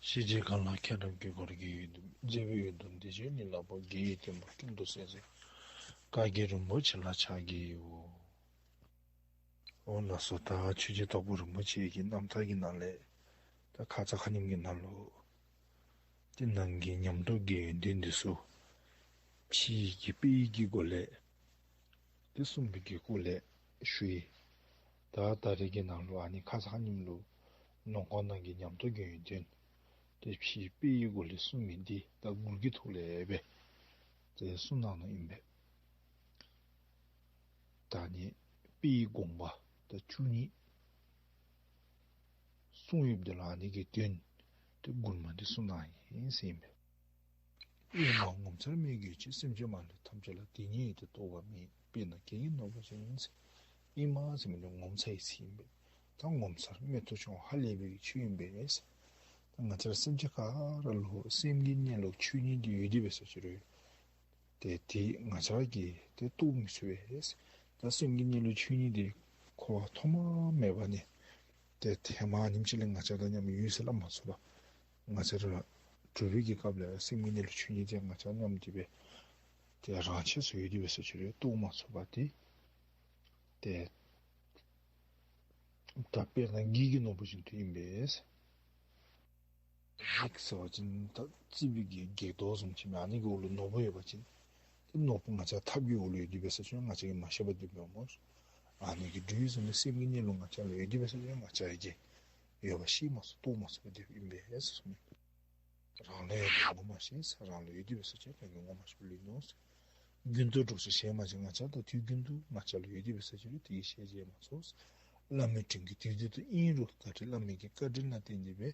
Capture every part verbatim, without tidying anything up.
ཤེས་བྱའི་མཁའ་ལ་མཁྱེན་རབ་ཀྱི་འཁོར་གྱིས་གཡོས་བསྡུས། རྒྱལ་བའི་འོད་སྡུད་འདི་ཕྱིར་ཉིད་ལ་ཕོག། རྒྱལ་བའི་བསྟན་པ་ཀུན་ཏུ་གསལ་མཛད། བཀའ་བརྒྱུད་རིན་པོ་ཆེ་ལ་ཕྱག་བགྱིའོ། འོ་ལགས་སོ། ད་ཆོས་རྗེ་དྭགས་པོ་རིན་པོ་ཆེ་གི་རྣམ་ཐར་གྱི་ནང་ལས་ད་ཁ་ཙ་ཁ་ཉིནམ་གྱི་ནང་ལུ་ཏེ་ནང་གི་ཉམས་རྟོགས་ཀྱི་ཡོན་ཏན་འདི་ཚུ་ཕྱིའི་གི་དཔེ་ཡི་གི་སྒོ་ལས་ཏེ་གསུངས་པའི་གི་སྐོར་ལས་ཞུ་ཡི། ད་ད་རེས་ཀྱི་ནང་ལུ་ཨ་ནི་ཁ་ཙ་ཁ་ཉིནམ་ལུ་ནང་ཁོག་ནང་གི་ཉམས་རྟོགས་ཀྱི་ཡོན་ཏན་ཏེ་ཕྱིའི་དཔེ་ཡི་སྒོ་ལས་གསུངས་མི་འདི་ད་མགུར་གྱི་ཐོག་ལས་སྦེ་ཏེ་གསུངས་གནང་ནུག་ཨིན་པས། ད་ཨ་ནི་དཔེ་ཡི་དགོངས་པ་ད་བཅུ་གཉིས་གསུངས་ཡོདཔ་འདི་ལུ་ཨ་ནི་གི་དོན་ཏེ་མགུར་མ་འདི་གསུངས་གནང་ཡི་ཟེར་ཨིན་པས། ཨེ་མ་ངོ་མཚར་རྨད་བརྒྱུད་ཆེ། སེམས་ཅན་མ་ལུས་ཐམས་ཅད་ལ། དེ་ཉིད་ཡོད་དེ་རྟོགས་པ་མེད། དཔེར་ན་གད་སྙིགས་ནོར་བུ་ཅན་ཟེར། ཨེ་མ་ཟེར་མི་འདི་ངོ་མཚར་ཡི་ཟེར་ཨིན་པས། ད་ངོ་མཚར་རྨད་དུ་བྱུང་ཧ་ལས་པའི་ཆོས་ཨིན་པས་ཟེར། ད་ང་བཅས་ར་སེམས་ཅན་ག་ར་ལུ་སེམས་ཀྱི་གནས་ལུགས་ཆོས་ཉིད་འདི་ཡོད་དེ་འབད་ས་ཅིག་རུང་ཏེ་དེ་ང་བཅས་ར་གིས་ཏེ་རྟོགས་མི་ཚུགས་པས། ད་སེམས་ཀྱི་གནས་ལུགས་ཆོས་ཉིད་འདི་འཁོར་བ་ཐོག་མ་མེད་པ་ནས་ཏེ་ཐེངས་མ་ཉིནམ་གཅིག་ལས་ང་བཅས་དང་མཉམ་ཡོད་ཟེར་སླབ་མ་ཚུགས་པས། ང་བཅས་ར་གྲུབ་པའི་གི་སྐབས་ལས་སེམས་ཀྱི་གནས་ལུགས་ཆོས་ཉིད་འདི་ང་བཅས་མཉམ་སྡོད་པའི་ཏེ་རང་ཆས་སུ་ཡོད་དེ་འབད་ས་ཅིག་རུང་རྟོགས་མ་ཚུགས་པ་དེ་ཏེ་ད་དཔེར་ན་གད་སྙིགས་ནོར་བུ་བཞིན་དུ་ཨིན་པས། གད་སྙིགས་ཟེར་བ་ཅིན་ད་རྩིག་པའི་གི་གད་རྡོ་བཟུམ་ཅིག་མས། ཨ་ནི་གི་འོག་ལུ་ནོར་བུ་ཡོད་པ་ཅིན་ཏེ་ནོར་བུ་ང་བཅས་ཐབ་ཀྱི་འོག་ལུ་ཡོད་དེ་འབད་ས་ཅིག་རུང་ང་བཅས་ཀྱིས་མ་ཤེས་པར་སྡོདཔ་མས་སྨོ། ཨ་ནི་གི་འདྲ་བཟུམ་སྦེ་སེམས་ཀྱི་གནས་ལུགས་ང་བཅས་ལུ་ཡོད་དེ་འབད་ས་ཅིག་རུང་ང་བཅས་ཀྱིས་ཡོད་པ་ཤེས་མ་ཚུགས་རྟོགས་མ་ཚུགས་པར་སྡོདཔ་ཨིན་པས་ཟེར་གསུངས་མས། རང་ལུ་ཡོད་པའི་ངོ་མ་ཤེས་ཟེར། རང་ལུ་ཡོད་དེ་འབད་ས་ཅིག་རང་གིས་ངོ་མ་ཤེསཔ་ལུས་ནུག་ཟེར། རྒྱུན་དུ་འགྲོགས་ཤིང་ཞལ་མ་མཇལ་ང་བཅས་དང་དུས་རྒྱུན་དུ་ང་བཅས་ལུ་ཡོད་དེ་འབད་ས་ཅིག་རུང་དེ་གི་ཞལ་མཇལ་མ་ཚུགས་ཟེར། བླ་མའི་དྲིན་གྱིས་དུས་དུས་སུ་ཨིན་རུང་བདག་འཛིན་བླ་མའི་གི་བཀའ་དྲིན་ལ་བརྟེན་ཏེ་སྦེ་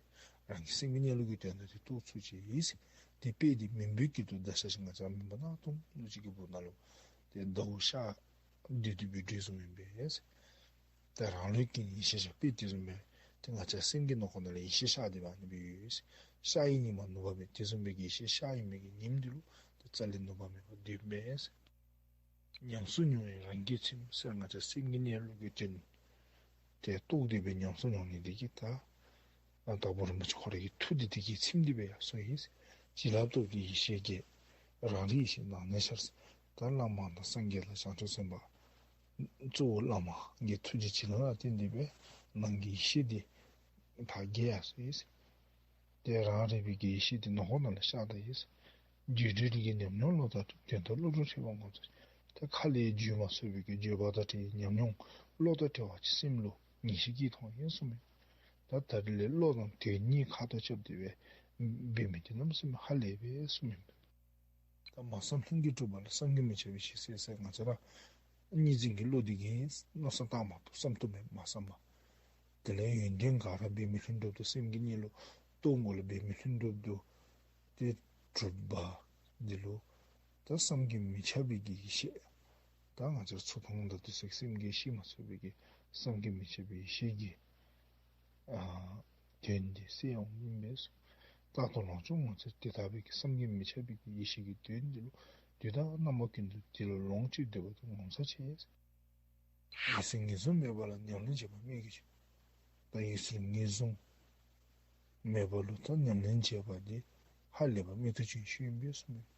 རང་གི་སེམས་ཀྱི་གནས་ལུགས་ཀྱི་དོན་དག་དེ་རྟོགས་ཚུགས་ཅི་ཟེར། དེ་དཔེ་དེ་མུན་པའི་དཀྱིལ་དུ་ཟླ་ཤར་བཞིན། ང་བཅས་མུན་པ་ནག་ཐུང་ཐུང་ཅིག་གི་སྦུག་ན་ལུ་ཏེ་ཟླཝ་ཤར་སྡོད་སྡོད་པའི་འདྲ་བཟུམ་ཨིན་པས། ད་རང་ལུས་ཀྱི་ཡེ་ཤེས་ཤར་དཔེ་དེ་བཟུམ་སྦེ་ཏེ་ང་བཅས་སེམས་ཀྱི་ནང་ཁོག་ནང་ལས་ཡེ་ཤེས་ཤར་ཏེ་སྦེ་ཨ་ནི་སྦེ་ཡོད། ཤར་བའི་ཉིམ་ནུབ་པ་མེད། དེ་བཟུམ་སྦེ་གི་ཡེ་ཤེས་ཤར་ཡོད་མི་གི་ཉིམ་འདི་ལུ་ཏེ་རྩ་ལས་ནུབ་པ་མེད་པར་སྡོད་པས། ཉམས་སུ་མྱོང་བས་རང་རྒྱུད་ཚིམ་ཟེར། ང་བཅས་སེམས་ཀྱི་གནས་ལུགས་ཀྱི་དོན་དེ་རྟོགས་ཏེ་སྦེ་ཉམས་སུ་མྱོང་ནི་དེ་གིས་ད་ཨ་དྭགས་པོ་རིན་པོ་ཆེ་ཁོ་རའི་གི་ཐུགས་དེ་དེ་གིས་ཚིམ་སྟེ་སྦེ་ཡར་སོང་ཡི། བྱིན་རླབས་སྟོབས་ཀྱིས་ཡེ་ཤེས་སྐྱེས། རང་རིག་ཡེ་ཤེས་ནང་ནས་ཤར། ད་བླ་མ་དང་སངས་རྒྱས་དང་བྱང་ཆུབ་སེམས་དཔའ་གཙོ་བོ་བླ་མ་གི་ཐུགས་རྗེ་བྱིན་རླབས་ལ་བརྟེན་ཏེ་སྦེ་ནང་གི་ཡེ་ཤེས་དེ་ཕར་རྒྱས་ཡར་སོང་ཡི། ཏེ་རང་རིག་པའི་གི་ཡེ་ཤེས་དེ་ནང་ཁོག་ནང་ལུ་ཤར་ད་ཡི། རྒྱུ་འབྲས་རིགས་ཀྱི་ཉམས་མྱོང་བློ་དང་བྲལ། དོན་དང་བློ་གྲོས་འཕྲད་པ་ངོ་མཚར། ཏེ་ཁ་ལས་བརྗོད་མ་ཚུགས་པའི་གི་བརྗོད་པ་དང་བྲལ་བའི་ཉམས་མྱོང་བློ་དང་བྲལ་བ་ཅིག་སེམས་ལུ་ངེས་ཤེས་སྐྱེས་ཐོན་ཡི་གསུངས་མས། ད་ད་རེས་ལས་བློ་དང་དོན་གཉིས་ཁ་ཐུག་རྐྱབ་སྟེ་སྦེ་འབད་མི་དེ་གནམ་མེད་ས་མེད་ཧ་ལས་པས་གསུངས་མས། ད་མ་བསམ་ལྷུན་གྱིས་གྲུབ་པ་ལ། བསམ་གྱིས་མི་ཁྱབ་པའི་ཡེ་ཤེས་གསལ་ཟེར། ང་བཅས་ར་གཉིས་འཛིན་གྱི་བློ་འདི་གིས་མནོ་བསམ་བཏང་མ་བཏུབ། བསམ་བཏུབ་མེད་མ་བསམ་པ། དེ་ལས་ཡོན་ཏན་ག་ར་འབད་མི་ལྷུན་གྲུབ་ཏུ་སེམས་ཀྱི་གནས་ལུགས་རྟོགས་འགོ་ལས་འབད་མི་ལྷུན་གྲུབ་ཏུ་ཏེ་གྲུབ་པ་འདི་ལུ་ད་བསམ་གྱིས་མི་ཁྱབ་པའི་གི་ཡེ་ཤེས། ད་ང་བཅས་ཚུར་མཐོང་ད་དུས་ཚོད་སེམས་ཀྱིས་ཤེས་མ་ཚུགས་པའི་གི་བསམ་གྱིས་མི་ཁྱབ་པའི་ཡེ་ཤེས་ཀྱི་ཨ་དོན་དེ་གསལ་འོང་ཨིན་པས། རྟག་ཏུ་ལོངས་སྤྱོད་ངོ་མཚར་དེ་ལྟ་བུའི་གི་བསམ་གྱིས་མི་ཁྱབ་པའི་གི་ཡེ་ཤེས་ཀྱི་དོན་འདི་ལུ་དུས་དང་རྣམ་པ་ཀུན་ཏུ་དེ་ལུ་ལོངས་སྤྱོད་འདོད་པ་དེ་ངོ་མཚར་ཆེ། འོད་གསལ་ངེས་བཟུང་མེད་པ་ལ། ཉམས་ལེན་བྱེད་པ་རྨད་ཀྱི་བྱུང་། ད་འོད་གསལ་ངེས་བཟུང་མེད་པ་ལུ་ད་ཉམས་ལེན་བྱེད་པ་དེ་ཧ་ལས་པ་རྨད་དུ་བྱུང་ཤོས་ཨིན་པས་གསུངས་མས།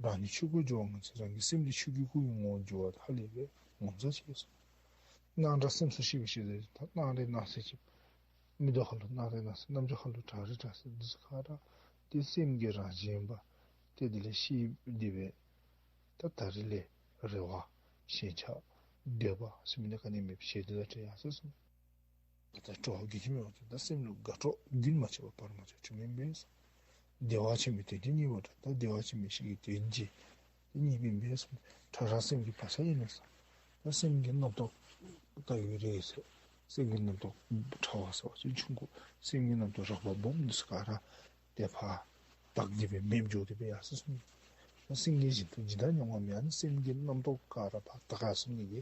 རང་ཉིད་ཆོས་སྐུར་འགྱུར་བ་ངོ་མཚར། རང་གི་སེམས་དེ་ཆོས་ཀྱི་སྐུ་ཡི་ངོ་བོར་འགྱུར་བ་དེ་ཧ་ལས་པས་ངོ་མཚར་ཆེ་གསུངས། སྣང་གྲགས་སེམས་སུ་ཤེས་པའི་ཤེས་དེ་ད་སྣང་རེ་སྣང་ཟེར་ཅིག་མིག་ཏོ་ཁ་ལུ་སྣང་རེ་སྣང་ཟེར། རྣམ་ཅོ་ཁ་ལུ་གྲགས་རེ་གྲགས་ཟེར། འདི་ཚུ་ག་ར་ཏེ་སེམས་ཀྱི་རང་བཞིན་པ་ཏེ་དེ་ལས་ཤེས་ཏེ་སྦེ་ད་ད་རེས་ལས་རེ་བ་ཞེན་ཆགས་འདོད་པ་ཟེར་མི་འདི་ག་ནི་མེད་པའི་ཞི་བདེ་དང་བྲལ་ཡར་སོ་གསུངས། ད་སྤྲོ་བ་རྒྱུན་ཆད་མེད་པ་དང་། ད་སེམས་ལུ་དགའ་སྤྲོ་རྒྱུན་མ་ཆད་པ་བར་མ་ཆད་བྱུངམ་ཨིན་པས་གསུངས། བདེ་བ་ཆེན་པོའི་དོན་བྱེད་གཉིས་པ་འདྲ། ད་བདེ་བ་ཆེན་པོའི་ཡེ་ཤེས་ཀྱི་དོན་བྱེད་དེ་གཉིས་པ་ཨིན་པས་གསུངས། ཕྲ་རགས་སེམས་ཀྱི་བག་ཆགས་ཡིན་ན་ཟེར། ད་སེམས་ཀྱི་རྣམ་རྟོག་ད་ཡོད་རེ་ཟེར། སེམས་ཀྱི་རྣམ་རྟོག་ཕྲ་བ་ཟེར་བ་ཅིན་ཆུང་ཀུ། སེམས་ཀྱི་རྣམ་རྟོག་རགས་པ་སྦོམ་འདི་ཚུ་ག་ར་ཏེ་ཕར་དག་སྟེ་སྦེ་མེདཔ་འགྱོ་སྟེ་སྦེ་ཡར་སོ་གསུངས་མས། ད་སེང་གེ་བཞིན་དུ་ཇི་ལྟར་མྱོང་བ་མེད། ཨ་ནི་སེམས་ཀྱི་རྣམ་རྟོག་ག་ར་ཕར་དག་ཡར་སོ་ནི་གི་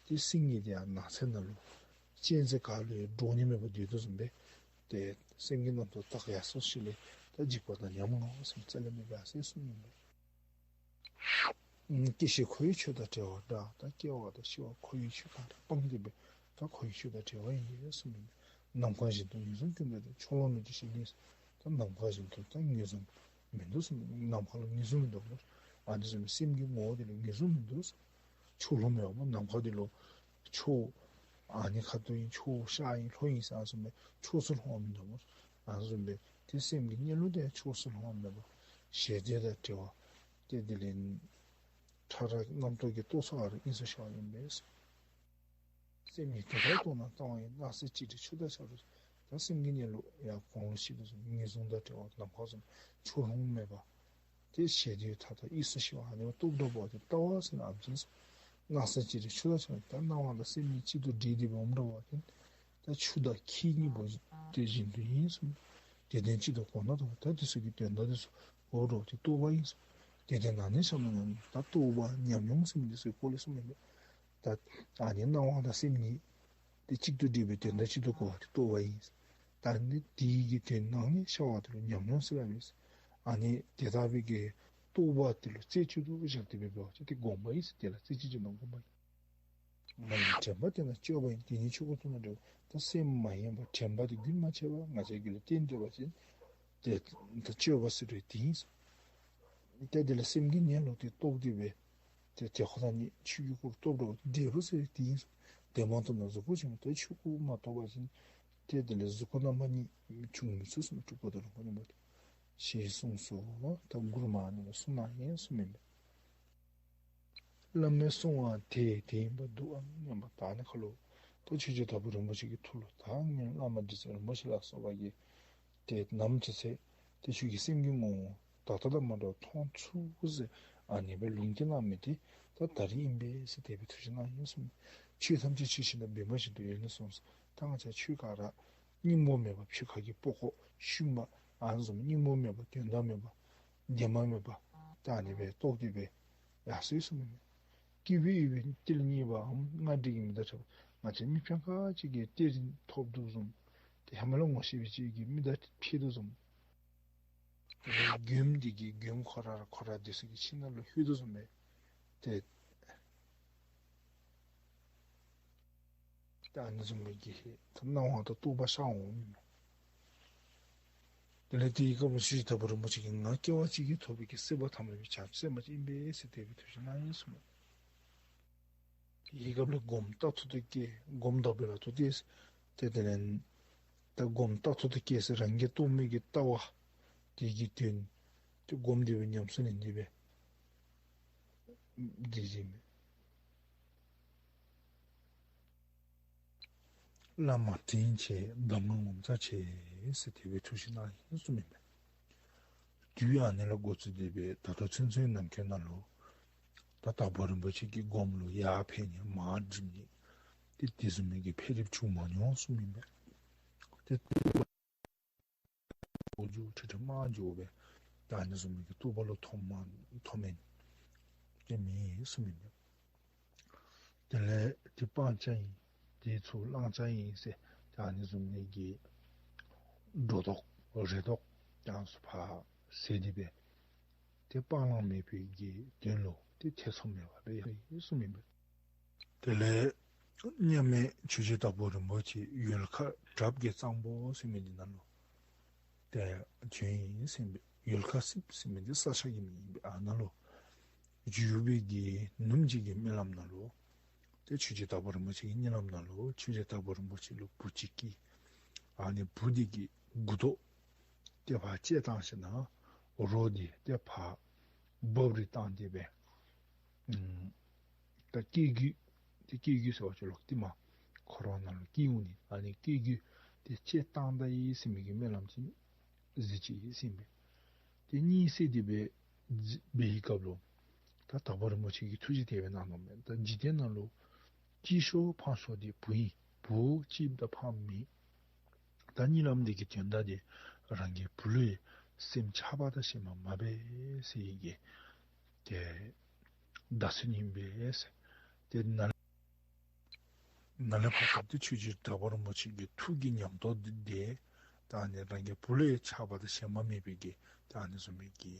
ཏེ་སེང་གེ་དེ་ཡང་ནགས་ཚལ་ནང་ལུ་གཅན་གཟན་ག་ལུ་ཡང་འདྲོག་ནི་མེད་པར་སྡོད་དོ་བཟུམ་སྦེ་ཏེ་སེམས་ཀྱི་རྣམ་རྟོག་དག་ཡར་སོ་ཞིནམ་ལས་ད་འཇིགས་པ་དང་ཉམ་ང་བ་སེམས་རྩ་ལས་མེད་པར་ཡར་སོ་གསུངས་མས། སྐྱེ་ཤི་འཁོར་བའི་ཆོས་དང་བྲལ་བ་འདྲ། ད་སྐྱེ་བ་དང་ཤི་བ་འཁོར་བའི་ཆོས་ག་ར་སྤངས་ཏེ་སྦེ་ད་འཁོར་བའི་ཆོས་དང་བྲལ་བ་ཨིན་གསུངས་མས། ནམ་མཁའ་བཞིན་དུ་ངོས་བཟུང་ཀུན་ཏུ་བྲལ། ཕྱོགས་ལ་གནོད་བྱེད་ཞི་གནས་ཟེར། ད་ ད་ནམ་མཁའ་བཞིན་དུ་ད་ངེས་བཟུང་མིན་འདུག་ཟེར། ནམ་མཁའ་ལུ་ངེས་བཟུང་མིན་འདུག་སྨོ། ཨ་ནི་བཟུམ་སེམས་ཀྱི་ངོ་བོ་དེ་ལུ་ངེས་བཟུང་མིན་འདུག་ཟེར། ཕྱོགས་ལྷུང་མེད་པ་སྨོ། ནམ་མཁའ་དེ་ལུ་ཕྱོགས་ཨ་ནི་ཁ་ཐུག་ཨིན་ཕྱོགས་ཤར་ཨིན་ལྷོ་ཨིན་ཟེར་ཨ་ནི་བཟུམ་སྦེ་ཕྱོགས་སུ་ལྷུང་བ་མིན་འདུག་སྨོ། ཨ་ནི་བཟུམ་སྦེ་ཏེ་སེམས་ཀྱི་གནས་ལུགས་དེ་ཕྱོགས་སུ་ལྷུང་བ་མེད་པ་ཞེ་འདོད་དང་བྲལ་བ་ཏེ་དེ་ལས་ཕྲ་རགས་རྣམ་རྟོག་གི་རྟོག་ཚོགས་ཨ་རུ་དབྱིངས་སུ་ཤར་བ་ཨིན་པས། སེམས་ཉིད་དེ་ལྟར་རྟོགས་ན་ལྟ་བ་ཡིན། སྣང་སྲིད་གཅིག་དྲིལ་ཆུ་དང་ཆ་རུ། ད་སེམས་ཀྱི་གནས་ལུགས་ཡང་གོང་ལུ་ཞུ་དོ་བཟུམ་ངེས་བཟུང་དང་བྲལ་བ་ནམ་མཁའ་བཟུམ་ཕྱོགས་ལྷུང་མེད་པ། ཏེ་ཞེ་འདོད་མཐའ་དག་དབྱིངས་སུ་ཤར་བ། ཨ་ནི་སྦེ་རྟོགས་འགྲོ་བ་ཏེ་ལྟ་བ་ཟེར་ན་ཨ་ནི་ཨིན། སྣང་སྲིད་གཅིག་དྲིལ་ཆུ་དང་ཆ་རུ། ད་སྣང་བ་དང་སེམས་གཉིས་གཅིག་ཏུ་འདྲེས་ཏེ་འབདཝ་འདྲ་བ་ཅིན་ད་ཆུ་དང་ཁྱི་གཉིས་པོ་དེ་བཞིན་དུ་ཨིན་གསུངས། དེ་དོན་གཅིག་ཏུ་གོ་ན་ད་ད་དེ་ཚུ་གི་དོན་དག་དེ་ཚུ་གོ་འགྲོ་དེ་རྟོགས་པ་ཨིན་གསུངས། དེ་དོན་ནང་ནས་བཤད་ན་ཡང་ད་རྟོགས་པ་ཉམས་མྱོང་ཟེར་མི་དེ་ཚུ་གི་སྐོར་ལས་གསུངས་མི་མེད། ད་ཨ་ནི་སྣང་བ་དང་སེམས་གཉིས་དེ་གཅིག་ཏུ་འདྲེས་པའི་དོན་དག་གཅིག་ཏུ་གོ་བ་དེ་རྟོགས་པ་ཨིན། ད་ནི་དེ་གི་དོན་ནང་ནས་ཤར་བ་དེ་ལུ་ཉམས་མྱོང་ཟེར་སླབ་ཨིན། ཨ་ནི་དེ་ལྟ་བུའི་གི་རྟོགས་པ་དེ་ལུ་རྩེ་གཅིག་ཏུ་བཞག་སྟེ་འབད་བ་ཅིན་དེ་སྒོམ་པ་ཨིན། དེ་ལ་རྩེ་གཅིག་བྱས་ན་སྒོམ་པ་ཨིན། མ་ཡིན་དྲན་པ་དེ་ན་སྤྱོད་པ་ཡིན། དེ་ཉིད་ཆོས་སྐུར་རྟོགས་ན་འགྲིག། ད་སེམས་མ་ཡེངས་པ་དྲན་པ་དེ་རྒྱུན་མ་ཆད་པར་ང་བཅས་རྒྱུད་ལུ་བརྟན་སྡོད་པ་ཅིན་དེ་ད་སྤྱོད་པ་ཟེར་རུང་དེ་ཨིན། ཏེ་དེ་ལས་སེམས་ཀྱི་གནས་ལུགས་དེ་རྟོགས་ཏེ་སྦེ་ཏེ་དེ་ཁོ་ན་ཉིད་ཆོས་ཀྱི་སྐུ་རྟོགས་འགྲོ་བ་འབྲས་བུ་ཟེར་དེ་ཨིན། དེ་མ་རྟོགས་ན་གཟུགས་པོ་ཅིག་མ་རྟོགས། ཆོས་སྐུ་མ་རྟོགས་པ་ཅིན་ཏེ་དེ་ལས་གཟུགས་པོ་རྣམ་པ་གཉིས་བྱུང་མི་ཚུགས་གསུངས། སྤྲུལ་པ་དང་ལོངས་སྐུ་རྣམ་པ་དེ་ཞེས་གསུངས་སོ། ད་མགུར་མ་ཨ་ནི་ལུ་གསུངས་གནང་ཡི་གསུངམ་ཨིན་པས། བླ་མའི་གསུང་བ་དེ་དེ་ཡིན་པར་འདུག་ཨང་སྙམ་པ། ད་ནི་ཁ་ལུ་ད་ཆོས་རྗེ་དྭགས་པོ་རིན་པོ་ཆེ་གི་ཐུགས་ལུ་ད་ངེའི་བླ་མ་རྗེ་བཙུན་རིན་པོ་ཆེ་ལ་སོགས་པ་གིས་ཏེ་ནམ་ཅིག་ཚེ་ཏེ་ཁྱོད་ཀྱི་སེམས་ཀྱི་ངོ་བོ་ད་ལྟ་དང་མ་འདྲཝ་མཐོང་ཚུགས་ཟེར་ཨ་ནི་སྦེ་ལུང་བསྟན་གནང་མི་དེ་ད་ད་རིས་ཨིན་པས་ཟེར་དེ་སྦེ་ཐུགས་བཞེད་གནང་ཡི་གསུངས། ཆོས་ཐམས་ཅད་ཆོས་བཞིན་དུ་འབད་མ་བཞིན་དུ་ཡོད་ནས་གསུངས། ད་ང་བཅས་ཆོས་ག་ར་སྙིང་པོ་མེད་པ་ཕྱི་ཁ་གི་པགས་ཀོ་ཤུན་པ་ཨ་ནི་བཟུམ་སྙིང་པོ་མེད་པ་དོན་དག་མེད་པ་བདེན་པ་མེད་པ་ད་ཨ་ནི་སྦེ་རྟོགས་ཏེ་སྦེ་ཡར་སོ་ཡི་གསུངམ་ཨིན་མས། སྐྱེས་བུ་ཡོད་པའི་ཏིལ་རྙེད་པའམ། སྔར་འདྲིས་ཀྱི་མི་དང་འཕྲད་པ། ང་བཅས་མི་ཕན་ཁ་ཅིག་གིས་ཏིལ་ཐོབ་དོ་བཟུམ། ཏེ་ཧེ་མ་ལས་ངོ་ཤེས་པ་ཅིག་གིས་མི་དང་འཕྱད་དོ་བཟུམ། མགྱོནམ་འདི་གིས་མགྱོནམ་ཁོ་ར་ཁོ་ར་འདི་ཚུ་གི་ཁྱིམ་ནང་ལུ་ལྷོད་དོ་བཟུམ་སྦེ་ཏེ་ད་ཨ་ནི་བཟུམ་མའི་གི་ད་སྣང་བ་དང་རྟོག་པ་ཤར་འོང་མི་མས། དེ་ལས་དེའི་སྐབས་ལུ་ཆོས་རྗེ་དྭགས་པོ་རིན་པོ་ཆེ་གིས་ང་སྐྱེ་བ་གཅིག་གིས་ཐོབ་པའི་གི་སྲིད་པ་ཐ་མལ་པའི་བྱང་ཆུབ་སེམས་དཔའ་ཅིག་ཨིན་པས་ཟེར་དེ་སྦེ་ཐུགས་བཞེད་གནང་ཡི་གསུངམ་མས། དེའི་སྐབས་ལུ་སྒོམ་རྟག་ཏུ་སྐྱེ། སྒོམ་དག་པའི་ལག་ཏུ་གཏད། ཏེ་དེ་ལས་ད་སྒོམ་རྟག་ཏུ་སྐྱེ་ཟེར་རང་གིས་རྟོགས་མི་གི་ལྟ་བ་དེ་གི་དོན་དེ་སྒོམ་དེ་སྦེ་ཉམས་སུ་ལེན་ཏེ་སྦེ་འདི་བཞིན་མས། བླ་མ་དྲིན་ཆེ་གདམས་ངག་ངོ་མཚར་ཆེ་ཟེར་དེ་སྦེ་ཐུགས་བཞེད་གནང་ཡི་གསུངམ་ཨིན་པས། དུས་ཨ་ནི་ལས་འགོ་བཙུགས་ཏེ་སྦེ་ད་ལྟོ་ཚུན་ཚོད་ནམ་མཁའི་ནང་ལུ་ད་དྭགས་པོ་རིན་པོ་ཆེ་གི་སྒོམ་ལུ་ཡར་འཕེལ་ནི་མར་འགྲིབ་ནི་ཏེ་དེ་བཟུམ་མའི་གི་འཕེལ་འགྲིབ་བྱུང་མ་མྱོང་གསུངམ་ཨིན་པས། ཏེ་འགོ་འགྱུར་ཁྲི་ཁྲི་དམའ་འགྱོ་སྦེ་ད་ཨ་ནི་བཟུམ་མའི་གི་རྟོགས་པ་ལུ་ཐོམ་མ་ཐོམ་མེན་ཏེ་མེད་གསུངམ་ཨིན་པས། དེ་ལས་དེ་སྤང་བྱ་ཨིན། དེ་ཚུར་བླང་བྱ་ཨིན་ཟེར་ཏེ་ཨ་ནི་བཟུམ་མའི་གི་སྒྲོ་འདོགས་རེ་དོགས་ཡང་སུ་ཕར་ཟད་དེ་སྦེ་ཏེ་སྤང་བླང་མེད་པའི་གི་དོན་ལུ་ཏེ་ཐེ་ཚོམ་མེད་པ་སྦེ་ཡར་སོ་ཡི་གསུངམ་ཨིན་པས། དེ་ལས་མཉམ་མེད་ཆོས་རྗེ་དྭགས་པོ་རིན་པོ་ཆེ་ཡུལ་ཁ་བྲགཔ་གི་གཙང་པོ་ཟེར་མི་འདི་ནང་ལུ་ཏེ་བྱོན་ཡི་ཟེར་ཨིན་པས། ཡུལ་ཁ་སྲིབ་ཟེར་མི་འདི་ས་ཆ་གི་མིང་ཨིན་པས། ཨ་ནཱ་ལུ་བཞུགས་པའི་གི་ནུབ་གཅིག་གི་རྨི་ལམ་ནང་ལུ་ཏེ་ཆོས་རྗེ་དྭགས་པོ་རིན་པོ་ཆེ་གི་གཉིད་ལམ་ནང་ལུ་ཆོས་རྗེ་དྭགས་པོ་རིན་པོ་ཆེ་ལུ་བུ་ཅིག་སྐྱེས། ཨ་ནི་བུ་འདི་གི་མགུ་ཏོ་ཏེ་ཕར་བཅད་བཏང་ཞིནམ་ལས་རོ་འདི་ཏེ་ཕར་འབབ་རིལ་བཏང་སྟེ་སྦེ་ཨམ་ད་སྐྱེ་རྒྱུད་ཏེ་སྐྱེ་རྒྱུད་ཟེར་བ་ཅིན་ལོག་སྟེ་མར་འཁོར་བ་ནང་ལུ་སྐྱེ་འོང་ནི་ཨ་ནི་སྐྱེ་རྒྱུད་དེ་བཅད་བཏང་ད་ཡི་ཟེར་མི་གི་རྨི་ལམ་ཅིག་གཟིགས་ཅི་ཟེར་ཨིན་པས། ཏེ་གཉིད་སད་དེ་སྦེ་གཟིགས་པའི་སྐབས་ལུ་ད་དྭགས་པོ་རིན་པོ་ཆེ་གིས་ཐུགས་རྗེ་དེ་སྦེ་གནང་ནུག་མས། ད་འཇིག་རྟེན་ནང་ལུ་སྐྱེས་ཤོས་ཕངས་ཤོས་དེ་བུ་ཨིན། བུ་སྐྱེཝ་ད་ཕངས་མི་ད་གཉིད་ལམ་འདི་གི་དོན་དག་འདི་རང་གི་བུ་ལུ་སེམས་ཆགས་པ་དང་ཞེན་པ་མ་འབད་ཟེར་བའི་གི་ཏེ་བརྡ་མཚོན་ཨིན་པས། ཏེ་ནཱ་ནཱ་ལས་ཕར་ད་ཏེ་ཆོས་རྗེ་དྭགས་པོ་རིན་པོ་ཆེ་གི་ཐུགས་ཀྱི་ཉམས་རྟོགས་འདི་ཏེ་ད་ཨ་ནི་རང་གི་བུ་ལུ་ཆགས་པ་དང་ཞེན་པ་མེད་པའི་གི་ད་ཨ་ནི་བཟུམ་མའི་གི་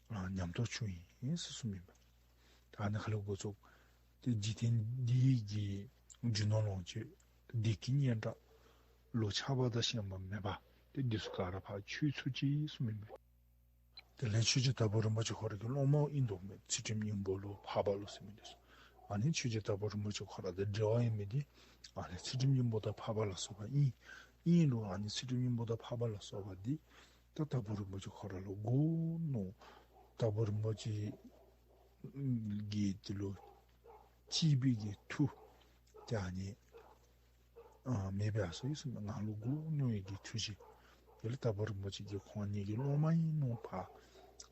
ཨ་ཉམས་རྟོགས་བྱུང་ཡི་ཟེར་གསུངམ་ཨིན་པས། ད་ཨ་ནི་ཁ་ལས་འགོ་བཙུགས་ཏེ་འཇིག་རྟེན་འདི་གི་རྒྱུ་ནོར་ལོངས་སྤྱོད་བདེ་སྐྱིད་སྙན་གྲགས་ལུ་ཆགས་པ་དང་ཞེན་པ་མེད་པར་ ཏེ་འདི་ཚུ་ག་ར་ཕར་ཆོད་ཚུགས་ཅི་གསུངམ་ཨིན་པས། དེ་ལས་ཆོས་རྗེ་དྭགས་པོ་རིན་པོ་ཆེ་ཁོ་ར་གི་སློབ་མ་ཨིན་དོ་མས། ཚུལ་ཁྲིམས་སྙིང་པོ་ལུ་འཕགས་པ་ལུ་ཟེར་མི་འདི་ཚུ། ཨ་ནི་ཆོས་རྗེ་དྭགས་པོ་རིན་པོ་ཆེ་ཁོ་ར་དང་འབྲེལ་བ་ཡོད་མི་འདི་ཨ་ནི་ཚུལ་ཁྲིམས་སྙིང་པོ་དང་འཕགས་པ་ལ་སོགས་པ་ཨིན། ཨིན་རུང་ཨ་ནི་ཚུལ་ཁྲིམས་སྙིང་པོ་དང་འཕགས་པ་ལ་སོགས་པ་འདི་ད་དྭགས་པོ་རིན་པོ་ཆེ་ཁོ་ར་ལུ་དགོ་མནོ། དྭགས་པོ་རིན་པོ་ཆེ་གི་འདི་ལུ་གཅེས་པའི་གི་མཐུ་དེ་ཨ་ནི་ཨ་མེདཔ་སྦེ་ཡར་སོ་ཡི་གསུངམ་མས། ང་ལུ་དགོ་མནོ་བའི་གི་ཐུགས་བཞེད། དེ་ལས་དྭགས་པོ་རིན་པོ་ཆེ་གིས་ཁོང་གཉིས་ཀྱི་སློབ་མ་ཨིན་མནོ་བ།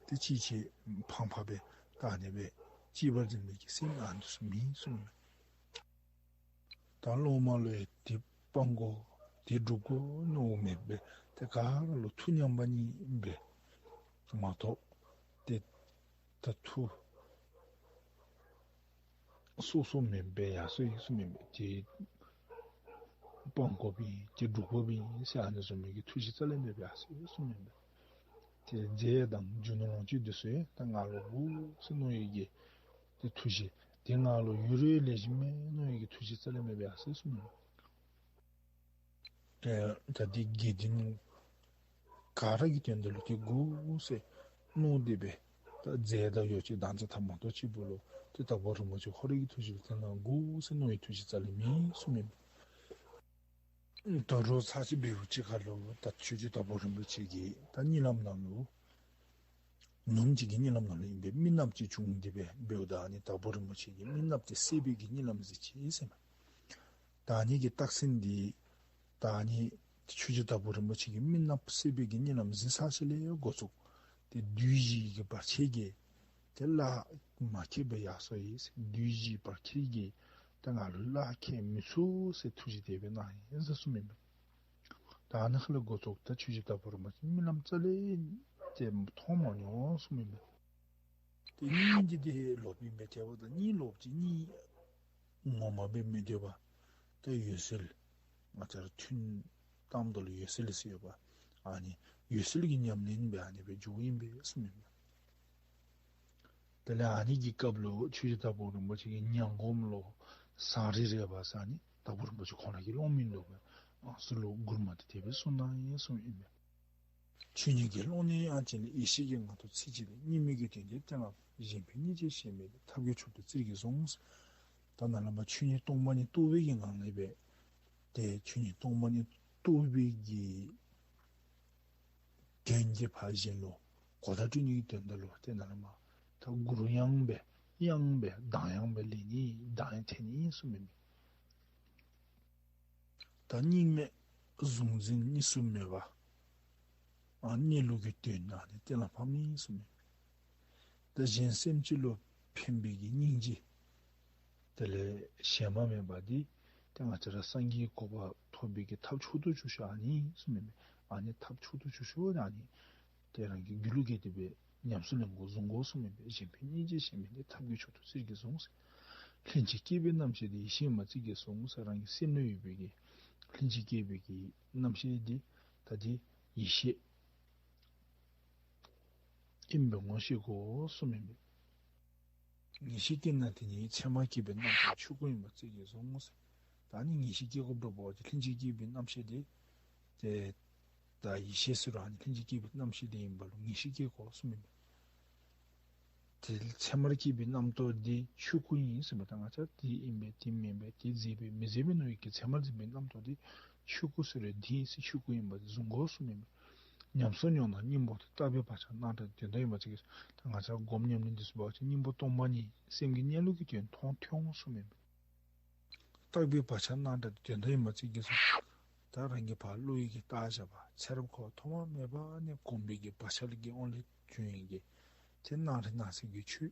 ཏེ་གཅེས་གཅེས་ཕངས་ཕངས་སྦེ་ད་ཨ་ནི་སྦེ་གཅེས་པར་འཛིན་པའི་གི་སེམས་ཨ་ནི་ཚུ་མེད་གསུངམ་མས། ད་སློབ་མ་ལུ་ཡང་དེ་སྤང་དགོ་དེ་སྒྲུབ་དགོ་མནོ་མེད་པར་ཏེ་ག་ར་ལུ་མཐུ་མཉམ་པ་ཉིད་ཨིན་པས་མ་གཏོགས་ཏེ་ད་མཐུ་སོ་སོ་མེན་པར་ཡར་སོ་ཡི་གསུངམ་ཨིན་པས། ཏེ་སྤང་དགོཔ་ཨིན་ཏེ་སྒྲུབ་དགོཔ་ཨིན་ཟེར་ཨ་ནི་བཟུམ་མའི་གི་ཐུགས་བཞེད་རྩ་ལས་མེད་པར་ཡར་སོ་ཡི་གསུངམ་ཨིན་པས། ཏེ་རྫས་དང་རྒྱུ་ནོར་ལོངས་སྤྱོད་འདི་ཚུ་ཡང་ད་ང་ལུ་དགོ་ཟེར་མནོ་བའི་གི་ཏེ་ཐུགས་བཞེད་དེ་ང་ལུ་ཡོད་རུང་ལེགས་ཤོམ་མས་མནོ་བའི་གི་ཐུགས་བཞེད་རྩ་ལས་མེད་པར་ཡར་སོ་ཡི་གསུངམ་ཨིན་པས། ཏེ་ད་འདི་དགེ་འདུན་ག་ར་གི་དོན་དག་ལུ་ཏེ་དགོ་ཟེར་མནོ་སྟེ་སྦེ་ད་རྫས་དང་ཡོ་བྱད་དང་ཅ་ཐམ་མ་གཏོགས་ཅིག་པོ་ལུ་ཏེ་དྭགས་པོ་རིན་པོ་ཆེ་ཁོ་རའི་གི་ཐུགས་བཞེད་ལུ་ཏེ་ང་དགོ་ཟེར་མནོ་བའི་ཐུགས་བཞེད་རྩ་ལས་མེད་གསུངམ་ཨིན་པས། ད་རུང་ཚར་གཅིག་འབདཝ་ཅིག་ཁར་ལུ་ད་ཆོས་རྗེ་དྭགས་པོ་རིན་པོ་ཆེ་གིས་ད་གཉིད་ལམ་ནང་ལུ་ནུབ་མོ་ཅིག་གི་གཉིད་ལམ་ནང་ལུ་ཨིན་པས། རྨི་ལམ་ཅིག་བྱུང་སྟེ་སྦེ་འབདཝ་ད་ཨ་ནི་དྭགས་པོ་རིན་པོ་ཆེ་གིས་རྨི་ལམ་དེ་སད་པའི་གི་གཉིད་ལམ་གཟིགས་ཅི་ཟེར་མས། ད་ཨ་ནི་གི་རྟགས་མཚན་འདི་ད་ཨ་ནི་ཆོས་རྗེ་དྭགས་པོ་རིན་པོ་ཆེ་གིས་རྨི་ལམ་སད་པའི་གི་གཉིད་ལམ་གཟིགས་ཚར་ཞིནམ་ལས་འགོ་བཙུགས་ཏེ་བདུད་བཞི་གི་བར་ཆད་ཀྱིས་ཏེ་གླགས་མ་ཁེལ་བར་ཡར་སོ་ཡི་ཟེར། བདུད་བཞིའི་བར་ཆད་ཀྱིས་ད་ང་ལུ་གླགས་ཁེལ་མི་ཚུགས་ཟེར་ཐུགས་བཞེད་དེ་སྦེ་གནང་ཡི་ཟེར་གསུངམ་ཨིན་པས། ད་ཨ་ནི་ཁ་ལས་འགོ་བཙུགས་ད་ཆོས་རྗེ་དྭགས་པོ་རིན་པོ་ཆེ་རྨི་ལམ་རྩ་ལས་ཏེ་མཐོང་མ་མྱོང་གསུངམ་ཨིན་པས། ཏེ་གཉིད་འདི་ཏེ་ལོགཔ་ཨིན་པས། ཏེ་འབདཝ་ད་གཉིད་ལོགཔ་ཅིག་གཉིད་ངོ་མ་སྦེ་མི་སྡོད་པར་ཏེ་འོད་གསལ་ང་བཅས་ར་ཐུན་གཏམ་དུ་ལུ་འོད་གསལ་ཟེར་ཡོད་པ། ཨ་ནི་འོད་གསལ་གྱི་ཉམས་ལེན་སྦེ་ཨ་ནི་སྦེ་འགྱོཝ་ཨིན་པས་གསུངམ་ཨིན་པས། དེ་ལས་ཨ་ནི་གི་སྐབས་ལུ་ཆོས་རྗེ་དྭགས་པོ་རིན་པོ་ཆེ་གིས་ཉང་སྒོམ་ལུ་ཟངས་རི་རས་པ་ཟེར་ཨ་ནི་དྭགས་པོ་རིན་པོ་ཆེ་ཁོང་ར་གི་སློབ་མ་ཨིན་འདུག་པས། ཨ་ཚུ་ལུ་མགུར་མ་དེ་དེ་སྦེ་གསུངས་གནང་ཡི་གསུངམ་ཨིན་པས། ཆོས་ཉིད་ཀྱི་ཀློང་ནས་དབྱངས་ཅན་ལས། ཡེ་ཤེས་ཀྱི་ངང་དུ་ཚིག་གཅིག་ལས། གཉིས་མེད་ཀྱི་དོན་དེ་གཏན་ལ་ཕབ། གཞན་ཕན་སྙིང་རྗེ་ཞེན་མེད་དེ། ཐབས་མཁས་མཆོག་ཏུ་བཙིར་གྱིས་བཟུང་། ད་ནཱ་ལས་མར་ཆོས་ཉིད་སྟོང་པ་ཉིད་རྟོགས་པའི་གི་ངང་ལས་སྦེ་ཏེ་ཆོས་ཉིད་སྟོང་པ་ཉིད་རྟོགས་པའི་གི་དོན་གྱི་ཕར་གཞན་ལུ་གོ་བརྡ་སྤྲོད་ནི་གི་དོན་དག་ལུ་ཏེ་ནཱ་ལས་མར་ད་མགུར་དབྱངས་སྦེ་དབྱངས་སྦེ་གདངས་དབྱངས་སྦེ་ལེན་ནི་གདངས་དབྱངས་འཐེན་ནི་གསུངམ་ཨིན་པས། ད་གཉིས་མེད་གཟུང་འཛིན་གཉིས་སུ་མེད་པ། ཨ་གནས་ལུགས་ཀྱི་དོན་ཨ་ནི་གཏན་ལ་ཕབ་ནི་གསུངམ་ཨིན། ད་གཞན་སེམས་ཅན་ལུ་ཕན་པའི་གི་སྙིང་རྗེ་དེ་ལས་ཞེན་པ་མེད་པ་འདི་ཏེ་ང་བཅས་ར་སངས་རྒྱས་གོ་འཕང་ཐོབ་པའི་གི་ཐབས་མཆོག་ཏུ་གྱུར་ཤོས་ཨ་ནི་གསུངམ་ཨིན་པས། ཨ་ནི་ཐབས་མཆོག་ཏུ་གྱུར་ཤོས་ཨ་ནི་ཏེ་རང་གི་རྒྱུད་ལུ་སྐྱེས་ཏེ་སྦེ་ཉམས་སུ་ལེན་དགོ་བཟུང་དགོ་གསུངམ་ཨིན་པས། གཞན་ཕན་སྙིང་རྗེ་ཞེན་མེད་དེ། ཐབས་མཁས་མཆོག་ཏུ་བཙིར་གྱིས་བཟུང་། ལྷན་ཅིག་སྐྱེས་པའི་རྣམ་ཤེས་དེ། ཡེ་ཤེས་ཨིན་པ་བཙིར་གྱིས་བཟུང་ཟེར། རང་གི་སེམས་ལུ་ཡོད་པའི་གི་ལྷན་ཅིག་སྐྱེས་པའི་གི་རྣམ་ཤེས་འདི་ད་འདི་ཡེ་ཤེས་ཨིན་པའི་ངོ་ཤེས་དགོ་གསུངམ་ཨིན་པས། ངེས་ཤེས་སྐྱེས་ན་དེ་ཉིད་ཡིན། མཚན་མར་སྐྱེས་པའི་རྣམ་ཤེས་ཆོས་སྐུ་ཡིན་པ་བཙིར་གྱིས་བཟུང་ཟེར། ད་ནི་ངེས་ཤེས་སྐྱེ་དགོཔ་འདྲཝ་ཅིག་ལྷན་ཅིག་སྐྱེས་པའི་རྣམ་ཤེས་དེ་ཏེ་ད་ཡེ་ཤེས་ཟེར་རུང་ཨ་ནི་ལྷན་ཅིག་སྐྱེས་པའི་རྣམ་ཤེས་དེ་ཨིན་པ་ལུ་ངེས་ཤེས་སྐྱེ་དགོ་གསུངམ་ཨིན་པས། དེ་མཚན་མར་སྐྱེས་པའི་རྣམ་རྟོག་དེ་ཆོས་སྐུ་ཨིན་ཟེར་མས། ད་ང་བཅས་དེ་ཨིན་པས་དེ་མེན་པས་དེ་མཛེས་པས་མི་མཛེས་པས་མནོ་བའི་གི་མཚན་མར་འཛིན་པའི་རྣམ་རྟོག་དེ་ཆོས་སྐུ་ཟེར་རུང་དེ་ཨིན་ཟེར་ཆོས་སྐུ་ཨིན་པ་བཟུང་དགོ་གསུངམ་ཨིན་པས། ཉམས་སུ་མྱོང་ན་སྙིང་པོ་དེ། བརྟག་པའི་བག་ཆགས་རྣམ་གྲངས་དེ་དོན་དག་ཡིན་པ་བཙིར་གྱིས། ད་ང་བཅས་སྒོམ་ཉམས་ལེན་འདི་ཚུ་འབད་བ་ཅིན་སྙིང་པོ་སྟོང་པ་ཉིད་སེམས་ཀྱི་གནས་ལུགས་ཀྱི་དོན་མཐོང་མཐོང་གསུངམ་ཨིན་པས། བརྟག་པའི་བག་ཆགས་རྣམ་གྲངས་དེ་དོན་དག་ཡིན་པ་བཙིར་གྱིས་གསུངས། ད་རང་གིས་ཕར་བློ་ཡིས་བརྟག་བཞག་པ་ཚེ་རབས་འཁོར་བ་ཐོག་མ་མེད་པ་ནས་གོམས་པའི་གི་བག་ཆགས་ཀྱི་དབང་ལས་བྱུང་བའི་གི་ཏེ་སྣང་རིག་སྣང་གསལ་གྱི་ཆོས་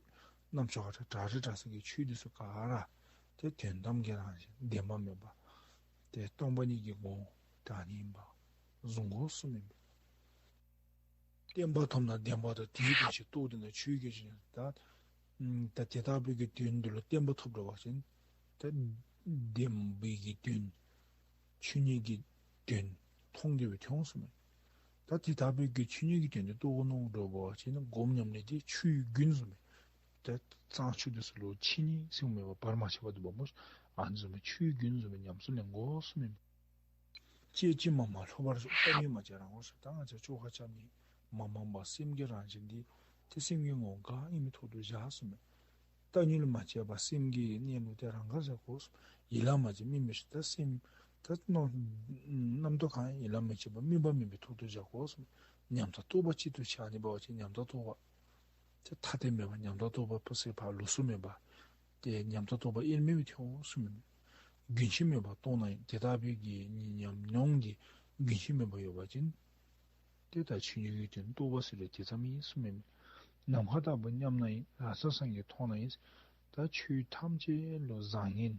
རྣམ་ཅོ་ཁ་ཁ་གྲགས་རིག་གྲགས་གསལ་གྱི་ཆོས་འདི་ཚུ་ག་ར་ཏེ་དོན་དམ་གྱི་རང་བཞིན་བདེན་པ་མེད་པ་ཏེ་སྟོང་པ་ཉིད་ཀྱི་ངོ་བོ་ཨ་ནི་ཨིན་པ་བཟུང་དགོ་གསུངམ་ཨིན་པས། བརྟན་པ་ཐོབ་ན་བདེན་པ་དང་། དེའི་དོན་ཞིག་རྟོགས་འདོད་ན། ཆོས་ཀྱི་ཆོས་ཉིད་ད་ད་དེ་ལྟ་བུའི་གི་དོན་འདི་ལུ་བརྟན་པ་ཐོབ་འགྱོ་བ་ཅིན་ད་བདེན་པའི་གི་དོན་ཆོས་ཉིད་ཀྱི་དོན་མཐོང་དེ་སྦེ་མཐོང་གསུངམ་མས། ད་དེ་ལྟ་བུའི་གི་ཆོས་ཉིད་ཀྱི་དོན་དེ་རྟོགས་དགོ་མནོ་འགྱོ་བ་ཅིན་སྒོམ་ཉམས་ལེན་དེ་ཆོས་རྒྱུན་བཟུམ་སྦེ་ད་གཙང་ཆུ་དེ་ཚུ་ལུ་ཕྱི་ནི་ཟེར་མེད་པར་བར་མ་ཆད་པར་འདུག་པ་སྨོ། ཨ་ནི་བཟུམ་སྦེ་ཆོས་རྒྱུན་བཟུམ་སྦེ་ཉམས་སུ་ལེན་དགོ་གསུངམ་མས། ཅིས་ཅིས་མ་མ་ལྷོད་པར་ཤོག། ལྟ་ཉུལ་མ་བྱེད་རང་ངོ་ཤེས། ད་ང་བཅས་ཆོ་ག་རྐྱབ་ནི་མ་མང་པ་སེམས་ཀྱི་རང་བཞིན་འདི་ཏེ་སེམས་ཀྱི་ངོ་ག་ཨིན་མི་ཐོག་ཏུ་བཞག་གསུངམ་མས། ལྟ་ཉུལ་མ་བྱེད་པར་སེམས་ཀྱི་གནས་ལུགས་དེ་རང་ག་བཞག་དགོ་གསུངམ་མས། ཡིད་ལ་མ་བྱེད་དམིགས་མི་ཤེས། ད་སེམས་ད་རྣམ་རྣམ་རྟོག་གང་ཡིད་ལ་མི་བྱེད་པར་དམིགས་པ་མེད་པའི་ཐོག་ཏུ་བཞག་དགོ་གསུངམ་མས། ཉམས་དང་རྟོགས་པ་གཅིག་ཏུ་བྱ་ནི་འབད་བ་ཅིན་ཉམས་དང་རྟོགས་པ་ཏེ་ཐ་དད་མེད་པ་ཉམས་དང་རྟོགས་པ་ཕུན་སུམ་ཚོགས་པ་ལུགས་སུ་མེད་པ། ཏེ་ཉམས་དང་རྟོགས་པ་དབྱེར་མེད་པའི་ཐོག་གསུངམ་མས། རྒྱུན་ཆད་མེད་པར་རྟོགས་ན་ཡང་དེ་ལྟ་བུའི་གི་ཉམས་མྱོང་འདི་རྒྱུན་ཆད་མེད་པར་ཡོད་པ་ཅིན་ཏེ་ད་ཆོས་ཉིད་ཀྱི་དོན་རྟོགས་པ་ཟེར་རུང་དེ་ཙམ་ཨིན་གསུངམ་མས། ནམ་མཁའ་ལྟ་བུར་མཉམ་ན་ཡང་། རང་སེམས་སངས་རྒྱས་མཐོང་ན་ཡང་། ད་ཆོས་ཐམས་ཅད་ལུ་བཟང་ངན་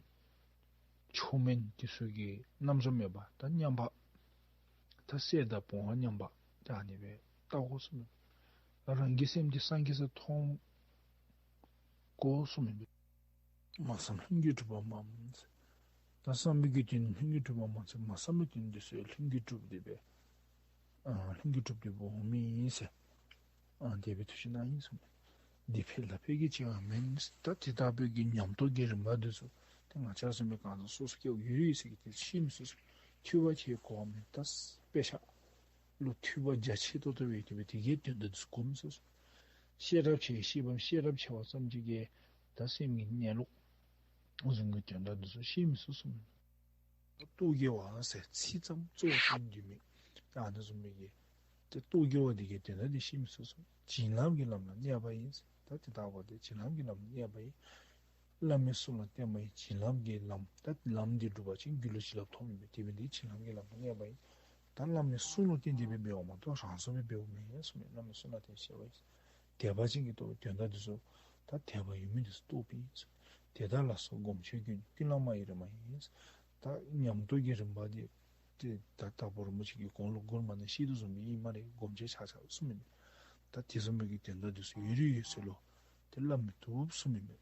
མཆོག་དམན་དེ་ཚུ་གི་རྣམ་གཞག་མེད་པར་ད་མཉམ་པ། ད་གསེར་དང་བུང་བ་མཉམ་པ། ད་ཨ་ནི་སྦེ་བལྟ་དགོ་གསུངམ་མས། རང་གི་སེམས་འདི་སངས་རྒྱས་སུ་མཐོང་དགོ་གསུངམ་མས། མ་བསམ་ལྷུན་གྱིས་གྲུབ་པ་མ། ད་བསམ་པའི་གི་དོན་ལྷུན་གྱིས་གྲུབ་པ་མ་ཚད་མ་བསམ་པའི་དོན་འདི་ཚུ་ལྷུན་གྱིས་གྲུབ་སྟེ་སྦེ་ཨ་ལྷུན་གྱིས་གྲུབ་སྟེ་སྦེ་འོང་མི་ཨིན་ཟེར། ཨ་དེ་སྦེ་ཐུགས་བཞེད་གནང་ཡི་གསུངམ་མས། འདི་ཕལ་ལ་ཕལ་གྱི་ཆེ་བ་མིན། ད་དེ་ལྟ་བུའི་གི་ཉམས་རྟོགས་ཀྱི་རིམ་པ་འདི་ཚུ་ཏེ་ང་བཅས་བཟུམ་སྦེ་གང་ཟག་སོ་སོ་སྐྱེ་བོ་ཡོད་ཡོད་ཟེར་གྱི་ཏེ་ཤེས་མི་ཚུགས་ཟེར། ཐོས་པ་ཅིག་གོ་མི་ད་དཔེ་ཆ་ལུ་ཐོས་པ་རྒྱ་ཆེ་ཏོག་ཏོ་སྦེ་ཡོད་དེ་སྦེ་དེ་གི་དོན་དག་འདི་ཚུ་གོ་མི་ཚུགས་ཟེར། ཤེས་རབ་ཆེ་ཤེས་པ་ཤེས་རབ་ཆེ་བ་ཙམ་ཅིག་གིས་ད་སེམས་ཀྱི་གནས་ལུགས་བཟུམ་གྱི་དོན་དག་འདི་ཚུ་ཤེས་མི་ཚུགས་གསུངམ་མས། རྟོག་གེ་བ་ཟེར་ཚིག་ཙམ་གཙོ་བོ་བཏོན་དེ་མེད། ད་ཨ་ནི་བཟུམ་མའི་གི་ཏེ་རྟོག་གེ་བ་འདི་གིས་དོན་དག་འདི་ཤེས་མི་ཚུགས་གསུངམ་མས། བྱིན་རླབས་ཀྱི་ལམ་ལ་གནས་པ་ཡིན་ཟེར། ད་དེ་ལྟ་བུ་དེ་བྱིན་རླབས་ཀྱི་ལམ་ལ་གནས་པ་ཡིན། བླ་མའི་གསུང་ལ་བརྟེན་པ་ཡིས་བྱིན་རླབས་ཀྱི་ལམ། ད་ལམ་འདི་སྒྲུབ་པ་ཅིན་རྒྱུད་ལུ་བྱིན་རླབས་ཐོབ་ཨིན་པས། དེ་འབད་ནི་འདི་བྱིན་རླབས་ཀྱི་ལམ་ལ་གནས་པ་ཡིན། ད་བླ་མའི་གསུང་ལུ་བརྟེན་ཏེ་སྦེ་འབདཝ་མ་གཏོགས་རང་སོ་སྦེ་འབདཝ་མེན་གསུངམ་མས། བླ་མའི་གསུང་ལ་བརྟེན་ཏེ་བཤད་པ་ཡིན། དད་པ་ཅན་གྱིས་རྟོགས་པའི་དོན་དག་འདི་ཚུ་ད་དད་པ་ཡོད་མི་འདི་ཚུ་རྟོགས་པའི་ཡིན། དེ་དག་ལ་སོགས་སྒོམ་ཆེན་ཀུན། ཀུན་བླ་མ་ཡི་རིམ་པ་ཡིན། ད་ཉམས་རྟོགས་ཀྱི་རིམ་པ་འདི་ཏེ་ད་དྭགས་པོ་རིན་པོ་ཆེ་གི་གོང་ལུ་མགུར་མ་ནང་བཤད་དོ་བཟུམ་སྦེ་ཨིན་སྨ་རེ། སྒོམ་ཆེན་ཆ་ཁྱབ་གསུངམ་མས། ད་དེ་བཟུམ་མའི་གི་དོན་དག་འདི་ཚུ་ཡོད་རིགས་ཡོད་ཚད་ལུ་ཏེ་སླབ་མི་བཏུབ་གསུངམ་མས།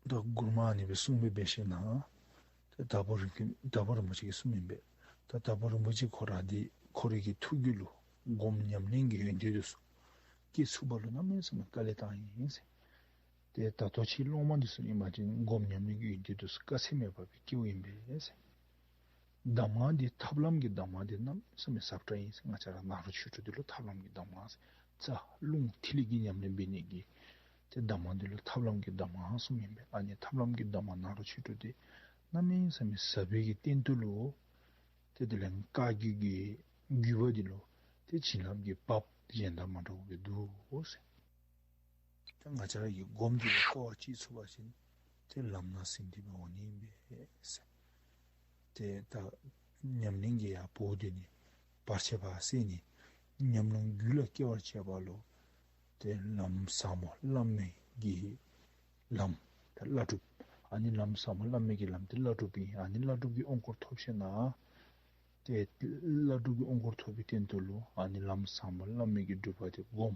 ད་མགུར་མ་ཨ་ནི་སྦེ་གསུངས་པའི་སྦེ་ཞིན་ན་ཏེ་དྭགས་པོ་རིན་པོ་དྭགས་པོ་རིན་པོ་ཆེ་གིས་གསུངམ་ཨིན་པས། ད་དྭགས་པོ་རིན་པོ་ཆེ་ཁོ་ར་འདི་ཁོ་རའི་གི་ཐུགས་རྒྱུད་ལུ་སྒོམ་ཉམས་ལེན་གྱི་ཡོན་ཏན་འདི་ཚུ་སྐྱེ་ཚུགས་པ་ལུ་གནམ་མེད་ས་མེད་དཀའ་ལས་བཏང་ཡི་ཟེར། ཏེ་ད་ལྟོ་ཕྱིའི་སློབ་མ་འདི་ཚུ་ཨིན་པ་ཅིན་སྒོམ་ཉམས་ལེན་གྱི་ཡོན་ཏན་འདི་ཚུ་དཀའ་ཚེགས་མེད་པར་སྦེ་སྐྱེཝ་ཨིན་པས་ཟེར། གདམས་ངག་འདི་ཐབས་ལམ་གྱི་གདམས་ངག་འདི་གནམ་མེད་ས་མེད་ཟབ་དྲགས་ཨིན་ཟེར། ང་བཅས་ར་ནཱ་རོ་ཆོས་དྲུག་འདི་ལུ་ཐབས་ལམ་གྱི་གདམས་ངག་ཟེར་རྩ་རླུང་ཐིག་ལེ་གི་ཉམས་ལེན་འབད་ནི་གི་ཏེ་གདམས་ངག་འདི་ལུ་ཐབས་ལམ་གྱི་གདམས་ངག་གསུངམ་ཨིན་པས། ཨ་ནི་ཐབས་ལམ་གྱི་གདམས་ངག་ནཱ་རོ་ཆོས་དྲུག་འདི་གནམ་མེད་ས་མེད་ཟབ་པའི་གི་སྟེང་དུ་ལུ་ཏེ་དེ་ལས་བཀའ་བརྒྱུད་ཀྱི་བརྒྱུད་པ་འདི་ལུ་ཏེ་བྱིན་རླབས་ཀྱི་བབས་གཞན་དང་མ་འདྲཝ་སྦེ་འདུག་ཟེར། ཏེ་ང་བཅས་ར་གིས་སྒོམ་འདི་ལུ་སྐོར་བ་ཅིག་ཚུགས་པ་ཅིན་ཏེ་ལམ་སྣ་ཟིན་ཏེ་སྦེ་འོང་ནི་ཨིན་པས་ཟེར། ཏེ་ད་ཉམས་ལེན་གྱི་ཡར་བོགས་འདོན་ནི་བར་ཆད་པ་སེལ་ནི་ཉམས་ལེན་རྒྱུད་ལ་སྐྱེ་བར་བྱེད་པ་ལུ་ཏེ་ལམ་ཟབ་མོ་བླ་མེད་ཀྱི་ལམ་ཏེ་བླ་སྒྲུབ། ཨ་ནི་ལམ་ཟབ་མོ་བླ་མེད་ཀྱི་ལམ་འདི་བླ་སྒྲུབ་ཨིན། ཨ་ནི་བླ་སྒྲུབ་ཀྱི་དབང་བསྐུར་ཐོབ་ཞིན་ན་ཏེ་བླ་སྒྲུབ་ཀྱི་དབང་བསྐུར་ཐོབ་པའི་སྟེང་དུ་ལུ་ཨ་ནི་ལམ་ཟབ་མོ་བླ་མེད་ཀྱི་སྒྲུབ་པ་འདི་སྒོམ།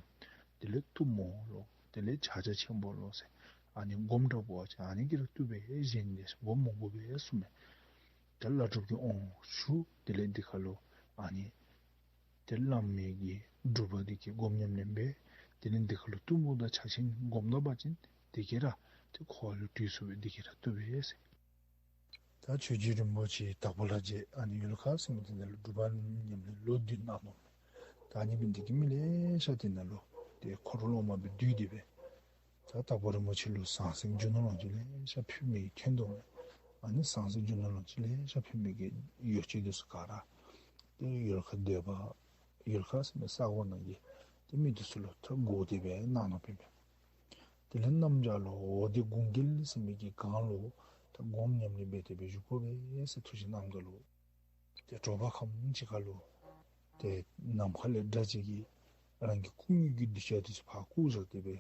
དེ་ལས་གཏུམ་མོ་ལོ། དེ་ལས་ཕྱག་རྒྱ་ཆེན་པོ་ལོ་ཟེར། ཨ་ནི་སྒོམ་དྲག་པོ་ཨ་ཙི་ཨ་ནི་གིས་ར་བཏུབ་པས། གཞན་འདི་སྒོམ་མི་དགོ་པས་གསུངམ་མས། ཏེ་བླ་སྒྲུབ་ཀྱི་དབང་ཞུ། དེ་ལས་འདི་ཁར་ལུ་ཨ་ནི་ཏེ་བླ་མེད་ཀྱི་སྒྲུབ་པ་འདི་གི་སྒོམ་ཉམས་ལེན་འབད། དེ་ལས་འདི་ཁར་ལུ་གཏུམ་མོ་དང་ཕྱག་ཆེན་སྒོམ་ད་པ་ཅིན་དེ་གིས་ར་ཏེ་འཁོར་བ་ལས་གྲོལ་ཚུགས་པས། དེ་གིས་ར་བཏུབ་པས་ཟེར། ད་ཆོས་རྗེ་རིན་པོ་ཆེ་དྭགས་པོ་ལྷ་རྗེ་ཨ་ནི་ཡུལ་ཁ་ཟེར་མི་འདི་ནང་ལུ་སྒྲུབ་པ་ཉམས་ལེན་ལོ་བདུན་གནང་ནུག། ད་ཨ་ནི་འབད་ནི་འདི་གིས་མི་ལེ་ཤ་དེ་ནང་ལུ་ཏེ་འཁོར་སློབ་མ་སྦེ་འདུས་ཏེ་སྦེ་ད་དྭགས་པོ་རིན་པོ་ཆེ་ལུ་ཟང་ཟིང་རྒྱུ་ནོར་ལོངས་སྤྱོད་ལེ་ཤ་ཕུལ་མི་ཐོན་དོ་མས། ཨ་ནི་ཟང་ཟིང་རྒྱུ་ནོར་ལོངས་སྤྱོད་ལེ་ཤ་ཕུལ་མི་གི་ཡོ་བྱད་འདི་ཚུ་ག་ར་ཏེ་ཡུལ་ཁ་སྡོད་པ་ཡུལ་ཁ་ཟེར་མི་ས་གོ་ནང་གི་ཏེ་མི་འདི་ཚུ་ལུ་ད་བགོ་སྟེ་སྦེ་གནང་ནུག་པས་མས། དེ་ལས་གནམ་བྱཱར་ལུ་འོ་དེ་གུང་རྒྱལ་ཟེར་མི་གི་སྒང་ལུ་ད་སྒོམ་ཉམས་ལེན་འབད་དེ་སྦེ་བཞུགས་དགོ་པས་ཟེར་ཐུགས་བཞེད་གནངམ་ད་ལུ་ཏེ་དྲོ་པ་ཁམ་ཅིག་ཁར་ལུ་ཏེ་ནམ་མཁའ་ལས་སྒྲ་ཅིག་གིས་རང་གི་སྐུ་དངོས་ཀྱི་གདུལ་བྱ་འདི་ཚུ་ཕར་བཀུག་བཞག་སྟེ་སྦེ་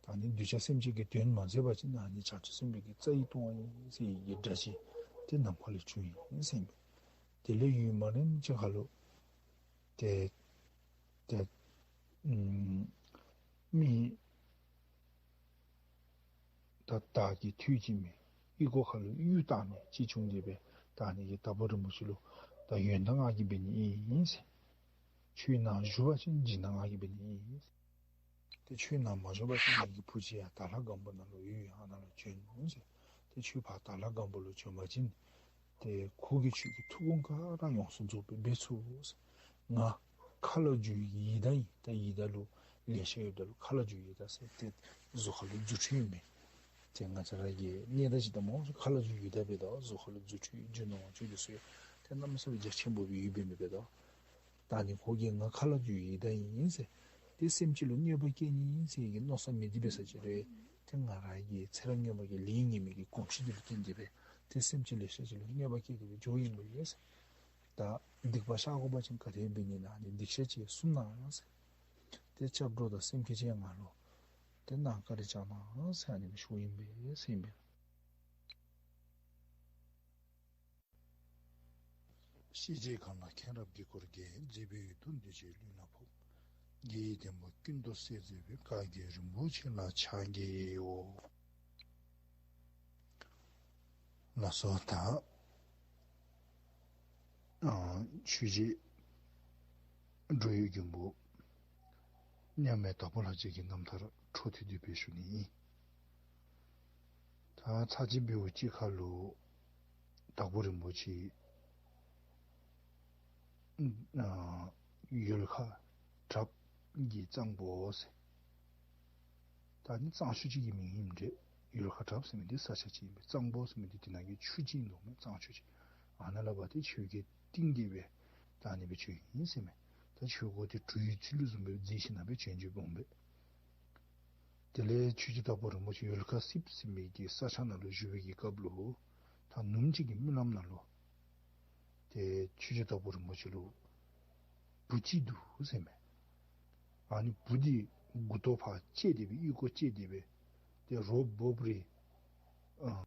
ད་ཨ་ནི་གདུལ་བྱ་སེམས་ཅན་གྱི་དོན་མ་མཛད་པ་ཅིན་ཨ་ནི་བྱང་ཆུབ་སེམས་དཔའི་གི་རྩ་བའི་ལྟུང་བ་ཨིན་ཟེར་བའི་གི་སྒྲ་ཅིག་ཏེ་ནམ་མཁའ་ལས་བྱུང་ཡི་ཟེར་མས། དེ་ལས་ཡུན་མ་རིངམ་ཅིག་ཁར་ལུ་ཏེ་ཏེ་ཨམ་མི་ད་བདག་གི་ཐུགས་ཀྱི་མི་ཨོལ་ལྐོག་ཁར་ལུ་གཡུ་བཏགས་མི་ཅིག་བྱུང་སྟེ་སྦེ་ད་ཨ་ནི་གིས་དྭགས་པོ་རིན་པོ་ཆེ་ལུ་ད་ཡོན་བདག་ང་གིས་འབད་ནི་ཨིན་ཟེར། ཁྱོད་ནཱ་བཞུགས་པ་ཅིན་སྦྱིན་བདག་ང་གིས་འབད་ནི་ཨིན་ཟེར། ཏེ་ཁྱོད་ནཱ་མ་བཞུགས་པ་ཅིན་ངེ་གི་བུ་ཅིག་ཡར་དྭགས་ལྷ་སྒམ་པོ་ནང་ལུ་ཡོད། ཨ་ནཱ་ལུ་བྱོན་ཟེར། ཏེ་ཁྱོད་ཕར་དྭགས་ལྷ་སྒམ་པོ་ལུ་བྱོན་པ་ཅིན་ ཏེ་ཁོ་གིས་ཁྱོད་ཀྱི་ཐུགས་དགོངས་ག་ར་ཡོངས་སུ་རྫོགས་པའི་འབད་ཚུགས་ཟེར། ང་མཁའ་ལ་རྒྱུ་བའི་ཡི་དྭགས་ཨིན། ད་ཡི་དྭགས་ལུ་ལེ་ཤ་ཡོདཔ་ད་ལུ་མཁའ་ལ་རྒྱུ་བའི་ཡི་དྭགས་ཟེར་ཏེ་གཟུགས་ཁ་ལུ་རྫུ་འཕྲུལ་ཨིན་མས། ཏེ་ང་བཅས་ར་གི་གནས་བདག་ཅིག་དང་མོ་མཁའ་ལ་རྒྱུ་བའི་ཡི་དྭགས་འབདཝ་ད་གཟུགས་ཁ་ལུ་རྫུ་འཕྲུལ་རྒྱུ་ནོར་ལོངས་སྤྱོད་འདི་ཚུ་ཡང་ཏེ་གནམ་མེད་ས་མེད་རྒྱ་ཆེན་པོ་སྦེ་ཡོདཔ་ཨིན་མས་པ་ད། ད་ཨ་ནི་ཁོ་གིས་ང་མཁའ་ལ་རྒྱུ་བའི་ཡི་དྭགས་ཨིན་ཟེར་ཏེ་སེམས་ཅན་ལུ་གནོད་པ་བཀལ་ནི་ཨིན་ཟེར་གྱི་མནོ་བསམ་མེད་དེ་འབད་ས་ཅིག་རུང་ཏེ་ང་ར་གིས་ཚེ་རབས་སྔོན་མ་གི་ལས་ངན་མི་གི་གོམས་གཤིས་འདི་ལུ་བརྟེན་ཏེ་སྦེ་ཏེ་སེམས་ཅན་ལེ་ཤ་ཅིག་ལུ་གནོད་པ་བཀལ་ཏེ་སྦེ་འགྱོཝ་ཨིན་པས་ཟེར། ད་སྡིག་པ་བཤགས་དགོ་པ་ཅིན་ག་དེ་འབད་ནི་ན་ཨ་ནི་སྡིག་བཤགས་ཅིག་གསུང་གནང་ཟེར། ཏེ་སྐྱབས་འགྲོ་དང་སེམས་བསྐྱེད་ཅིག་ང་ལུ་ཏེ་གནང་བཀའ་དྲིན་བསྐྱང་གནང་ཟེར་ཨ་ནི་སྦེ་ཞུཝ་ཨིན་པས་ཟེར་ཨིན་པས། ཤེས་བྱའི་མཁའ་ལ་མཁྱེན་རབ་དཀྱིལ་འཁོར་རྒྱས། མཛེས་པའི་འོད་དུ་འདུས་བྱས་ལྷུན་ལ་ཕོག། རྒྱལ་བའི་བསྟན་པ་ཀུན་ཏུ་གསལ་མཛད་པའི། བཀའ་བརྒྱུད་རིན་པོ་ཆེ་ལ་ཕྱག་འཚལ་ལོ། ལགས་སོ། ད་ཨ་ཆོས་རྗེ་འགྲོ་བའི་མགོན་པོ་མཉམ་མེད་དྭགས་པོ་ལྷ་རྗེ་གི་རྣམ་ཐར་འཕྲོ་མཐུད་དེ་སྦེ་ཞུ་ནི་ཨིན། ད་ཚར་གཅིག་འབདཝ་ཅིག་ཁར་ལུ་དྭགས་པོ་རིན་པོ་ཆེ་ཨ་ཡུལ་ཁ་དྲགཔ་གི་གཙང་པོ་ཟེར། ད་ཨ་ནི་གཙང་ཆུ་ཅིག་གི་མིང་ཨིནམ་འདྲས། ཡུལ་ཁ་དྲགཔ་ཟེར་མི་འདི་ས་ཆ་ཅིག་ཨིན་པས། གཙང་པོ་ཟེར་མི་འདི་དེ་ནང་གི་ཆུ་ཅིག་ཨིན་དོ་མས། གཙང་ཆུ་ཅིག། ཨ་ནཱ་ལས་ཕར་ཏེ་ཆོས་རྒྱལ་བསྟན་རྒྱས་སྦེ་ད་ཨ་ནི་སྦེ་བྱོན་ཡི་ཟེར་མས། ད་ཆོས་འཁོར་འདི་གྲུ་ཡི་ཚུལ་ལུ་བཟུམ་སྦེ་མཛེས་ཞིནམ་ལས་སྦེ་བྱོན་བྱོནམ་འོང་པས། དེ་ལས་ཆོས་རྗེ་དྭགས་པོ་རིན་པོ་ཆེ་ཡུལ་ཁ་སིབ་ཟེར་མི་གི་ས་ཆ་ནང་ལུ་བཞུགས་པའི་གི་སྐབས་ལུ་ད་ནུབ་མོ་ཅིག་གི་རྨི་ལམ་ནང་ལུ་ཏེ་ཆོས་རྗེ་དྭགས་པོ་རིན་པོ་ཆེ་ལུ་བུ་ཅིག་འདུག་ཟེར་མས། ཨ་ནི་བུ་འདི་མགུ་ཏོ་ཕར་བཅད་དེ་སྦེ་ཨོལ་ལྐོག་བཅད་དེ་སྦེ་ཏེ་རོ་སྦོབ་རེ་ཨ་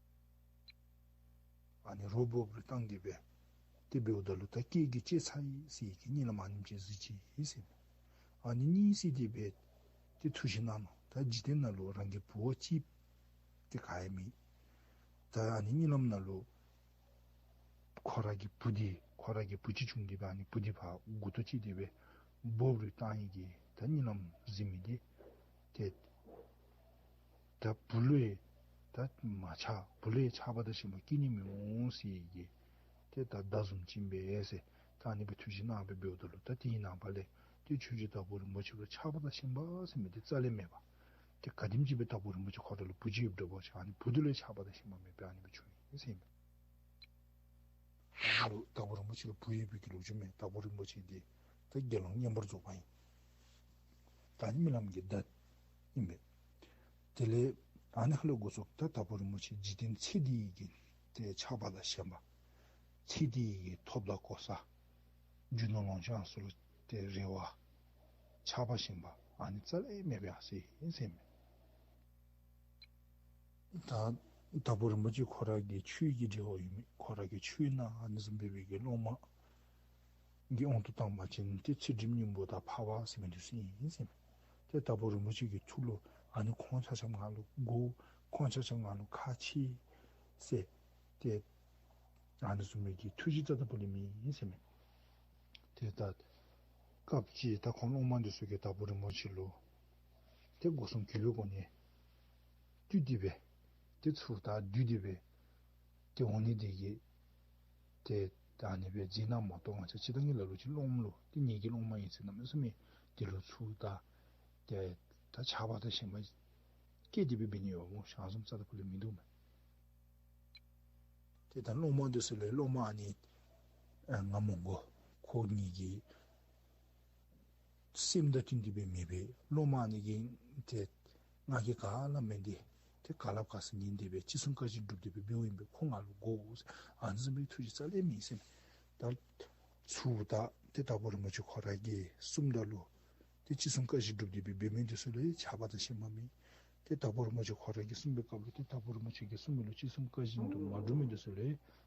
ཨ་ནི་རོ་སྦོབ་རེ་བཏང་སྟེ་སྦེ་ཏེ་འབདཝ་ད་ལུ་ད་སྐད་ཀྱིས་བཅད་ཚར་ཡི་ཟེར་གྱི་གཉིད་ལམ་ཨ་ནེམ་ཅིག་གཟིགས་ཅི་ཟེར་མས། ཨ་ནི་གཉིད་སད་དེ་སྦེ་ཏེ་ཐུགས་བཞེད་གནང་ནུག། ད་འཇིག་རྟེན་ནང་ལུ་རང་གི་བུ་བ་ཅིག་ཏེ་ག་ཡང་མེད། ད་ཨ་ནི་གཉིད་ལམ་ནང་ལུ་ཁོ་ར་གི་བུ་འདི་ཁོ་ར་གི་བུ་ཅིག་བྱུང་སྟེ་སྦེ་ཨ་ནི་བུ་འདི་ཕར་མགུ་ཏོ་བཅད་དེ་སྦེ་སྦོབ་རེ་བཏང་ཡི་གི་ད་གཉིད་ལམ་གཟིགས་མི་འདི་ཏེ་ད་བུ་ལུ་ཡང་ད་མ་ཆགས། བུ་ལུ་ཡང་ཆགས་པ་དང་ཞེན་པ་སྐྱེ་ནི་མི་འོང་ཟེར་ཡི་གི་ཏེ་ད་བརྡ་བཟུམ་ཅིག་ཨིན་པས་ཟེར། ད་ཨ་ནི་སྦེ་ཐུགས་བཞེད་གནང་སྦེ་འབདཝ་ད་ལུ་ད་དེའི་ནངས་པ་ལས་ཏེ་ཆོས་རྗེ་དྭགས་པོ་རིན་པོ་ཆེ་ལུ་ཆགས་པ་དང་ཞེན་པ་ཟེར་མི་འདི་རྩ་ལས་མེད་པར་ཏེ་ག་དེམ་ཅིག་སྦེ་དྭགས་པོ་རིན་པོ་ཆེ་ཁོ་ར་ལུ་བུ་ཅིག་ཡོདཔ་འདྲཝ་ཅིག་ཨ་ནི་བུ་འདི་ལུ་ཡང་ཆགས་པ་དང་ཞེན་པ་མེད་པར་ཨ་ནི་སྦེ་བྱུང་ཡི་ཟེར་ཨིན་པས། ད་ཨ་ནི་ལུ་དྭགས་པོ་རིན་པོ་ཆེ་ལུ་བུ་ཡོད་པའི་གི་ལོ་རྒྱུས་མས། དྭགས་པོ་རིན་པོ་ཆེ་འདི་ད་དགེ་སློང་བསྙེན་པར་རྫོགས་པ་ཨིན། ད་ཨ་ནི་རྨི་ལམ་གྱི་བརྡ་ཨིན་པས། དེ་ལས་ཨ་ནི་ཁ་ལས་འགོ་བཙུགས་ད་དྭགས་པོ་རིན་པོ་ཆེ་འཇིག་རྟེན་ཚེ་འདི་གི་ཏེ་ཆགས་པ་དང་ཞེན་པ། ཚེ་འདི་གི་ཐོབ་དང་གོ་ས། རྒྱུ་ནོར་ལོངས་སྤྱོད་ཚུ་ལུ་ཏེ་རེ་བ། ཆགས་པ་ཞེན་པ་ཨ་ནི་རྩ་ལས་མེད་པར་ཡར་སོ་ཡི་ཟེར་ཨིན་མས། ད་དྭགས་པོ་རིན་པོ་ཆེ་ཁོ་ར་གི་ཆོས་ཀྱི་འབྲེལ་བ་ཡོད་མི་ཁོ་ར་གི་ཆོས་ནང་ཨ་ནི་བཟུམ་སྦེ་སྦེ་གི་སློབ་མ་གི་དབང་དུ་བཏང་པ་ཅིན་ཏེ་ཚུལ་ཁྲིམས་སྙིང་པོ་དང་འཕགས་པ་ཟེར་མི་འདི་ཚུ་ཨིན་ཟེར་ཨིན་མས། ཏེ་དྭགས་པོ་རིན་པོ་ཆེ་གི་ཐུགས་ལུ་ཨ་ནི་ཁོང་ཆ་ཁྱབ་ང་ལུ་དགོ། ཁོང་ཆ་ཁྱབ་ང་ལུ་ཁག་ཆེ་ཟེར་ཏེ་ཨ་ནི་བཟུམ་མའི་གི་ཐུགས་བཞེད་རྩ་དང་པོ་ལས་མེད་ཟེར་མས། ཏེ་ད་སྐབས་ཅིག་ད་ཁོང་སློབ་མ་འདི་ཚུ་གིས་དྭགས་པོ་རིན་པོ་ཆེ་ལུ་ཏེ་སྒོ་གསུམ་གུས་པའི་སྒོ་ནས་བཏུད་དེ་སྦེ་ཏེ་ཚུར་ད་བསྡུ་སྟེ་སྦེ་ཏེ་འོང་ནི་འདི་གིས་ཏེ་ད་ཨ་ནི་སྦེ་མཛད་གནངམ་མ་གཏོགས་ང་བཅས་སྤྱིར་བཏང་གི་ལ་ལུ་ཅིག་སློབ་མ་ལུ་ཏེ་ངེ་གི་སློབ་མ་ཨིན་ཟེར་གནམ་མེད་ས་མེད་འདི་ལུ་ཚུར་ད་ཏེ་ད་ཆགས་པ་དང་ཞེན་པ་སྐྱེས་ཏེ་སྦེ་འབད་ནི་ཡོད་མོ་ཤང་བཟུམ་རྩ་དང་པོ་ལས་མིན་འདུག་མས། ཏེ་ད་སློབ་མ་འདི་ཚུ་ལས་སློབ་མ་ཨ་ནི་ཨ་ང་མོང་གོ་ཁོ་ངེ་གི་སེམས་དང་བསྟུན་ཏེ་སྦེ་མེད་པས། སློབ་མ་ཨ་ནི་གིས་ཏེ་ང་གིས་ག་ལས་མེན་ཏེ་ཏེ་ག་ལས་ག་ས་ཉན་ཏེ་སྦེ་ཅི་གསུང་བཀའ་བཞིན་སྒྲུབ་སྟེ་སྦེ་འབདཝ་ཨིན་པས། ཁོ་ང་ལུ་དགོ་ཟེར་ཨ་ནི་བཟུམ་མའི་ཐུགས་བཞེད་རྩ་ལས་མེད་ཟེར་མས། ད་ཚུར་ད་ཏེ་དྭགས་པོ་རིན་པོ་ཆེ་ཁོ་ར་གིས་གསུངམ་ད་ལུ་ཏེ་ཅི་གསུང་བཀའ་བཞིན་སྒྲུབ་སྟེ་སྦེ་འབད་མི་འདི་ཚུ་ལུ་ཆགས་པ་དང་ཞེན་པ་མེད། ཏེ་དྭགས་པོ་རིན་པོ་ཆེ་ཁོ་ར་གིས་གསུངས་པའི་སྐབས་ལུ་ཏེ་དྭགས་པོ་རིན་པོ་ཆེ་གིས་གསུངས་མི་ལུ་ཅི་གསུང་བཀའ་བཞིན་དུ་མ་སྒྲུབ་མི་འདི་ཚུ་ལུ་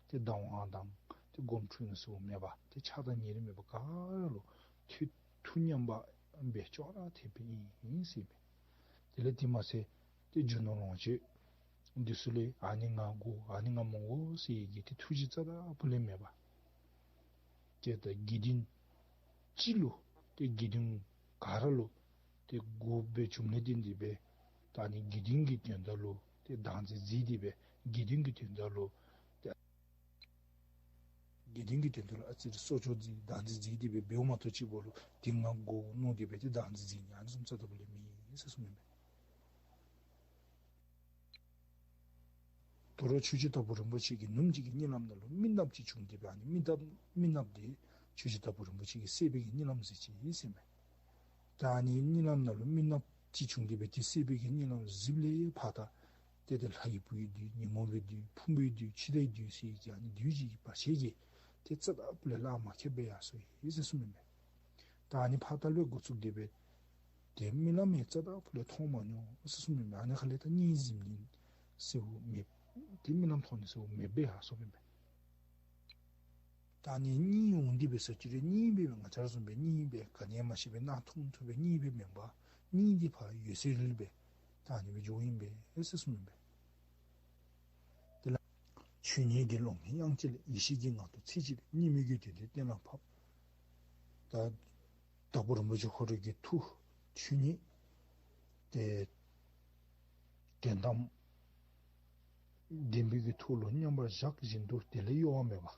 ཏེ་སྡང་བ་དང་ཏེ་དགོངས་འཁྲུལ་ནི་ཚུ་མེད་པར་ཏེ་ཆགས་སྡང་ཉེ་རིང་མེད་པར་ག་ར་ལུ་ཏེ་ཐུགས་མཉམ་པ་སྦེ་ཅོག་ར་འཐད་པའི་ཨིན་ཟེར་མས། དེ་ལས་དེ་མ་ཚད་ཏེ་རྒྱུ་ནོར་ལོངས་སྤྱོད་འདི་ཚུ་ལས་ཨ་ནི་ང་དགོ་ཨ་ནི་ང་མོང་གོ་ཟེར་གྱི་ཏེ་ཐུགས་བཞེད་རྩ་དང་པོ་ལས་མེད་པར་ཏེ་ད་དགེ་འདུན་སྤྱི་ལུ་ཏེ་དགེ་འདུན་ག་ར་ལུ་ཏེ་དགོཔ་སྦེ་བྱུངམ་ལས་བརྟེན་ཏེ་སྦེ་ད་ཨ་ནི་དགེ་འདུན་གྱི་དོན་དག་ལུ་ཏེ་བདག་འཛིན་མཛད་དེ་སྦེ་དགེ་འདུན་གྱི་དོན་དག་ལུ་ཏེ་ དོན་གྱི་དོན་དུ་ལུ་ཨ་ཙི་རེ་གསོག་འཇོག་མཛད་བདག་འཛིན་མཛད་དེ་སྦེ་འབདཝ་མ་གཏོགས་ཅིག་འབདཝ་ལུ་དེ་ང་དགོ་མནོ་སྟེ་སྦེ་ཏེ་བདག་འཛིན་མཛད་ནི་ཨ་ནི་བཟུམ་རྩ་དང་པོ་ལས་མེད་ཟེར་གསུངམ་ཨིན་པས། དོ་རུང་ཆོས་རྗེ་དྭགས་པོ་རིན་པོ་ཆེ་གིས་ནུབ་གཅིག་གི་གཉིད་ལམ་ནང་ལུ་མི་ནགཔོ་ཅིག་བྱུང་སྟེ་སྦེ་ཨ་ནི་མི་ནགཔོ་མི་ནགཔོ་དེ་ཆོས་རྗེ་དྭགས་པོ་རིན་པོ་ཆེ་གིས་བསད་པའི་གི་གཉིད་ལམ་ཟེར་ཅི་ཟེར་མས། ད་ཨ་ནི་གཉིད་ལམ་ནང་ལུ་མི་ནགཔོ་ཅིག་བྱུང་སྟེ་སྦེ་དེ་བསད་པའི་གི་གཉིད་ལམ་གཟིགསཔ་ལས་ཕར་ད་ཏེ་ཏེ་ལྷ་ཡི་བུ་ཡི་བདུད་ཉོན་མོངས་པའི་བདུད་ཕུང་པོའི་བདུད་འཆི་བདག་གི་བདུད་ཟེར་གྱི་ཨ་ནི་བདུད་ཀྱི་བར་ཆད་ཀྱིས་ཏེ་རྩ་དང་པོ་ལས་ལག་མ་ཁེབས་པར་ཡར་སོ་ཡི་ཟེར་གསུངམ་ཨིན་པས། ད་ཨ་ནི་ཕར་ལྟ་ལུ་འགོ་བཙུགས་ཏེ་སྦེ་ཏེ་རྨི་ལམ་ཡང་རྩ་དང་པོ་ལས་མཐོང་མ་མྱོང་ཟེར་གསུངམ་ཨིན་པས། ཨ་ནི་ཁ་ལས་ད་གཉིད་གཟིམ་ནི་ཟེརཝ་མེད། ཏེ་རྨི་ལམ་མཐོང་ནི་ཟེརཝ་མེདཔ་སྦེ་ཡར་སོཔ་ཨིན་པས། ད་ཨ་ནི་གཉིད་འོང་སྟེ་སྦེ་ཟེར་ཅི་རུང་གཉིད་སྦེ་ང་བཅས་ར་བཟུམ་སྦེ་གཉིད་སྦེ་ག་ནི་ཡང་མ་ཤེས་པར་གནག་དུང་དུ་སྦེ་གཉིད་སྦེ་མེན་པར་གཉིད་འདི་ཕར་འོད་གསལ་ལུ་སྦེ་ད་ཨ་ནི་སྦེ་འགྱོཝ་ཨིན་པས་ཟེར་གསུངམ་ཨིན་པས། དེ་ལས་ཆོས་ཉིད་ཀྱི་ཀློང་ནས་དབྱངས་གཅིག་ལས། ཡེ་ཤེས་ཀྱི་ངང་དུ་ཚིག་གཅིག་ལས། གཉིས་མེད་ཀྱི་དོན་འདི་གཏན་ལ་ཕབ། ད་དྭགས་པོ་རིན་པོ་ཆེ་ཁོ་རའི་གི་ཐུགས་ཆོས་ཉིད་དེ་དོན་དམ་བདེན་པའི་གི་ཐོག་ལུ་མཉམ་པར་བཞག་བཞིན་དུ་དེ་ལས་གཡོ་བ་མེད་པ།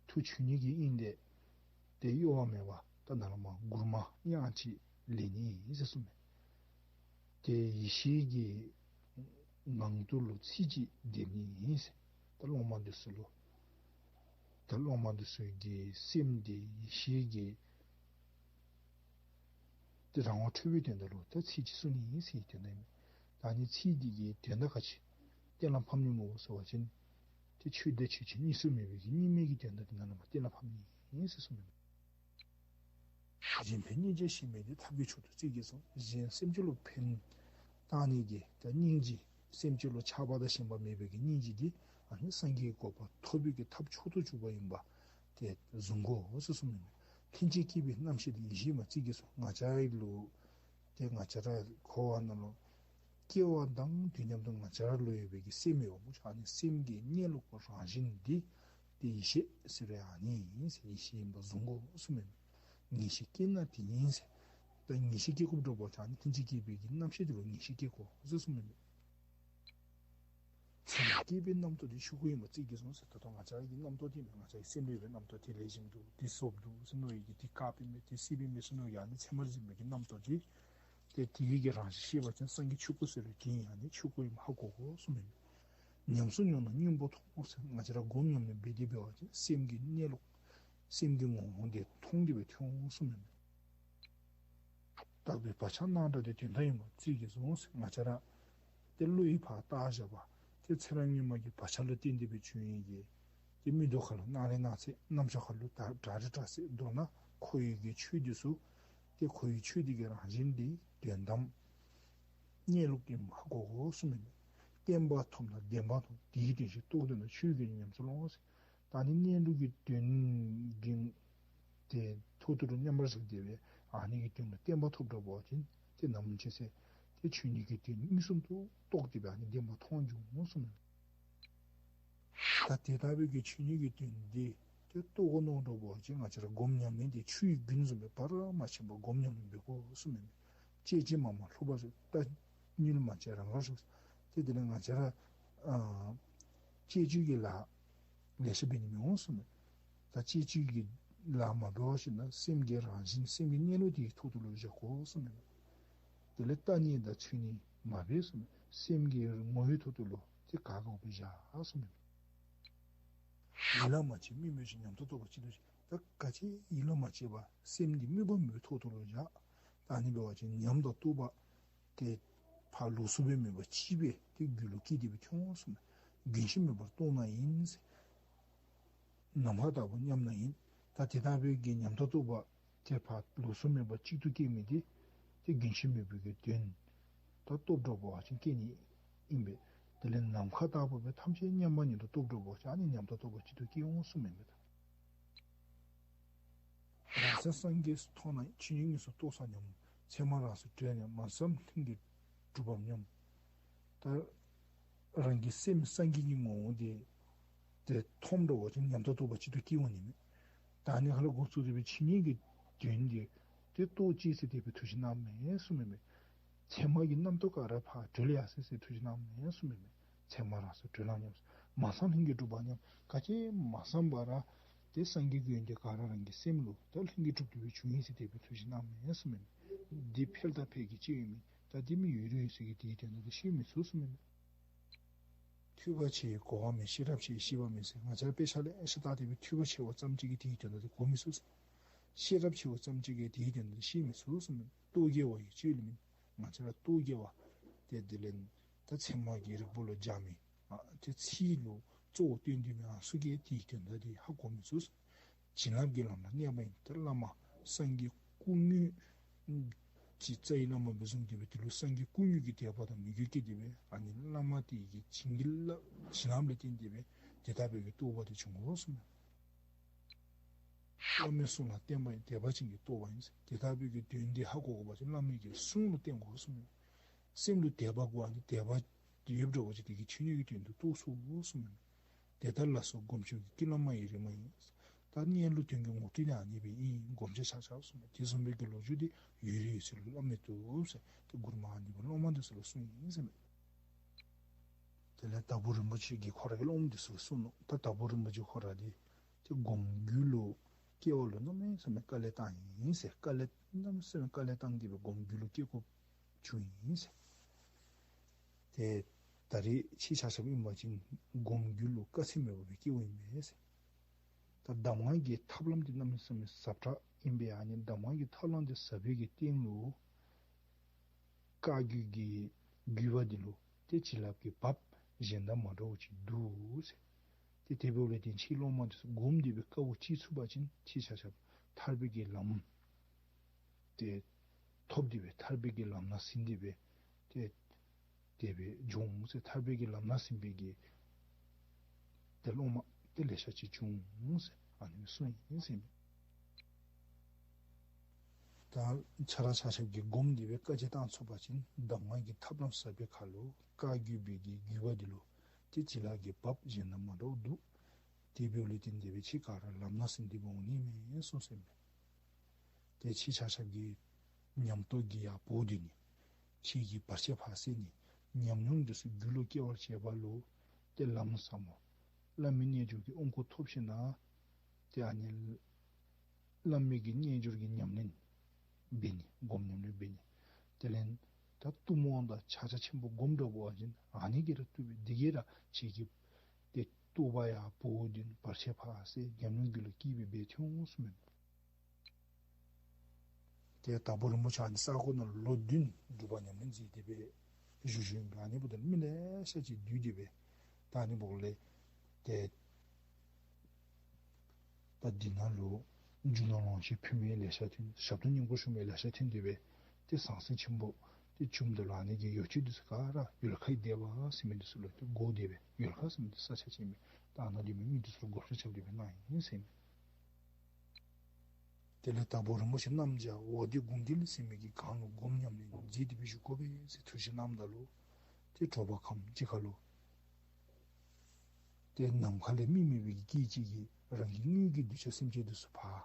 ཐུགས་ཆོས་ཉིད་ཀྱི་དབྱིངས་དེ་དེ་གཡོ་བ་མེད་པ་ད་ནཱ་ལས་མར་མགུར་མ་དབྱངས་གཅིག་ལས་ནི་ཟེར་གསུངམ་མས། ཏེ་ཡེ་ཤེས་ཀྱི་ངང་དུ་ལུ་ཚིག་གཅིག་བསྡེབ་ནི་ཨིན་ཟེར། ད་སློབ་མ་འདི་ཚུ་ལུ་ད་སློབ་མ་འདི་ཚུ་གི་སེམས་འདི་ཡེ་ཤེས་ཀྱི་ཏེ་རང་དབང་འཕྲོད་པའི་དོན་དག་ལུ་ད་ཚིག་གཅིག་གསུང་ནི་ཨིན་ཟེར་བའི་དོན་དག་ཨིན། ད་ཨ་ནི་ཚིག་འདི་གི་དོན་དག་ག་ཅི་གཏན་ལ་ཕབ་ནི་སྨོ་ཟེར་བ་ཅིན་ཏེ་ཆོས་དང་ཆོས་ཅན་གཉིས་སུ་མེད་པའི་གི་གཉིས་མེད་ཀྱི་དོན་དག་འདི་ནཱ་ལས་མར་གཏན་ལ་ཕབ་ནི་ཨིན་ཟེར་གསུངམ་མས། གཞན་ཕན་སྙིང་རྗེ་ཞེན་མེད་དེ། ཐབས་ཀྱི་མཆོག་ཏུ་ཚིག་གིས་གསུངས། གཞན་སེམས་ཅན་ལུ་ཕན་བཏགས་ནི་གི་ད་སྙིང་རྗེ་སེམས་ཅན་ལུ་ཆགས་པ་དང་ཞེན་པ་མེད་པའི་གི་སྙིང་རྗེ་འདི་ཨ་ནི་སངས་རྒྱས་ཀྱི་གོ་འཕང་ཐོབ་པའི་གི་ཐབས་མཆོག་ཏུ་གྱུར་པ་ཨིན་པ་དེ་བཟུང་དགོ་ཟེར་གསུངམ་ཨིན། ལྷན་ཅིག་སྐྱེས་པའི་རྣམ་ཤེས་དེ། ཡེ་ཤེས་མ་ཚིག་གིས་གསུངས། ང་བཅས་ར་ལུ་ཏེ་ང་བཅས་ར་འཁོར་བ་ནང་ལུ་སྐྱེ་བ་དང་དུས་མཉམ་དུ་ང་བཅས་ར་ལུ་ཡོད་པའི་གི་སེམས་ཡོད་པ་ཨ་ནི་སེམས་ཀྱི་གནས་ལུགས་རང་བཞིན་འདི་ཏེ་ཡེ་ཤེས་ཟེར་རུང་ཨ་ནི་ཨིན་ཟེར། ཡེ་ཤེས་ཨིན་པ་བཟུང་དགོ་གསུངམ་མས། ངེས་ཤེས་སྐྱེས་ན་དེ་ཉིད་ཟེར། ད་ངེས་ཤེས་སྐྱེ་དགོཔ་འདྲཝ་ཅིག་ཨ་ནི་ལྷན་ཅིག་སྐྱེས་པའི་གི་རྣམ་ཤེས་དེ་ལུ་ངེས་ཤེས་སྐྱེ་དགོ་ཟེར་གསུངམ་མས། ཚད་མ་སྐྱེས་པའི་རྣམ་རྟོག་དེ། ཆོས་སྐུ་ཡིན་པ་ཚིག་གིས་གསུངས་ཟེར། ད་ལྟོ་ང་བཅས་ཀྱི་རྣམ་རྟོག་དེ་མེན། ང་བཅས་ཀྱི་སེམས་ལས་སྦེ་རྣམ་རྟོག་དེ་ལེགས་ཤོམ་འདུག། དེ་བཙོགཔ་འདུག་ཟེར་མནོ་ཡི་གི་དེ་དཀརཔོ་ཨིན་མས་དེ་སེརཔོ་ཨིན་མས་ཟེར་མནོ་ཡི་གི་ཨ་ནི་ཚད་མར་འཛིན་པའི་གི་རྣམ་རྟོག་དེ། ཏེ་དེ་གི་རང་བཞིན་ཤེས་པ་ཅིན་སངས་རྒྱས་ཆོས་སྐུ་ཟེར་རུང་དེ་ཨ་ནི་ཆོས་སྐུ་ཨིནམ་ཧ་གོ་དགོ་གསུངམ་མས། ཉམས་སུ་མྱོང་ན་སྙིང་པོ་མཐོང་ཟེར། ང་བཅས་ར་སྒོམ་ཉམས་ལེན་འབད་དེ་འབད་བ་ཅིན་སེམས་ཀྱི་གནས་ལུགས་སེམས་ཀྱི་ངོ་བོ་དེ་མཐོང་སྟེ་སྦེ་ཐོན་འོང་གསུངམ་མས། བཏགས་པའི་བག་ཆགས་སྣང་གྲགས་དེ། དོན་དམ་ཡིན་པ་ཚིག་གིས་གསུངས་ཟེར། ང་བཅས་ར་ཏེ་བློ་ཡིས་ཕར་བཏགས་བཞག་པ་ཏེ་ཚེ་རབས་སྔོན་མ་གི་བག་ཆགས་ལུ་བརྟེན་ཏེ་སྦེ་བྱུང་ཡི་གི་ཏེ་མིག་ཏོ་ཁ་ལུ་སྣང་རེག་སྣང་ཚད་རྣམ་ཅོ་ཁ་ལུ་ད་སྒྲ་རེག་སྒྲ་ཚད་མདོར་ན་འཁོར་བའི་གི་ཆོས་འདི་ཚུ་ཏེ་འཁོར་བའི་ཆོས་འདི་གི་རང་བཞིན་འདི་དོན་དམ་གནས་ལུགས་ཨིནམ་ཧ་གོ་དགོ་གསུངམ་མས། བརྟན་པ་ཐོབ་ན་བདེན་པ་ཐོབ། དེའི་དོན་ཞིག་རྟོགས་འདོད་ན། ཆོས་ཀུན་ཉམས་སུ་ལོངས་ཟེར། ད་ཨ་ནི་གནས་ལུགས་ཀྱི་དོན་གྱི་དེ་ཐོག་ཏུ་ལུ་མཉམ་པར་བཞག་སྟེ་སྦེ་ཨ་ནི་གི་དོན་ལུ་བརྟན་པ་ཐོབ་འགྱོ་བ་ཅིན་ཏེ་ནམ་ཅིག་ཟེར་ཏེ་ཆོས་ཉིད་ཀྱི་དོན་མངོན་སུམ་དུ་རྟོགས་ཏེ་སྦེ་ཨ་ནི་བདེན་པ་མཐོང་འགྱོ་འོང་གསུངམ་མས། ད་དེ་ལྟ་བུའི་གི་ཆོས་ཉིད་ཀྱི་དོན་འདི་ཏེ་རྟོགས་དགོ་མནོ་འགྱོ་བ་ཅིན་ང་བཅས་ར་སྒོམ་ཉམས་ལེན་དེ་ཆུའི་རྒྱུན་བཟུམ་སྦེ་བར་མ་ཆད་པར་སྒོམ་ཉམས་ལེན་འབད་དགོ་གསུངམ་མས། བཅད་ཅིང་མ་རྨོངས་ལྷུག་པར་ཞོག། ལྟ་ཉུལ་མ་བྱེད་རང་དགར་ཞོག། ཏེ་དེ་ལས་ང་བཅས་ར་ཨ་བཅད་གཅོད་ཀྱི་ལཱ་ལེ་ཤ་འབད་ནི་མི་འོང་གསུངམ་མས། ད་བཅད་གཅོད་ཀྱི་ལཱ་མ་འབད་བར་ཞིན་ན་སེམས་ཀྱི་རང་བཞིན་སེམས་ཀྱི་གནས་ལུགས་དེའི་ཐོག་ཏུ་ལུ་བཞག་དགོ་གསུངམ་མས། དེ་ལས་ལྟ་ནི་དང་འཚོལ་ནི་མ་འབད་གསུངམ་མས། སེམས་ཀྱི་ངོ་བོའི་ཐོག་ཏུ་ལུ་ཏེ་ག་དགའཝ་སྦེ་བཞག་གསུངམ་མས། ཡིད་ལ་མ་བྱེད་དམིགས་མེད་བཞིན། ཉམས་རྟོགས་རྟོག་པ་གཅིག་ཏུ་སྐྱེ། ད་ག་ཅི་ཡིད་ལ་མ་བྱེད་པར་སེམས་འདི་དམིགས་པ་མེད་པའི་ཐོག་ཏུ་ལུ་བཞག། ད་ཨ་ནི་འབད་བ་ཅིན་ཉམས་དང་རྟོགས་པ་དེ་ཕར་ལོགས་སུ་སྦེ་མེད་པར་གཅིག་སྦེ་ཏེ་རྒྱུད་ལུ་སྐྱེས་ཏེ་སྦེ་ཐོན་འོང་གསུངམ་མས། རྒྱུན་ཆད་མེད་པར་རྟོགས་ན་ཡིན་ཟེར། ནམ་མཁའ་ལྟ་བུ་མཉམ་ན་ཡིན། ད་དེ་ལྟ་བུའི་གི་ཉམས་དང་རྟོགས་པ་དེ་ཕར་ལོགས་སུ་མེད་པར་གཅིག་ཏུ་སྐྱེས་མི་དེ་ཏེ་རྒྱུན་ཆད་མེད་པའི་གི་དོན་ད་རྟོགས་འགྱོ་བ་ཅིན་སྐྱེ་ནི་ཨིན་པས། དེ་ལས་ནམ་མཁའ་ལྟ་བུ་སྦེ་ཐམས་ཅད་མཉམ་པ་ཉིད་དུ་རྟོགས་འགྱོ་བ་ཅིན་ཨ་ནི་ཉམས་དང་རྟོགས་པ་གཅིག་ཏུ་སྐྱེ་འོང་གསུངམ་ཨིན་པས། རང་སེམས་སངས་རྒྱས་སུ་མཐོང་ན། ཆོས་ཉིད་དངོས་སུ་རྟོགས་སམ་སྙམ། མཚན་མ་རང་སར་གྲོལ་ནས། མ་བསམ་ལྷུན་གྱིས་གྲུབ་པ་སྙམ། ད་རང་གི་སེམས་སངས་རྒྱས་ཀྱི་ངོ་བོ་དེ་དེ་མཐོང་འགྱོ་བ་ཅིན་ཉམས་དང་རྟོགས་པ་གཅིག་ཏུ་སྐྱེ་འོང་ནི་མས། ད་ཨ་ནི་ཁ་ལས་འགོ་བཙུགས་ཏེ་སྦེ་ཆོས་ཉིད་ཀྱི་དོན་དེ་དེ་རྟོགས་ཅི་ཟེར་དེ་སྦེ་ཐུགས་བཞེད་གནངམ་མས་གསུངམ་མས། མཚན་མ་གི་རྣམ་རྟོག་ག་ར་ཕར་གྲོལ་ཡར་སོ་ཟེར་ཐུགས་བཞེད་གནངམ་མས་གསུངམ་མས། མཚན་མ་རང་སར་གྲོལ་ལ་སྙམ། མ་བསམ་ལྷུན་གྱིས་གྲུབ་པ་སྙམ། ག་ཅི་མ་བསམ་པར་ ཏེ་སངས་རྒྱས་ཀྱི་ཡོན་ཏན་ག་ར་རང་གི་སེམས་ལུ་ད་ལྷུན་གྱིས་གྲུབ་སྟེ་སྦེ་བྱུང་ཡི་ཟེར་དེ་སྦེ་ཐུགས་བཞེད་གནངམ་མས་གསུངམ་མས། འདི་འཕེལ་དང་འཕེལ་གྱི་ཅིག་ཨིན་མས། ད་འདི་མི་ཡོད་རིགས་ཡོད་ཚད་ཀྱིས་དེའི་དོན་དག་འདི་ཤེས་མི་ཚུགས་གསུངམ་མས། ཐོས་པ་ཆེ་ཡིས་གོ་བ་མེད། ཤེས་རབ་ཆེ་ཡིས་ཤེས་པ་མེད་ཟེར། ང་བཅས་ར་དཔེ་ཆ་ལེ་ཤ་བལྟ་སྟེ་སྦེ་ཐོས་པ་ཆེ་བ་ཙམ་ཅིག་གིས་དེའི་དོན་དག་འདི་གོ་མི་ཚུགས་ཟེར། ཤེས་རབ་ཆེ་བ་ཙམ་ཅིག་གིས་དེའི་དོན་དག་འདི་ཤེས་མི་ཚུགས་གསུངམ་མས། རྟོག་གེ་བ་ཡིས་དཔྱོད་ལེགས་མིན། ང་བཅས་ར་རྟོག་གེ་བ་ཏེ་དེ་ལས་ད་ཚད་མ་གི་རིགས་པ་ལུ་འཇགས་མི་ཨ་ཏེ་ཚིག་ལུ་གཙོ་བོ་བཏོན་ཏེ་མི་ཨ་ཚུ་གིས་དེའི་དོན་དག་འདི་ཧ་གོ་མི་ཚུགས་ཟེར། བྱིན་རླབས་ཀྱི་ལམ་ལ་གནས་པ་ཡིན། ཏེ་བླ་མ་སངས་རྒྱས་སྐུ་དངོས་ཀྱི་རྩ་བའི་བླ་མ་སྦེ་བཟུང་སྟེ་སྦེ་དེ་ལུ་སངས་རྒྱས་སྐུ་དངོས་ཀྱི་དད་པ་དང་མོས་གུས་བསྐྱེད་དེ་སྦེ་ཨ་ནི་བླ་མ་དེ་གི་བྱིན་གྱིས་བརླབས་བྱིན་རླབས་ལུ་བརྟེན་ཏེ་སྦེ་དེ་ལྟ་བུའི་གི་རྟོགས་པ་དེ་བྱུང་དགོ་གསུངམ་མས། བླ་མའི་གསུང་ལ་བརྟེན་པ་ཡིན། དད་པ་ཅན་གྱི་རྟོགས་པ་ཡིན། དེ་ལྟ་བུའི་གི་དོན་དེ་ཧ་གོ་དགོ་པ་ཅིན་བླ་མའི་གི་གསུང་ལུ་བརྟེན་དགོ་གསུངམ་མས། སེམས་ལུ་དད་པ་དགོ། ཨ་ནི་དད་པ་ཡོདཔ་འདྲཝ་ཅིག་དེ་གིས་ཆོས་ཉིད་ཀྱི་དོན་དུ་རྟོགས་ཚུགས་གསུངམ་མས། དེ་ལྟར་ལགས་སོ་སྒོམ་ཆུང་གི། ཀུན་བླ་མ་ཡི་རིག་མ་ཡིན། ད་གནས་ལུགས་དོན་གྱི་ངོ་སྤྲོད་ནི་ཨ་ནི་སྦེ་ཨིན། སྒོམ་ཆེན་ཆ་ཁྱབ་གསུངམ་མས། དེ་བཟུམ་སྦེ་གི་ལོ་རྒྱུས་འདི་ཡོད་རིགས་ཡོད་ཚད་ལུ་སླབ་མི་བཏུབ་ཟེར། ཏེ་མགུར་མ་ཨ་ནི་སྦེ་སློབ་མ་འདི་ཚུ་ལུ་གསུངས་ཡི་ཟེར་མས། དེ་ལས་དྭགས་པོ་རིན་པོ་ཆེ་གིས་ཁོ་རའི་སློབ་མ་འདི་ཚུ་ལུ་གསུངས་ནུག། ད་དྭགས་པོ་རིན་པོ་ཆེ་ཁོ་ར་འདི་ཏེ་སྒོམ་རྒྱུད་ལུ་སྐྱེ་བ་ལུ་གནམ་མེད་ས་མེད་དཀའ་ལས་བཏང་ཡི་ཟེར། དཀའ་ལས་གནམ་མེད་ས་མེད་དཀའ་ལས་བཏང་སྟེ་སྦེ་སྒོམ་རྒྱུད་ལུ་སྐྱེ་དགོཔ་བྱུང་ཡི་ཟེར། ཏེ་ད་རེས་ཁྱེད་ཆ་ཁྱབ་ཨིན་པ་ཅིན་སྒོམ་རྒྱུད་ལུ་དཀའ་ཚེགས་མེད་པར་སྦེ་སྐྱེཝ་ཨིན་པས་ཟེར། ད་གདམས་ངག་གི་ཐབས་ལམ་འདི་གནམ་མེད་ས་མེད་ཟབ་དྲགས་ཨིན་པས། ཨ་ནི་གདམས་ངག་གི་ཐབས་ལམ་འདི་ཟབ་པའི་གི་སྟེང་ལུ་བཀའ་བརྒྱུད་ཀྱི་བརྒྱུད་པ་འདི་ལུ་ཏེ་བྱིན་རླབས་ཀྱི་བབས་གཞན་དང་མ་འདྲཝ་ཅིག་འདུག་ཟེར། ཏེ་དེ་འབདཝ་ལས་བརྟེན་ཁྱེད་སློབ་མ་འདི་ཚུ་སྒོམ་སྟེ་སྦེ་དཀའཝ་སྤྱད་ཚུགས་པ་ཅིན་ཁྱེད་ཆ་ཁྱབ་ཐར་པའི་གི་ལམ་ཏེ་ཐོབ་སྟེ་སྦེ་ཐར་པའི་གི་ལམ་སྣ་ཟིན་ཏེ་སྦེ་ཏེ་དེ་སྦེ་འབྱུང་ཟེར། ཐར་པའི་གི་ལམ་སྣ་ཟིན་པའི་གི་ཏེ་སློབ་མ་ཏེ་ལེ་ཤ་ཅིག་འབྱུང་ཟེར་ཨ་ནི་གསུངས་ཡི་ཟེར་མས། ད་ཁྱེད་ར་ཆ་ཁྱབ་ཀྱིས་སྒོམ་སྟེ་སྦེ་དཀའ་སྤྱད་བཏང་ཚུགས་པ་ཅིན་གདམས་ངག་གི་ཐབས་ལམ་ཟབ་པའི་ཁར་ལུ་བཀའ་བརྒྱུད་པའི་གི་བརྒྱུད་པ་འདི་ལུ་ཏེ་བྱིན་རླབས་ཀྱི་བབས་གཞན་དང་མ་འདྲཝ་འདུག། དེ་འབདཝ་ལས་བརྟེན་ཏེ་སྦེ་ཁྱེད་ག་ར་ལམ་སྣ་ཟིན་ཏེ་སྦེ་འོང་ནི་མས་གསུངས་ཟེར་མས། ཏེ་ཁྱེད་ཆ་ཁྱབ་ཀྱིས་ཉམས་རྟོགས་ཀྱི་ཡར་བོགས་འདོན་ནི། ཁྱེད་ཀྱིས་བར་ཆད་ཕར་སེལ་ནི། ཉམས་མྱོང་འདི་ཚུ་རྒྱུད་ལུ་སྐྱེ་བར་བྱེད་པ་ལུ་ཏེ་ལམ་ཟབ་མོ་བླ་མའི་རྣལ་འབྱོར་གྱི་དབང་བསྐུར་ཐོབ་ཞིན་ན་ཏེ་ཨ་ནི་བླ་མའི་གི་རྣལ་འབྱོར་གྱི་ཉམས་ལེན་འབད་ནི། སྒོམ་ཉམས་ལེན་འབད་ནི། དེ་ལས་ད་གཏུམ་དབང་དང་ཕྱག་རྒྱ་ཆེན་པོ་སྒོམ་འདྲ་བ་ཅིན་ཨ་ནི་གིས་ར་བཏུབ་པས། འདི་གིས་ར་ཁྱེད་ཀྱི་ཏེ་རྟོགས་པ་ཡར་བོགས་འདོན་བར་ཆད་ཕར་སེལ་ཉམས་མྱོང་རྒྱུད་ལུ་སྐྱེས་སྦེ་འབད་ཐོན་འོང་གསུངམ་མས། ཏེ་དྭགས་པོ་རིན་པོ་ཆེ་ཨ་ནི་ས་གོ་ནང་ལུ་ལོ་བདུན་སྒྲུབ་པ་ཉམས་ལེན་མཛད་དེ་སྦེ་བཞུགས་བཞུགསཔ་ཨིན་པས། ཨ་ནི་འབདཝ་ད་མི་ལེ་ཤ་ཅིག་འདུས་ཏེ་སྦེ་ད་ཨ་ནི་འབདཝ་ལས་ཏེ་ད་འདི་ནང་ལུ་རྒྱུ་ནོར་ལོངས་སྤྱོད་ཕུལ་མི་ལེ་ཤ་ཐོན། ཞབས་ཏོག་བསྙེན་བཀུར་ཞུ་མི་ལེ་ཤ་ཐོན་ཏེ་སྦེ་ཏེ་ཟང་ཟིང་ཆེན་པོ་ཏེ་བྱུངམ་ད་ལུ་ཨ་ནི་གི་ཡོ་བྱད་འདི་ཚུ་ག་ར་ཡུལ་ཁའི་སྡེ་པ་ཟེར་མི་འདི་ཚུ་ལུ་ཏེ་བགོ་སྟེ་སྦེ་ཡུལ་ཁ་ཟེར་མི་འདི་ས་ཆ་ཅིག་ཨིན་པས། ད་ཨ་ནཱ་སྡོད་མི་མི་འདི་ཚུ་ལུ་བགོ་བཤའ་རྐྱབ་སྟེ་སྦེ་གནང་ཡི་ཟེར་མས། དེ་ལས་དྭགས་པོ་རིན་པོ་ཆེ་གནམ་བྱཱར་འོ་དེ་དགུང་འདི་ལ་ཟེར་མི་གི་སྒང་ལུ་སྒོམ་ཉམས་ལེན་མཛད་དེ་སྦེ་བཞུགས་དགོ་པས་ཟེར་ཐུགས་བཞེད་གནངམ་ད་ལུ་ཏེ་དྲོ་པ་ཁམས་ཅིག་ཁར་ལུ་ཏེ་ནམ་མཁའ་ལས་མི་མེད་པའི་གི་སྐད་ཅིག་གིས་རང་གི་དངོས་ཀྱི་གདུལ་བྱ་སེམས་ཅན་འདི་ཚུ་ཕར་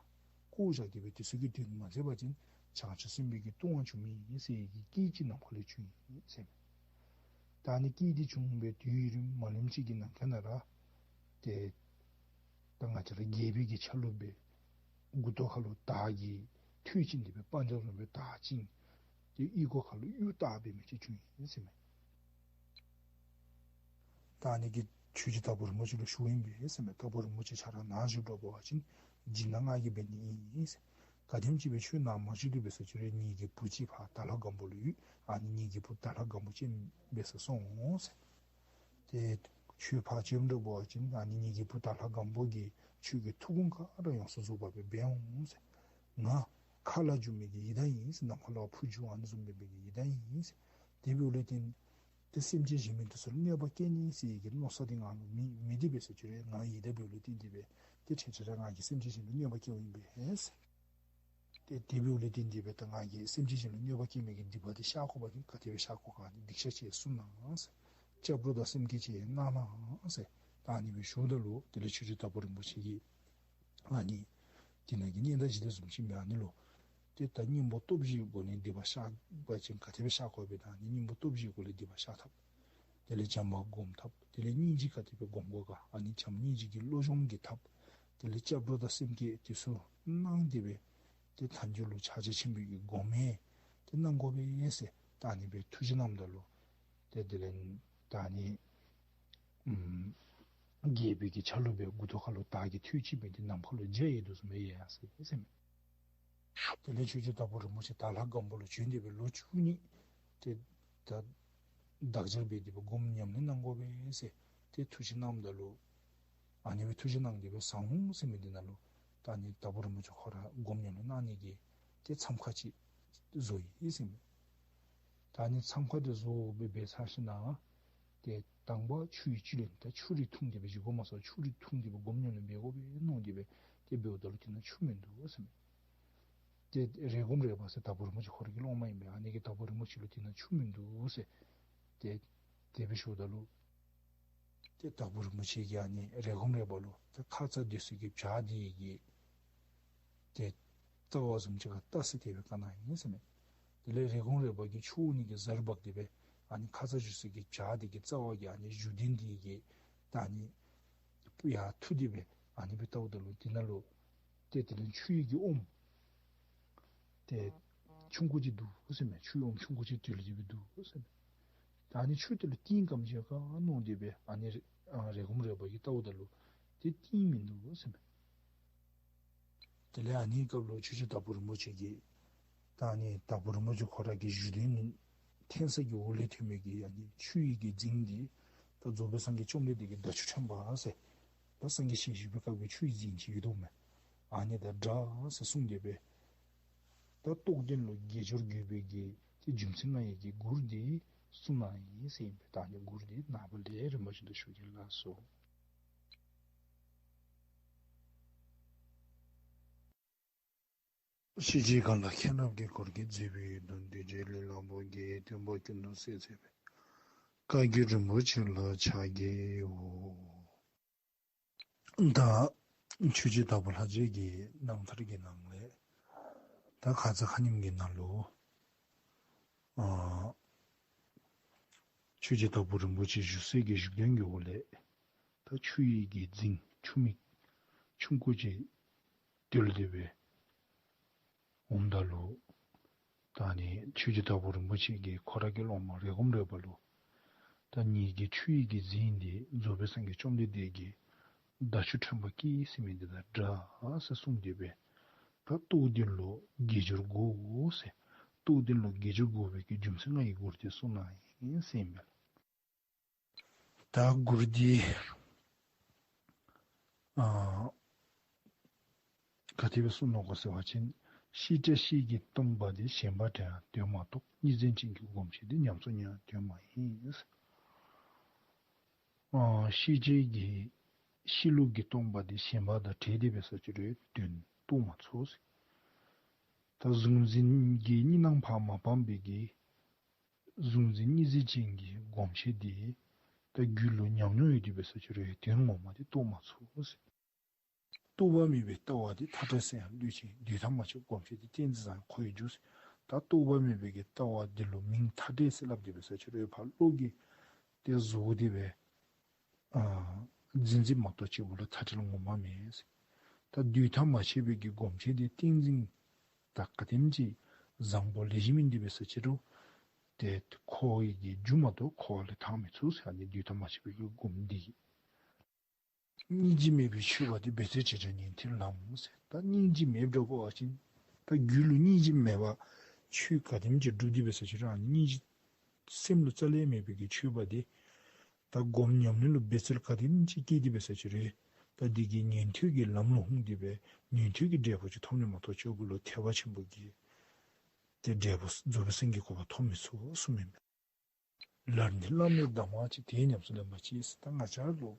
བཀོ་བཞག་སྟེ་སྦེ་དེ་ཚུ་གི་དོན་མ་མཛད་པ་ཅིན་བྱང་ཆུབ་སེམས་དཔའི་གི་ལྟུང་བ་བྱུང་མི་ཨིན་ཟེར་བའི་གི་སྐད་ཅིག་ནམ་མཁའ་ལས་བྱུང་ཡི་ཟེར་མས། ད་ཨ་ནི་སྐད་འདི་བྱུང་སྦེ་དུས་ཡུན་རིངམོ་མ་ལོནམ་ཅིག་གི་ནང་འཁོད་ན་ར་ཏེ་ད་ང་བཅས་ར་རྒྱལ་པོའི་གི་ཆ་ལུགས་སྦེ་མགུ་ཏོ་ཁར་ལུ་དར་གྱི་ཐོད་བཅིངས་ཏེ་སྦེ་དཔའ་འཇམ་བཟུམ་སྦེ་དར་བཅིངས། ཏེ་ཨོལ་ལྐོག་ཁར་ལུ་གཡུ་བཏགས་འབད་མི་ཅིག་བྱུང་ཡི་ཟེར་མས། ད་ཨ་ནི་གི་ཆོས་འདི་དྭགས་པོ་རིན་པོ་ཆེ་ལུ་ཞུཝ་ཨིན་པས་ཟེར་མས། དྭགས་པོ་རིན་པོ་ཆེ་ཁྱེད་ར་ནཱ་བཞུགསཔ་འབད་བ་ཅིན་སྦྱིན་བདག་ང་གིས་འབད་ནི་ཨིན་ཟེར། གལ་སྲིད་ཅིག་སྦེ་ཁྱོད་ནཱ་མ་བཞུགས་ཏེ་འབད་སོང་ཅི་རུང་ངེ་གི་བུ་ཅིག་ཕར་དྭགས་ལྷ་སྒམ་པོ་ལུ་ཡོད། ཨ་ནི་ངེ་གི་བུ་དྭགས་ལྷ་སྒམ་པོ་ཅིག་འབད་སར་སོང་ཟེར། ཏེ་ཁྱོད་ཕར་བྱོནམ་འདྲ་བ་ཅིན་ཨ་ནི་ངེ་གི་བུ་དྭགས་ལྷ་སྒམ་པོ་གིས་ཁྱོད་ཀྱི་ཐུགས་དགོངས་ག་ར་ཡོངས་སུ་རྫོགས་པ་སྦེ་འབད་འོང་ཟེར། ང་མཁའ་ལ་རྒྱུ་མི་གི་ཡི་དྭགས་ཨིན་ཟེར། ནམ་མཁའ་ལུ་འཕུར་འགྱོ་ཨ་ནི་བཟུམ་སྦེ་འབད་མི་གི་ཡི་དྭགས་ཨིན་ཟེར། དེ་འབདཝ་ལས་བརྟེན་ཏེ་སེམས་ཅན་གཞན་མི་འདི་ཚུ་ལུ་གནོད་པ་བཀལ་ནི་ཟེར་བའི་གི་མནོ་བསམ་འདི་ང་ལུ་མེད། མེད་དེ་འབད་སོང་ཅི་རུང་ང་ཡི་དྭགས་འབདཝ་ལུ་བརྟེན་ཏེ་སྦེ་ཏེ་ཁྱེད་ཆ་ར་ང་གིས་སེམས་ཅན་གཞན་ལུ་གནོད་པ་བཀལཝ་ཨིན་པས་ཟེར། ཏེ་དེ་འབདཝ་ལས་བརྟེན་ཏེ་སྦེ་ད་ང་གིས་སེམས་ཅན་གཞན་ལུ་གནོད་པ་བཀལ་མི་གི་སྡིག་པ་འདི་བཤགས་དགོ་པ་ཅིན་ག་དེ་སྦེ་བཤགས་དགོ་ག་ཨ་ནི་སྡིག་བཤགས་ཅིག་གསུང་གནང་ཟེར། སྐྱབས་འགྲོ་དང་སེམས་བསྐྱེད་ཅིག་གནང་གནང་ཟེར། ད་ཨ་ནི་སྦེ་ཞུཝ་ད་ལུ་དེ་ལས་ཆོས་རྗེ་དྭགས་པོ་རིན་པོ་ཆེ་གིས་ཨ་ནི་དེ་ནང་གི་གཉན་དང་འཇིག་རྟེན་བཟུམ་ཅིག་མས། ཨ་ནི་ལུ་ཏེ་ད་གཉེན་པོ་སྟོབས་བཞིའི་སྒོ་ནས་སྡིག་པ་བཤགས་པ་ཅིན་ག་དེ་སྦེ་བཤགས་དགོ་པས། ད་ཨ་ནི་གཉེན་པོ་སྟོབས་བཞིའི་སྒོ་ལས་སྡིག་པ་བཤགས་ཐབས། དེ་ལས་བྱམས་པ་སྒོམ་ཐབས། དེ་ལས་སྙིང་རྗེ་ག་དེ་སྦེ་སྒོམ་དགོ་ག་ཨ་ནི་བྱམས་སྙིང་རྗེ་གི་བློ་སྦྱོང་གི་ཐབས། དེ་ལས་སྐྱབས་འགྲོ་དང་སེམས་བསྐྱེད་དེ་ཚུ་གནང་སྟེ་སྦེ་ཏེ་མཐའ་མཇུག་ལུ་ཕྱག་རྒྱ་ཆེན་པོའི་གི་སྒོམ་ཡང་ཏེ་གནང་དགོ་པས་ཟེར་ད་ཨ་ནི་སྦེ་ཐུགས་བཞེད་གནངམ་ད་ལུ་ཏེ་དེ་ལས་ད་ཨ་ནི་ཨམ་རྒྱལ་པོའི་གི་ཆ་ལུགས་སྦེ་མགུ་ཏོ་ཁ་ལུ་དར་གྱི་ཐོད་ཅིག་སྦེ་ཏེ་ནམ་མཁའ་ལུ་འཇའ་ཡལ་དོ་བཟུམ་སྦེ་ཡལ་ཡར་སོ་ཡི་ཟེར་མས། དེ་ལས་ཆོས་རྗེ་དྭགས་པོ་རིན་པོ་ཆེ་དྭགས་ལྷ་སྒམ་པོ་ལུ་བྱོན་ཏེ་སྦེ་ལོ་བཅུ་གཉིས་ཏེ་ད་བདག་ཅག་འབད་དེ་སྦེ་སྒོམ་ཉམས་ལེན་གནང་དགོ་པས་ཟེར་ཏེ་ཐུགས་བཞེད་གནངམ་ད་ལུ་ཨ་ནི་སྦེ་ཐུགས་བཞེད་གནང་སྟེ་སྦེ་ཟང་ཧོང་ཟེར་མི་འདི་ནང་ལུ་ད་ཨ་ནི་དྭགས་པོ་རིན་པོ་ཆེ་ཁོ་ར་སྒོམ་ཉམས་ལེན་གནང་ནི་གི་ཏེ་མཚམས་ཁང་ཅིག་བཟོ་ཡི་ཟེར་མས། ད་ཨ་ནི་མཚམས་ཁང་འདི་བཟོ་སྦེ་འབད་ཚར་ཞིནམ་ལས་ཏེ་དང་པ་ཆུ་ཡི་བཅུད་ལེན་ད་ཆུ་རེ་འཐུང་སྟེ་སྦེ་བཞེས་དགོ་མས་ཟེར། ཆུ་རེ་འཐུང་སྟེ་སྦེ་སྒོམ་ཉམས་ལེན་འབད་དགོ་པས་མནོ་སྟེ་སྦེ་ཏེ་འབདཝ་ད་ལུ་དེ་ནང་ཆུ་མིན་འདུག་ཟེར་མས། ཏེ་རེ་སྒོམ་རེ་པ་ཟེར་དྭགས་པོ་རིན་པོ་ཆེ་ཁོ་ར་གི་སློབ་མ་ཨིན་པས། ཨ་ནི་གིས་དྭགས་པོ་རིན་པོ་ཆེ་ལུ་དེ་ནང་ཆུ་མིན་འདུག་ཟེར་ཏེ་དེ་སྦེ་ཞུཝ་ད་ལུ་ཏེ་དྭགས་པོ་རིན་པོ་ཆེ་གིས་ཨ་ནི་རེ་སྒོམ་རེ་པ་ལུ་ཏེ་ཁ་ཙ་སྡོད་ས་གི་བྱག་འདི་གི་ཏེ་རྩ་བ་བཟུམ་ཅིག་ཁར་བལྟ་ཟེར་དེ་སྦེ་བཀའ་གནང་ཡི་ཟེར་མས། དེ་ལས་རེ་སྒོམ་རེ་པ་གིས་ཆུ་འོང་ནི་གི་གཟར་འབག་སྟེ་སྦེ་ཨ་ནི་ཁ་ཙ་བཞུགས་ས་གི་བྱག་འདི་གི་རྩ་བ་གི་ཨ་ནི་བཞུགས་གདན་འདི་གི་ད་ཨ་ནི་ཡར་འཐུ་སྟེ་སྦེ་ཨ་ནི་སྦེ་བལྟཝ་ད་ལུ་དེ་ནང་ལུ་ཏེ་དེ་ལས་ཆུ་ཡི་གི་ཨོམ་ཏེ་ཆུང་ཀུ་ཅིག་འདུག་ཟེར་མས། ཆུ་ཡི་ཨོམ་ཆུང་ཀུ་ཅིག་དོད་ལ་སྟེ་སྦེ་འདུག་ཟེར་མས། ད་ཨ་ནི་ཆུ་དེ་ལུ་གཏིང་ག་དེམ་ཅིག་ག་མནོ་སྟེ་སྦེ་ཨ་ནི་རེ་ཨ་རེ་སྒོམ་རེ་པ་གིས་བལྟཝ་ད་ལུ་ཏེ་གཏིང་མིན་འདུག་ཟེར་མས། དེ་ལས་ཨ་ནི་སྐབས་ལུ་ཆོས་རྗེ་དྭགས་པོ་རིན་པོ་ཆེ་གིས་ད་ཨ་ནི་དྭགས་པོ་རིན་པོ་ཆེ་ཁོ་ར་གི་བཞུགས་གདན་ནི་འཐེན་ས་གི་འོག་ལས་ཐོན་མི་གི་ཨ་ནི་ཆུ་ཡི་གི་རྫིང་འདི་ད་རྫོགས་པའི་སངས་རྒྱས་བཅོམ་ལྡན་འདས་ཀྱི་མདའ་ཆུ་ཕྲན་བུ་ཟེར་ད་སངས་རྒྱས་ཞལ་བཞུགས་པའི་སྐབས་ཀྱི་ཆུ་ཡི་རྫིང་ཅིག་ཡོད་དོ་མས། ཨ་ནི་དང་འདྲ་ཟེར་གསུངས་ཏེ་སྦེ་ད་རྟོགས་ལྡན་ལུ་དགེ་སྦྱོར་དགོ་པའི་གི་ཏེ་རྒྱུ་མཚན་ལྔ་ཡི་གི་མགུར་འདི་གསུངས་གནང་ཡི་ཟེར་ཨིན་པས། ད་ཨ་ནི་མགུར་འདི་ནངས་པ་ལས་རིམ་པ་བཞིན་དུ་ཞུ་གེ་ལགས་སོ། ཤེས་བྱའི་མཁའ་ལ་མཁྱེན་རབ་དཀྱིལ་འཁོར་གྱིས། མཛེས་པའི་ཡུལ་དུ་གདུལ་བྱའི་ལུས་ལ་བོད་ཀྱི་སྟོན་པ་ཀུན་ཏུ་གསལ་མཛད་པའི། བཀའ་བརྒྱུད་རིན་པོ་ཆེ་ལ་ཕྱག་བགྱིའོ། ད་ཆོས་རྗེ་དྭགས་པོ་ལྷ་རྗེ་གི་རྣམ་ཐར་གྱི་ནང་ལས་ད་ཁ་ཙ་ཁ་ཉིནམ་གྱི་ནང་ལུ་ཨ་ཆོས་རྗེ་དྭགས་པོ་རིན་པོ་ཆེ་བཞུགས་སའི་གི་བཞུགས་གདན་གྱི་འོག་ལས་ད་ཆུ་ཡི་གི་རྫིང་ཆུ་མིག་ཆུང་ཀུ་ཅིག་དོད་ལ་སྟེ་སྦེ་འོངམ་ད་ལུ་ད་ཨ་ནི་ཆོས་རྗེ་དྭགས་པོ་རིན་པོ་ཆེ་གིས་ཁོ་ར་གི་སློབ་མ་རེ་སྒོམ་རེ་པ་ལུ་ད་ངེ་གི་ཆུ་ཡི་གི་རྫིང་འདི་རྫོགས་པའི་སངས་རྒྱས་བཅོམ་ལྡན་འདས་ཀྱི་མདའ་ཆུ་ཕྲན་བུ་ཀི་ཟེར་མི་འདི་དང་འདྲ་ཟེར་གསུངས་ཏེ་སྦེ་ད་རྟོགས་ལྡན་ལུ་དགེ་སྦྱོར་དགོ་ཟེར་རྟོགས་ལྡན་ལུ་དགེ་སྦྱོར་དགོ་པའི་གི་རྒྱུ་མཚན་ལྔ་ཡི་མགུར་འདི་གསུངས་གནང་ཡི་ཟེར་ཨིན་པས། ད་མགུར་འདི་ཨ་ག་དེ་སྦེ་གསུངས་ནུག་གོ་ཟེར་བ་ཅིན། ཤེས་བྱ་ཤེས་ཀྱིས་སྟོང་པ་འདི། ཞེན་པ་བྲལ་ཡང་དོན་མ་རྟོགས། སྙིང་རྗེ་ཅན་གྱི་སྒོམ་ཆེན་འདི། ཉམས་སུ་མྱོང་ཡང་དོན་མ་ཡིན། ཨ་ཤེས་བྱའི་གི་ཤེས་ལུགས་ཀྱིས་སྟོང་པ་འདི་ཞེན་པ་དང་བྲལ་ཏེ་འབད་ས་ཅིག་རུང་དོན་རྟོགས་མ་ཚུགས་ཟེར། ད་གཟུང་འཛིན་གྱི་གཉིས་སྣང་ཕར་མ་སྤངས་པའི་གི་གཟུང་འཛིན་སྙིང་རྗེ་ཅན་གྱི་སྒོམ་ཆེན་འདི་ད་རྒྱུད་ལུ་ཉམས་མྱོང་ཡོད་དེ་འབད་ས་ཅིག་རུང་དོན་ངོ་མ་འདི་རྟོགས་མ་ཚུགས་ཟེར། རྟོག་པ་མེད་པའི་ལྟ་བ་འདི། མཐའ་བྲལ་སེམས་ཡང་བློས་བྱས། འདོད་ཐབས་མ་ཆོད་སྒོམ་ཆེན་འདི། ཏིང་འཛིན་བཟང་ཡང་འཁོར་བའི་རྒྱུ་ཟེར། ད་རྟོག་པ་མེད་པའི་གི་ལྟ་བ་འདི་ལུ་མིང་མཐའ་བྲལ་ཟེར་སླབ་དེ་འབད་ས་ཅིག་རུང་ཕར་བློ་གིས་ཏེ་བཟོ་དེ་སྦེ་ཨ་འཛིན་འཛིན་མ་གཏོགས་གཅིག་པོ་ལུ་མཐའ་བྲལ་ངོ་མ་མེད་ཟེར། ད་འདོད་ཐབས་མ་ཆོད་པའི་གི་སྒོམ་ཆེན་འདི་ཏིང་འཛིན་ད་ག་དེམ་ཅིག་བཟང་པོ་ལེགས་ཤོམ་ཨིན་དེ་འབད་ས་ཅིག་རུང་ཏེ་འཁོར་བའི་གི་རྒྱུ་མ་གཏོགས་འཁོར་བ་ལས་ཐར་མི་ཚུགས་ཟེར། ཨ་ནི་འདོད་ཐབས་མ་ཆོད་པའི་གི་སྒོམ་འདི་གིས། སྙིང་རྗེ་མེད་པའི་ཆོས་པ་འདི། འབད་རྩོལ་ཆེ་དྲགས་ཉན་ཐོས་ལམ་ཟེར། ད་སྙིང་རྗེ་མེདཔ་འདྲཝ་འབད་བ་ཅིན་ད་རྒྱུད་ལུ་སྙིང་རྗེ་མེད་པར་ཆོས་ག་དེམ་ཅིག་སྒྲུབ་དེ་འབད་ས་ཅིག་རུང་ཨ་ནི་སྙིང་རྗེ་སེམས་ལུ་རྩ་ལས་མེད་པའི་གི་ཆོས་པ་འདི་ད་སྒོམ་ཉམས་ལེན་ལུ་འབད་རྩོལ་ག་དེམ་ཅིག་བསྐྱེད་དེ་འབད་ས་ཅིག་རུང་ད་འདི་གིས་ཉན་ཐོས་ཀྱི་ལམ་ལུ་ལྷུང་སྟེ་སྦེ་ཉན་ཐོས་ཀྱི་འབྲས་བུ་ཅིག་ཐོབ་ནི་མ་གཏོགས་ཆོས་པ་ལུ་ཐེག་པ་ཆེན་པོ་གི་ཏེ་འབྲས་བུ་རྫོགས་པའི་སངས་རྒྱས་གོ་འཕང་ཐོབ་མི་ཚུགས་གསུངམ་ཨིན་མས། ལར་ནི་བླ་མའི་གདམས་ངག་ཅིག། དེས་ཉམས་སུ་ལེན་པར་གྱིས་ཟེར། ད་ང་བཅས་ར་ལུ་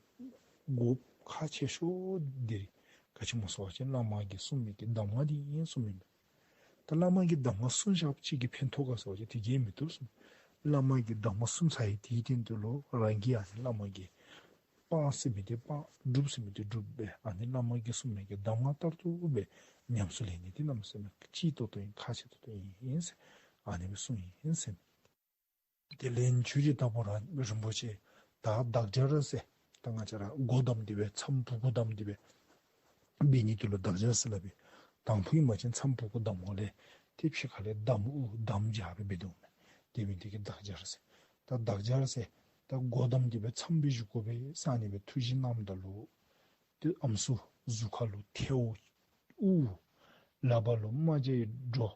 དགོཔ་ཁག་ཆེ་ཤོས་འདི་རེད། ག་ཅི་སྨོ་ཟེར་བ་ཅིན་བླ་མ་གིས་གསུངས་མི་གི་གདམས་ངག་འདི་ཨིན་གསུངམ་ཨིན་པས། ད་བླ་མ་གིས་གདམས་ངག་གསུངས་བཞགཔ་ཅིག་གིས་ཕན་ཐོགས་ག་ཟེར་བ་ཅིན་དེ་གིས་མི་ཐོགས་གསུངས། བླ་མ་གིས་གདམས་ངག་གསུངས་ཚར་ཡི། དེའི་སྟེང་དུ་ལུ་རང་གིས་ཨ་ནི་བླ་མ་གིས་སྤང་ཟེར་མི་འདི་སྤང་། སྒྲུབ་ཟེར་མི་འདི་སྒྲུབ་སྦེ་ཨ་ནི་བླ་མ་གིས་གསུངས་མི་གི་གདམས་ངག་ལྟར་དུ་སྦེ་ཉམས་སུ་ལེན་ནི་འདི་གནམ་མེད་ས་མེད་ལྕི་ཏོག་ཏོ་ཨིན། ཁག་ཆེ་ཏོག་ཏོ་ཨིན་ཟེར་ཨ་ནི་སྦེ་གསུངས་ཡི་ཟེར། དེ་ལས་ཆོས་རྗེ་དྭགས་པོ་ར་རིན་པོ་ཆེ་ད་བདག་ཅག་ར་ཟེར་ད་ང་བཅས་ར་སྒོ་བསྡམས་ཏེ་སྦེ་མཚམས་ཕུག་གུ་བསྡམས་ཏེ་སྦེ་ འབད་ནི་དེ་ལུ་དག་སྦྱར་ཟེར་སླབ་པས། དང་ཕུ་ཨིན་པ་ཅིན་མཚམས་ཕུ་གུ་བསྡམ་དགོ་ལས་ཏེ་ཕྱི་ཁ་ལས་བསྡམ་དབུ་བསྡམ་སྦྱར་སྦེ་འབད་དོ་མས། དེ་འབད་ནི་དེ་གིས་དག་སྦྱར་ཟེར། ད་དག་སྦྱར་ཟེར་ད་སྒོ་བསྡམས་ཏེ་སྦེ་མཚམས་སྦེ་བཞུགས་དགོ་པས་ཟེར་ཨ་ནི་སྦེ་ཐུགས་བཞེད་གནངམ་ད་ལུ་ཏེ་ཨམ་སྲུ་གཟུགས་ཁ་ལུ་ཐལཝ་དབུ་ལག་པ་ལུ་རྨ་བྱའི་སྒྲོ་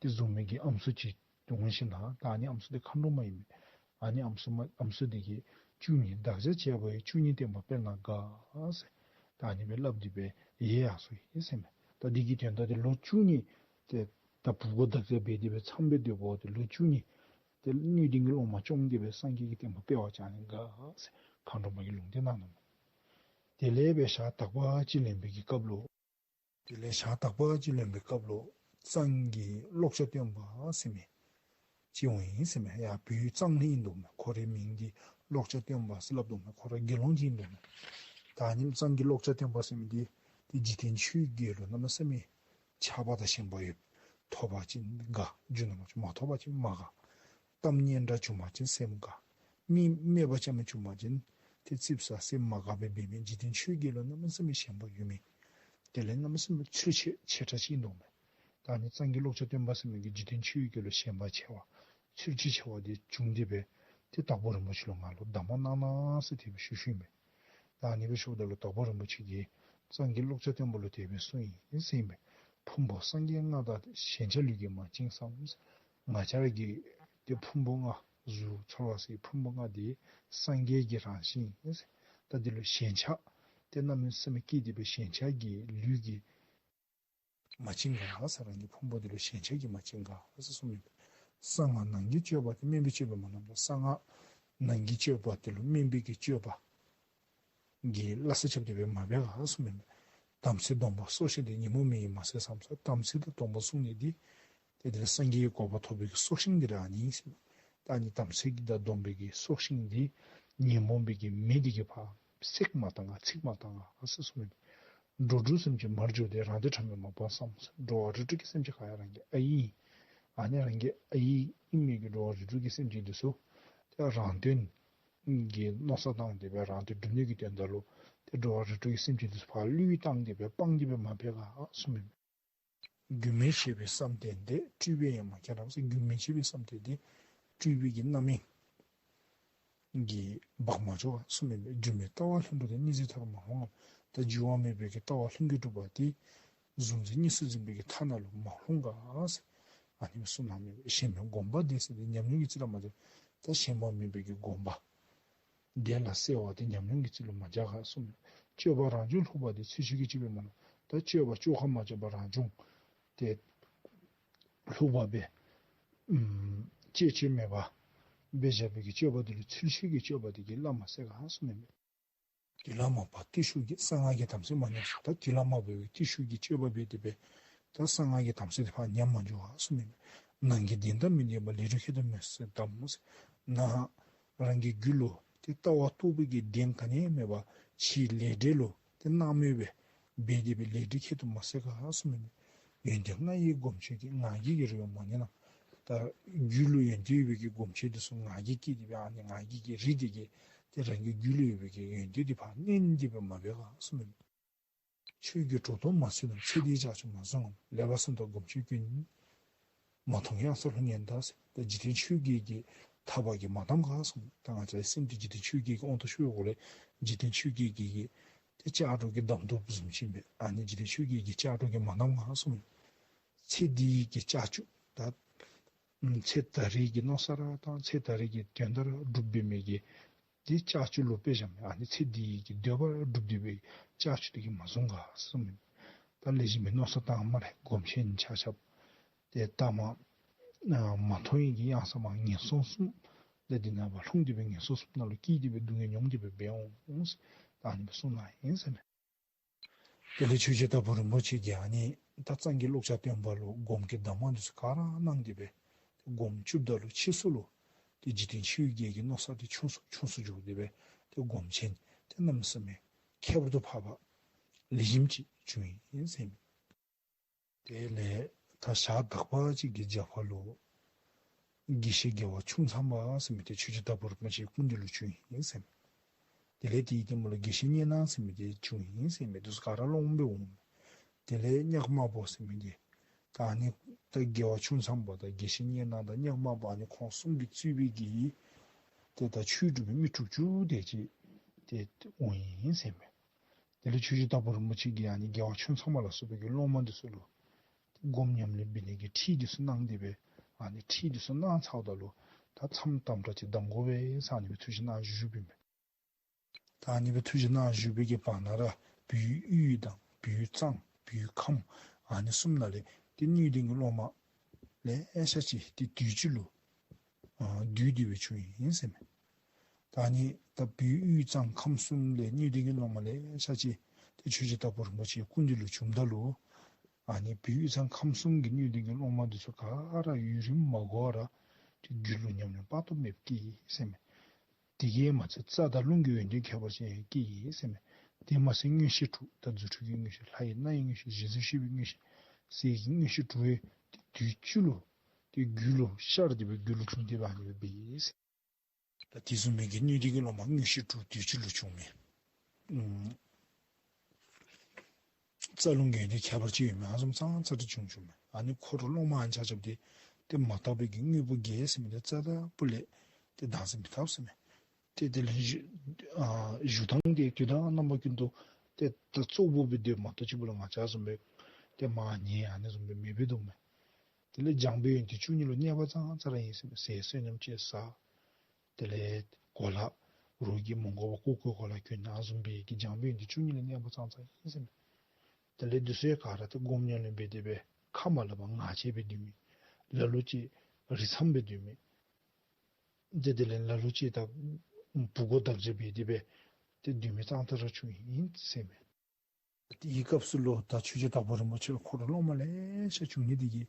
དེ་བཟུང་མི་གི་ཨམ་སྲུ་ཅིག་འོང་ཞིནམ་ད་ད་ཨ་ནི་ཨམ་སྲུ་དེ་མཁའ་འགྲོ་མ་ཨིན་མས། ཨ་ནི་ཨམ་སྲུ་མ་ཨམ་སྲུ་དེ་གིས་བཅུ་གཉིས་དག་སྦྱར་བྱས་པ་ཡིས་བཅུ་གཉིས་བསྟན་པ་སྤེལ་ན་དགའ་ཟེར་ད་ཨ་ནི་སྦེ་སླབ་སྟེ་སྦེ་ཡལ་ཡར་སོ་ཡི་ཟེར་མས། ད་འདི་གི་དོན་དག་དེ་ལོ་བཅུ་གཉིས་ཏེ་ད་ཕུ་གུ་དག་སྦྱར་འབད་དེ་སྦེ་མཚམས་སྦེ་སྡོད་པ་དེ་ལོ་བཅུ་གཉིས་ཏེ་སྣོད་ལྡན་གྱི་སློབ་མ་སྐྱོང་སྟེ་སྦེ་སངས་རྒྱས་ཀྱི་བསྟན་པ་སྤེལ་བར་བྱ་ནི་དགའ་ཟེར་མཁའ་འགྲོ་མ་གིས་ལུང་བསྟན་གནང་ནུག། དེ་ལས་སྦེ་ཞག་དག་པ་ཅིག་ལོན་པའི་གི་སྐབས་ལུ། དེ་ལས་ཞག་དག་པ་ཅིག་ལོན་པའི་སྐབས་ལུ་གཙང་གི་ཀློག་སྐྱ་སྟོན་པ་ཟེར་མི་ཅིག་འོང་ཡི་ཟེར་མས། ཡར་བོད་གཙང་ལས་ཨིན་འདུག་མས། ཁོ་རའི་མིང་འདི་ཀློག་སྐྱ་སྟོན་པ་ཟེར་སླབ་འདུག་མས། ཁོ་ར་དགེ་སློང་ཅིག་ཨིན་འདུག་མས། ད་ཨ་ནི་གཙང་གི་ཀློག་སྐྱ་སྟོན་པ་ཟེར་མི་འདི་ཏེ་འཇིག་རྟེན་ཆོས་བརྒྱད་ལུ་གནམ་མེད་ས་མེད་ཆགས་པ་དང་ཞེན་པ་ཡོད། ཐོབ་པ་ཅིན་དགའ། རྒྱུ་ནོར་མ་ཐོབ་པ་ཅིན་མ་དགའ། གཏམ་སྙན་གྲགས་བྱུང་པ་ཅིན་སེམས་དགའ། མི་སྨད་པ་ཅམ་མ་བྱུང་པ་ཅིན་ཏེ་ཙིགཔ་ཟ་སེམས་མ་དགའ་བར་འབད་མི་འཇིག་རྟེན་ཆོས་བརྒྱད་ལུ་གནམ་མེད་ས་མེད་ཞེན་པ་ཡོད་མི་དེ་ལས་གནམ་མེད་ས་མེད་ཚུལ་འཆོས་ཆེ་དྲགས་ཅིག་ཨིན་འདུག་མས། ད་ཨ་ནི་གཙང་གི་ཀློག་སྐྱ་སྟོན་པ་ཟེར་མི་གི་འཇིག་རྟེན་ཆོས་བརྒྱད་ལུ་ཞེན་པ་ཆེ་བ་ཚུལ་འཆོས་ཆེ་བ་དེ་བྱུང་སྟེ་སྦེ་ཏེ་དྭགས་པོ་རིན་པོ་ཆེ་ལུ་ང་ལུ་གདམས་ངག་གནང་གནང་ཟེར་དེ་སྦེ་ཞུ་ཞུཝ་ཨིན་པས། ད་ཨ་ནི་སྦེ་ཞུཝ་ད་ལུ་དྭགས་པོ་རིན་པོ་ཆེ་གིས་གཙང་གི་ཀློག་སྐྱ་སྟོན་པ་ལུ་དེ་སྦེ་གསུངས་ཡི་ཟེར་ཨིན་པས། ཕུང་པོ་སངས་རྒྱས་ལྔ་དང་། ཞེན་ཆགས་ལུས་ཀྱིས་མ་བཅིངས་སམ། ང་བཅས་ར་གི་ཏེ་ཕུང་པོ་ལྔ་གཟུགས་ཚོར་བ་ཟེར་ཕུང་པོ་ལྔ་དེ་སངས་རྒྱས་ཀྱི་རང་བཞིན་ཨིན་ཟེར། ད་འདི་ལུ་ཞེན་ཆགས་ཏེ་གནམ་མེད་ས་མེད་སྐྱེས་ཏེ་སྦེ་ཞེན་ཆགས་ཀྱིས་ལུས་ཀྱིས་མ་བཅིངས་ག་ཟེར། རང་གི་ཕུང་པོ་འདི་ལུ་ཞེན་ཆགས་ཀྱིས་མ་བཅིངས་ག་ཟེར་གསུངམ་ཨིན་པས། གསང་སྔགས་ནང་གི་སྤྱོད་པ་དེ་དམན་པའི་སྤྱོད་པས་མ་ནོར་བ། གསང་སྔགས་ནང་གི་སྤྱོད་པ་དེ་ལུ་དམན་པའི་གི་སྤྱོད་པ་གི་སླ་བསྲེ་རྐྱབ་སྟེ་སྦེ་མ་འབད་ག་གསུངམ་ཨིན་པས། དམ་ཚིག་སྡོམ་པ་སྲོག་ཤིང་དེ། ཉོན་མོངས་མེ་ཡིས་མ་བསྲེགས་སམ་ཟེར། དམ་ཚིག་དང་སྡོམ་པ་བསྲུང་ནི་འདི་ཏེ་དེ་ལས་སངས་རྒྱས་ཀྱི་གོ་འཕང་ཐོབ་པའི་གི་སྲོག་ཤིང་འདི་ར་ཨ་ནི་ཨིན་ཟེར། ད་ཨ་ནི་དམ་ཚིག་དང་སྡོམ་པའི་གི་སྲོག་ཤིང་འདི་ཉོན་མོངས་པའི་གི་མེ་འདི་གིས་ཕར་བསྲེག་མ་བཏང་ག་འཚིག་མ་བཏང་ག་ཟེར་གསུངམ་ཨིན་པས། འགྲོ་དྲུག་སེམས་ཅན་མར་གྱུར་ཏེ། རང་དོན་ཕྲ་མོས་མ་སྤངས་སམ་ཟེར། འགྲོ་བ་རིགས་དྲུག་གི་སེམས་ཅན་ག་ར་རང་གི་ཨའི་ཨིན། ཨ་ནི་རང་གི་ཨའི་ཨིན་མི་གི་འགྲོ་བ་རིགས་དྲུག་གི་སེམས་ཅན་འདི་ཚུ་ཏེ་རང་དོན་གྱི་མནོ་བསམ་བཏང་སྟེ་སྦེ་རང་དོན་སྒྲུབ་ནི་གི་དོན་དག་ལུ་ཏེ་འགྲོ་བ་རིགས་དྲུག་གི་སེམས་ཅན་འདི་ཚུ་ཕར་བློས་བཏང་སྟེ་སྦེ་སྤང་སྟེ་སྦེ་མ་འབད་ག་གསུངམ་ཨིན་པས། རྒྱུན་མི་འཆད་པའི་བསམ་གཏན་དེ། སྤྲུལ་པའི་ཡང་མ་མཁྱེན་རམ་ཟེར། རྒྱུན་མི་འཆད་པའི་བསམ་གཏན་དེ་སྤྲུལ་པའི་གི་རྣམ་གཡེང་གིས་སྦགས་མ་འགྱོ་ག་གསུངམ་ཨིན་པས། སྒྱུ་མའི་ལྟ་བ་ལྷུན་གྲུབ་དེ། གཉིས་འཛིན་མཐའ་རུ་མ་ལྷུང་ངམ། ད་འགྱུར་བ་མེད་པའི་གི་ལྟ་བ་ལྷུན་གྱིས་གྲུབ་པ་དེ་གཟུང་འཛིན་གཉིས་སུ་འཛིན་པའི་གི་མཐའ་ནང་ལུ་མ་ལྷུང་ག་ཟེར་ཨ་ནི་སྦེ་གསུངས་གནངམ་ཨིན་པས། ཞེན་མེད་སྒོམ་པ་དེ་ཟེར་ཏེ་ཉམས་མྱོང་གི་རྩིས་ལུ་མ་འགྱོ། ད་ཞེན་པ་མེད་པའི་གི་སྒོམ་པ་དེ་ལ་གསལ་བ་དེ་ཉམས་མྱོང་གི་རྩིས་ལུ་མ་འགྱོ་ག་གསུངམ་ཨིན་པས། སྤྱོད་པ་རང་བྱུང་ལྷུག་པ་དེ། ཚུལ་འཆོས་ཀྱི་སྤྱོད་པས་མ་ནོར། ད་སྤྱོད་པ་བཅོ་ཁ་མ་བཅོས་པར་རང་བྱུང་དེ་ལྷུག་པ་སྦེ་ཨམ་བཅས་བཅོས་མེད་པར་སྦེ་བཞག་པའི་གི་སྤྱོད་པ་དེ་ལུ་ཚུལ་འཆོས་ཀྱི་སྤྱོད་པ་དེ་གིས་སླབ་མ་ཟེར་ག་གསུངམ་ཨིན་པས། དུས་ལ་མ་བབ་བརྟུལ་ཞུགས་ཀྱིས། གསང་སྔགས་ཀྱི་དམ་ཚིག་མ་ཉམས་ཤིང་། ད་དུས་ལ་མ་བབ་པའི་བརྟུལ་ཞུགས་ཀྱི་སྤྱོད་པ་འབད་དེ་སྦེ་ད་གསང་སྔགས་ཀྱི་དམ་ཚིག་དེ་ཕར་ཉམས་མ་འགྱོ་ག་གསུངམ་ཨིན་པས། ནང་གི་གདེང་དང་མི་ལྡན་པར། ལས་འབྲས་ཁྱད་དུ་མི་གསོད་དམ་ཟེར། ནང་རང་གི་རྒྱུད་ལུ་ཏེ་ལྟ་བ་རྟོགས་པའི་གི་གདེང་ག་ནི་ཡང་མེད་པར་ཕྱིའི་ལས་འབྲས་ལུ་ཏེ་སྣང་མེད་སྦེ་འབད་དེ་སྦེ་ལས་འབྲས་ཁྱད་དུ་མ་གསོད་ག་གསུངམ་ཨིན་པས། ཡོན་ཏན་ལྔ་ཡི་སྒོམ་ཆེན་གྱིས། ང་རྒྱལ་གྱི་རི་བོ་མ་ཉིལ་ན། ད་རྒྱུད་ལུ་ཡོན་ཏན་ཡོད་པའི་གི་སྒོམ་ཆེན་དེ་ཚུ་ང་རྒྱལ་སྐྱེས་ཏེ་སྦེ་ཨ་ནི་ང་རྒྱལ་གྱི་རི་དེ་གིས་ཏེ་རང་གི་རྒྱུད་ལུ་ཡོད་པའི་གི་ཡོན་ཏན་དེ་ཕར་མནན་ཏེ་སྦེ་མ་འབད་ག་གསུངམ་ཨིན་པས། ཆོས་ཀྱི་གྲོགས་དང་མ་འཚོལ་ན། ཚེ་འདིའི་ལྕགས་ཀྱུ་མ་བཟུང་ངམ། ལེགས་པར་སོམས་དང་སྒོམ་ཆེན་ཀུན། མ་མཐོང་གཡང་ས་ལྷུང་ཉེན་གདའ་ཟེར། ད་འཇིག་རྟེན་ཆོས་བརྒྱད་ཀྱི་ཐག་པ་གིས་མ་བསྡམས་ག་གསུངས། ད་ང་བཅས་སེམས་འདི་འཇིག་རྟེན་ཆོས་བརྒྱད་ཀྱི་དབང་དུ་ཤོར་དགོ་ལས་འཇིག་རྟེན་ཆོས་བརྒྱད་ཀྱི་ཏེ་ལྕགས་སྒྲོག་གིས་བསྡམས་དོ་བཟུམ་ཅིག་ཨིན་པས། ཨ་ནི་འཇིག་རྟེན་ཆོས་བརྒྱད་ཀྱི་ལྕགས་སྒྲོག་གིས་མ་བསྡམས་ག་གསུངས། ཚེ་འདིའི་གི་ལྕགས་ཀྱུ་ད་ཚེ་ད་རེས་ཀྱི་མནོ་བསམ་ར་དང་ཚེ་ད་རེས་ཀྱི་དོན་དག་ར་སྒྲུབ་འབད་མི་གི་དེ་ལྕགས་ཀྱུ་ལུ་དཔེ་བཞག་མི། ཨ་ནི་ཚེ་འདི་གི་འདོད་པ་སྒྲུབ་སྡོད་པའི་ལྕགས་ཀྱུ་དེ་གིས་མ་བཟུང་ག་གསུངམ་ཨིན། ད་ལེགས་ཤོམ་སྦེ་མནོ་བསམ་བཏང་སྨ་རེ། སྒོམ་ཆེན་ཆ་ཁྱབ་ཏེ་ལྟ་མ་མ་མཐོང་ཡི་གི་གཡང་ས་མར་ངན་སོང་གསུམ་ལས་འདི་ནང་ཕར་ལྷུང་སྟེ་སྦེ་ངན་སོང་གསུམ་ནང་ལུ་སྐྱེས་ཏེ་སྦེ་སྡུག་བསྔལ་མྱོང་སྟེ་སྦེ་འབད་འོང་ཟེར་ད་ཨ་ནི་སྦེ་གསུངས་གནང་ཡི་ཟེར་མས། དེ་ལས་ཆོས་རྗེ་དྭགས་པོ་རིན་པོ་ཆེ་གིས་ཨ་ནི་ད་གཙང་གི་ཀློག་སྐྱ་སྟོན་པ་ལུ་སྒོམ་གྱི་གདམས་ངག་འདི་ཚུ་ག་ར་གནང་སྟེ་སྦེ་སྒོམ་བཅུགཔ་ད་ལུ་ཕྱིས་སུ་ལུ་ཏེ་འཇིག་རྟེན་ཆོས་བརྒྱད་ཀྱི་མནོ་བསམ་དེ་ཆུང་སུ་ཆུང་སུ་འགྱོ་སྟེ་སྦེ་ཏེ་སྒོམ་ཆེན་དེ་གནམ་མེད་ས་མེད་ཁྱད་པར་དུ་འཕགས་པ་ལེགས་ཤོམ་ཅིག་བྱུང་ཡི་ཟེར་མས། དེ་ལས་ད་ཞག་དག་པ་ཅིག་གི་རྒྱབ་ཁ་ལུ་དགེ་བཤེས་རྒྱལ་བ་ཁྱུང་ཚང་པ་ཟེར་མི་དེ་ཆོས་རྗེ་དྭགས་པོ་རིན་པོ་ཆེའི་སྐུ་མདུན་ལུ་བྱོན་ཡི་ཟེར་མས། དེ་ལས་དེའི་སྟེང་མ་ལུ་དགེ་བཤེས་གཉན་སྣང་ཟེར་མི་དེ་བྱུང་ཡི་ཟེར་མི་འདི་ཚུ་ག་ར་སློབ་མ་སྦེ་འོང་། དེ་ལས་གཉགས་དམར་པོ་ཟེར་མི་དེ་ད་ཨ་ནི་ད་རྒྱལ་བ་ཆུང་ཚང་པ་དང་དགེ་བཤེས་གཉན་སྣང་དང་གཉགས་དམར་པོ་ཨ་ནི་ཁོང་གསུམ་གྱིས་གཙོས་པའི་གི་ཏེ་ད་ཆོས་སྒྲུབ་པའི་མི་དྲུག་ཅུ་དེ་ཅིག་ཏེ་འོང་ཡི་ཟེར་མས། དེ་ལས་ཆོས་རྗེ་དྭགས་པོ་རིན་པོ་ཆེ་གིས་ཨ་ནི་རྒྱལ་བ་ཆུང་ཚང་པ་ལ་སོགས་པའི་གི་སློབ་མ་འདི་ཚུ་ལུ་སྒོམ་ཉམས་ལེན་འབད་ནི་གི་ཁྲིད་འདི་ཚུ་གནང་སྟེ་སྦེ་ཨ་ནི་ཁྲིད་འདི་ཚུ་གནང་ཚརཝ་ད་ལུ་ད་མཚམས་དམ་དྲག་ཅིག་བསྡམ་དགོ་པས་ཟེར་ཨ་ནི་སྦེ་ཐུགས་བཞེད་གནང་བཞུགས་བཞུགསཔ་ཨིན་མས། ད་ཨ་ནི་སྦེ་ཐུགས་བཞེད་གནང་བཞུགས་པའི་གི་བར་ན་ར་བོད་དབུས་དང་བོད་གཙང་བོད་ཁམས་ཨ་ནི་གསུམ་ནང་ལས་ཏེ་སྣོད་ལྡན་གྱི་སློབ་མ་ལེ་ཤ་ཅིག་ཏེ་དུས་གཅིག་ལུ་ཨ་འདུས་ཏེ་སྦེ་བྱུང་ཡི་ཟེར་མས། ད་ཨ་ནི་ད་བོད་དབུས་གཙང་ཁམས་གསུམ་ལས་སྣོད་ལྡན་གྱི་སློབ་མ་ལེ་ཤ་ཅིག་ཏེ་ཆོས་རྗེ་དྭགས་པོ་རིན་པོ་ཆེའི་སྐུ་མདུན་ལུ་བྱོནམ་ད་ལུ་ཨ་ནི་བོད་དབུས་གཙང་ཁམས་གསུམ་གྱི་སྣོད་ལྡན་གྱི་སློབ་མ་འདི་ཚུ་ག་ར་ཡུན་རིངམོ་མ་འགོར་བར་ཏེ་རྒྱུད་ལུ་ཉམས་ལེན་དཔག་ཏུ་མེད་པ་སྐྱེས་ཡི་ཟེར་མས། དེ་གིས་མ་ཚད་རྩ་དང་རླུང་གི་ཡོན་ཏན་ཁྱད་པར་ཅན་སྐྱེས་ཡི་ཟེར་མས། དེ་མ་ཚད་མངོན་ཤེས་དྲུག་ད་རྫུ་འཕྲུལ་གྱི་མངོན་ཤེས་ལྷ་ཡི་སྣང་བའི་མངོན་ཤེས་རྗེས་སུ་ཤེས་པའི་མངོན་ཤེས་ཟེར་གྱི་མངོན་ཤེས་དྲུག་ཡང་ཏེ་དུས་གཅིག་ལུ་ཏེ་རྒྱུད་ལུ་ཤར་ཏེ་སྦེ་རྒྱུད་ལུ་བྱུང་སྟེ་སྦེ་ཨ་ནི་སྦེ་འབད་ཡི་ཟེར། ད་དེ་བཟུམ་མའི་གི་སྣོད་ལྡན་གྱི་སློབ་མ་མངོན་ཤེས་དྲུག་དུས་གཅིག་ལུ་བྱུང་མི་ཨུམ་རྩ་རླུང་གི་ཡོན་ཏན་ཁྱད་པར་ཅན་ཡོད་མི་ཨ་ནི་བཟུམ་ཙང་ཙ་ར་བྱུང་བྱུངམ་མས། ཨ་ནི་འཁོར་སློབ་མ་ཨ་ནི་ཆ་ཁྱབ་དེ་ཏེ་མ་དག་པའི་གི་དངོས་པོ་བརྒྱད་ཟེར་མི་དེ་རྩ་དང་སྤུ་ལས་ཏེ་དྭངས་གསལ་མི་དག་ཟེར་མས། ཏེ་དེ་ལས་བཞུ་ཨ་བཞུགས་ཐངས་དེ་དུས་དང་རྣམ་པ་ཀུན་ཏུ་ཏེ་ད་ཙོག་པུ་སྦེ་སྡོདཔ་མ་གཏོགས་གཅིག་པུ་ལུ་ང་བཅས་བཟུམ་སྦེ་ཏེ་མར་ཉལ་ཨ་ནི་བཟུམ་སྦེ་མི་སྦེ་འདུག་མས། དེ་ལས་སྦྱངས་པའི་ཡོན་ཏན་བཅུ་གཉིས་ལུ་གནས་པ་ཙང་ཙ་ར་ཨིན་ཟེར་མས། ཟས་བསོད་སྙོམས་ཅིག་བཟའ། དེ་ལས་གོ་ལ་རོགས་ཀྱིས་མ་དགོ་པར་ཀོ་ཀོའི་གོ་ལ་གྱོན་ཨ་ནི་བཟུམ་སྦེ་གི་སྦྱངས་པའི་ཡོན་ཏན་བཅུ་གཉིས་ལུ་གནས་པ་ཙང་ཙ་ཨིན་ཟེར་མས། དེ་ལས་དེ་ཚུ་ཡང་ག་ར་ཏེ་སྒོམ་ཉམས་ལེན་འབད་དེ་སྦེ་ཁ་མ་སླབ་པར་ངག་བཅད་སྦེ་སྡོད་མི། ལ་ལུ་ཅིག་རི་མཚམས་སྦེ་སྡོད་མི། ཏེ་དེ་ལས་ལ་ལུ་ཅིག་ད་བུ་གོ་བདག་འཛིན་འབད་དེ་སྦེ་ཏེ་སྡོད་མི་ཙང་ཙ་ར་བྱུང་ཡི་ཟེར་མས། དེའི་སྐབས་སུ་ལུ་ད་ཆོས་རྗེ་དྭགས་པོ་རིན་པོ་ཆེ་ལུ་འཁོར་སློབ་མ་ལེ་ཤ་བྱུང་ནི་དེ་གིས་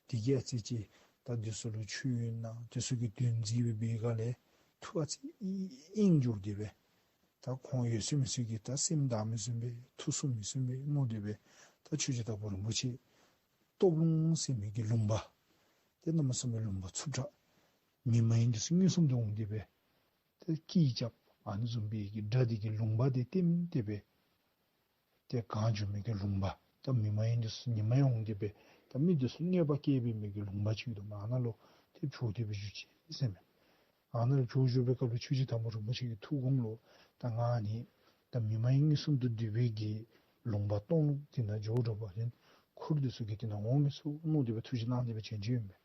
དེ་གིས་ཨ་ཙི་ཅིག་ད་དེ་ཚུ་ལུ་ཆོས་ཡོད་ན་དེ་ཚུ་གི་དོན་མཛད་སྦེ་འབད་བའི་སྒང་ལས་ཐུགས་ཨ་ཙི་གཡེང་འགྱོ་སྟེ་སྦེ་ད་ཁོང་ཡོད་ཚད་མེད་ཚད་ཀྱི་ད་སེམས་དྭངས་མི་ཚུགས་པས་ཐུགས་སུན་མི་ཚུགས་པས་མནོ་སྟེ་སྦེ་ད་ཆོས་རྗེ་དྭགས་པོ་རིན་པོ་ཆེ་སྟོབས་རླུང་ཟེར་མི་གི་ལུང་པ་ཏེ་གནམ་མེད་ས་མེད་ལུང་པ་རྩུབ་དྲགས་མི་མ་ཡིན་དེ་ཚུ་མངོན་སུམ་དུ་འོང་སྟེ་སྦེ་ཏེ་སྐད་རྐྱབ་ཨ་ནི་བཟུམ་སྦེ་གི་སྒྲ་དེ་གིས་ལུང་པ་དེ་ལྟེམ་སྟེ་སྦེ་ཏེ་གང་བྱུང་མི་གི་ལུང་པ་ད་མི་མ་ཡིན་དེ་ཚུ་ཉི་མ་ཡང་འོང་སྟེ་སྦེ་ད་མི་དེ་ཚུ་གནོད་པ་བསྐྱལ་བའི་མི་གི་ལུང་པ་ཅིག་འདུག་མས། ཨ་ནཱ་ལུ་ཏེ་བྱོག་སྟེ་སྦེ་བཞུགས་ཅི་ཟེར་མས། ཨ་ནཱ་ལུ་བྱོག་བཞུགས་པའི་སྐབས་ལུ་ཆོས་རྗེ་དྭགས་པོ་རིན་པོ་ཆེ་གི་ཐུགས་དགོངས་ལུ་ད་ང་ནི་ད་མི་མ་ཡིན་མངོན་སུམ་དུ་སྡོད་པའི་གི་ལུང་པ་སྟོང་ལུང་དེ་ནང་འགྱོ་དྲགས་པ་ཅིན་འཁོར་དེ་ཚུ་གིས་དེ་ནང་འོང་མི་ཚུགས་མནོ་སྟེ་སྦེ་ཐུགས་བཞེད་གནང་སྟེ་སྦེ་བྱོན་བྱོནམ་ཨིན་པས།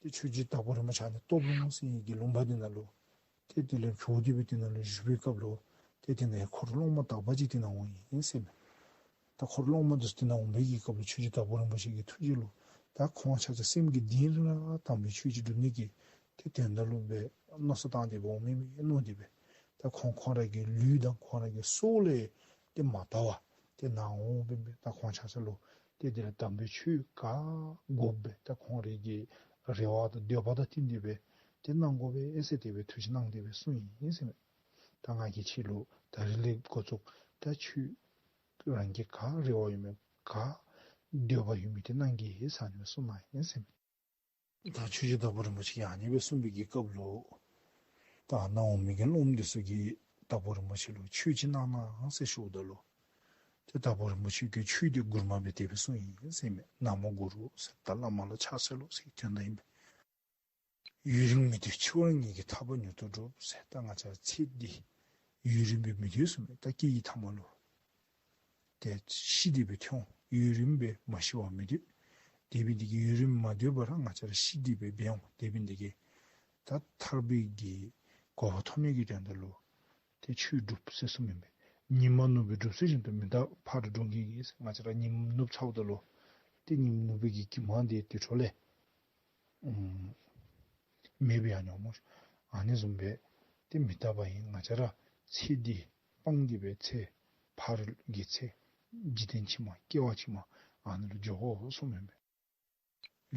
ཏེ་ཆོས་རྗེ་དྭགས་པོ་རིན་པོ་ཆེ་ཨ་ནི་སྟོབས་ལུང་ཟེར་མི་གི་ལུང་པ་དེ་ནང་ལུ་ཏེ་དེ་ལས་བྱོག་སྟེ་སྦེ་དེ་ནང་ལུ་བཞུགས་པའི་སྐབས་ལུ་ཏེ་དེ་ནང་འཁོར་སློབ་མ་དག་པ་ཅིག་དེ་ནང་འོང་ཡི་ཟེར་མས། ད་འཁོར་སློབ་མ་དེ་ཚུ་དེ་ནང་འོང་བའི་གི་སྐབས་ལུ་ཆོས་རྗེ་དྭགས་པོ་རིན་པོ་ཆེ་གི་ཐུགས་རྗེ་ལུ་ད་ཁོང་ཆ་ཁྱབ་སེམས་ཀྱི་གཏིང་ལས་ར་དམ་པའི་ཆོས་ཅིག་སྒྲུབ་ནི་གི་ཏེ་དོན་དག་ལུ་སྦེ་མནོ་བསམ་བཏང་སྟེ་སྦེ་འོང་མི་མས་མནོ་སྟེ་སྦེ་ད་ཁོང་ཁོང་ར་གི་ལུས་དང་ཁོང་ར་གི་སྲོག་ལས་ཏེ་མ་དག་པར་ཏེ་ནཱ་འོང་སྦེ་སྦེ་ད་ཁོང་ཆ་ཁྱབ་ལུ་ཏེ་དེ་ལས་དམ་པའི་ཆོས་ག་དགོཔ་སྦེ་ད་ཁོང་རའི་གི་རེ་བ་དང་འདོད་པ་དང་བསྟུན་ཏེ་སྦེ་ཏེ་གནང་དགོ་པས་ཟེར་དེ་སྦེ་ཐུགས་བཞེད་གནང་སྟེ་སྦེ་གསུངས་ཡི་ཟེར་མས། ད་ང་གིས་ཁྱེད་ལུ་ད་རིས་ལས་འགོ་བཙུགས་ད་ཁྱོད་རང་གི་ག་རེ་བ་ཡོད་མི་ག་འདོད་པ་ཡོད་མི་དེ་གནང་གེ་ཟེར་ཨ་ནི་སྦེ་གསུངས་གནང་ཡི་ཟེར་མས། ད་ཆོས་རྗེ་དྭགས་པོ་རིན་པོ་ཆེ་གིས་ཨ་ནི་སྦེ་གསུངས་པའི་གི་སྐབས་ལུ་ད་ནཱ་འོང་མི་གི་སློབ་མ་དེ་ཚུ་གིས་དྭགས་པོ་རིན་པོ་ཆེ་ལུ་ཆོས་ཅིག་གནང་གནང་ཟེར་ཞུཝ་ད་ལུ་ཏེ་དྭགས་པོ་རིན་པོ་ཆེ་གིས་ཆོས་དེ་མགུར་མ་སྦེ་དེ་སྦེ་གསུངས་ཡི་ཟེར་མས། ན་མོ་གུ་རུ་ཟེར་ད་བླ་མ་ལ་ཕྱག་འཚལ་ལོ་ཟེར་དོན་དག་ཨིན་པས། ཡུན་རིང་མི་སྡོད་འཆི་བ་ངེས་ཀྱི་ཐར་པ་མྱུར་དུ་སྒྲུབ་ཟེར། ད་ང་བཅས་ཚེ་འདི་ཡུན་རིང་སྦེ་མི་སྡོད་གསུངས་མས། ད་སྐྱེ་བའི་ཐ་མ་ལུ་ཏེ་ཤི་སྟེ་སྦེ་ཐོན་འོང་། ཡུན་རིང་སྦེ་མ་ཤི་བར་མི་སྡོད། དེ་འབད་ནི་དེ་གིས་ཡུན་རིང་མ་སྡོད་པར་ང་བཅས་ར་ཤི་སྟེ་སྦེ་འབད་འོང་། དེ་འབད་ནི་དེ་གིས་ད་ཐར་པའི་གི་གོ་འཕང་ཐོབ་ནི་གི་དོན་དག་ལུ་ཏེ་ཆོས་སྒྲུབ་ཟེར་གསུངམ་ཨིན་པས། ཉི་མ་ནུབ་པའི་སྒྲུབ་ཚུལ་བཞིན་དུ། མི་རྟག་ཕ་རོལ་འགྲོ་མགོན་གྱིས་ཟེར། ང་བཅས་ར་ཉིམ་ནུབ་ཚརཝ་ད་ལུ་ཏེ་ཉིམ་ནུབ་པའི་གི་གྱིབ་མ་དེ་དེ་འཕྲོ་ལས་ཨམ་མེདཔ་ཡར་འགྱོཝ་སྨོ། ཨ་ནི་བཟུམ་སྦེ་ཏེ་མི་རྟག་པ་ཨིན། ང་བཅས་ར་ཚེ་འདི་སྤངས་ཏེ་སྦེ་ཚེ་ཕ་རོལ་གྱི་ཚེ་འཇིག་རྟེན་ཕྱི་མ་སྐྱེ་བ་ཕྱི་མ་ཨ་ནི་ལུ་འགྱོ་དགོ་གསུངམ་ཨིན་པས།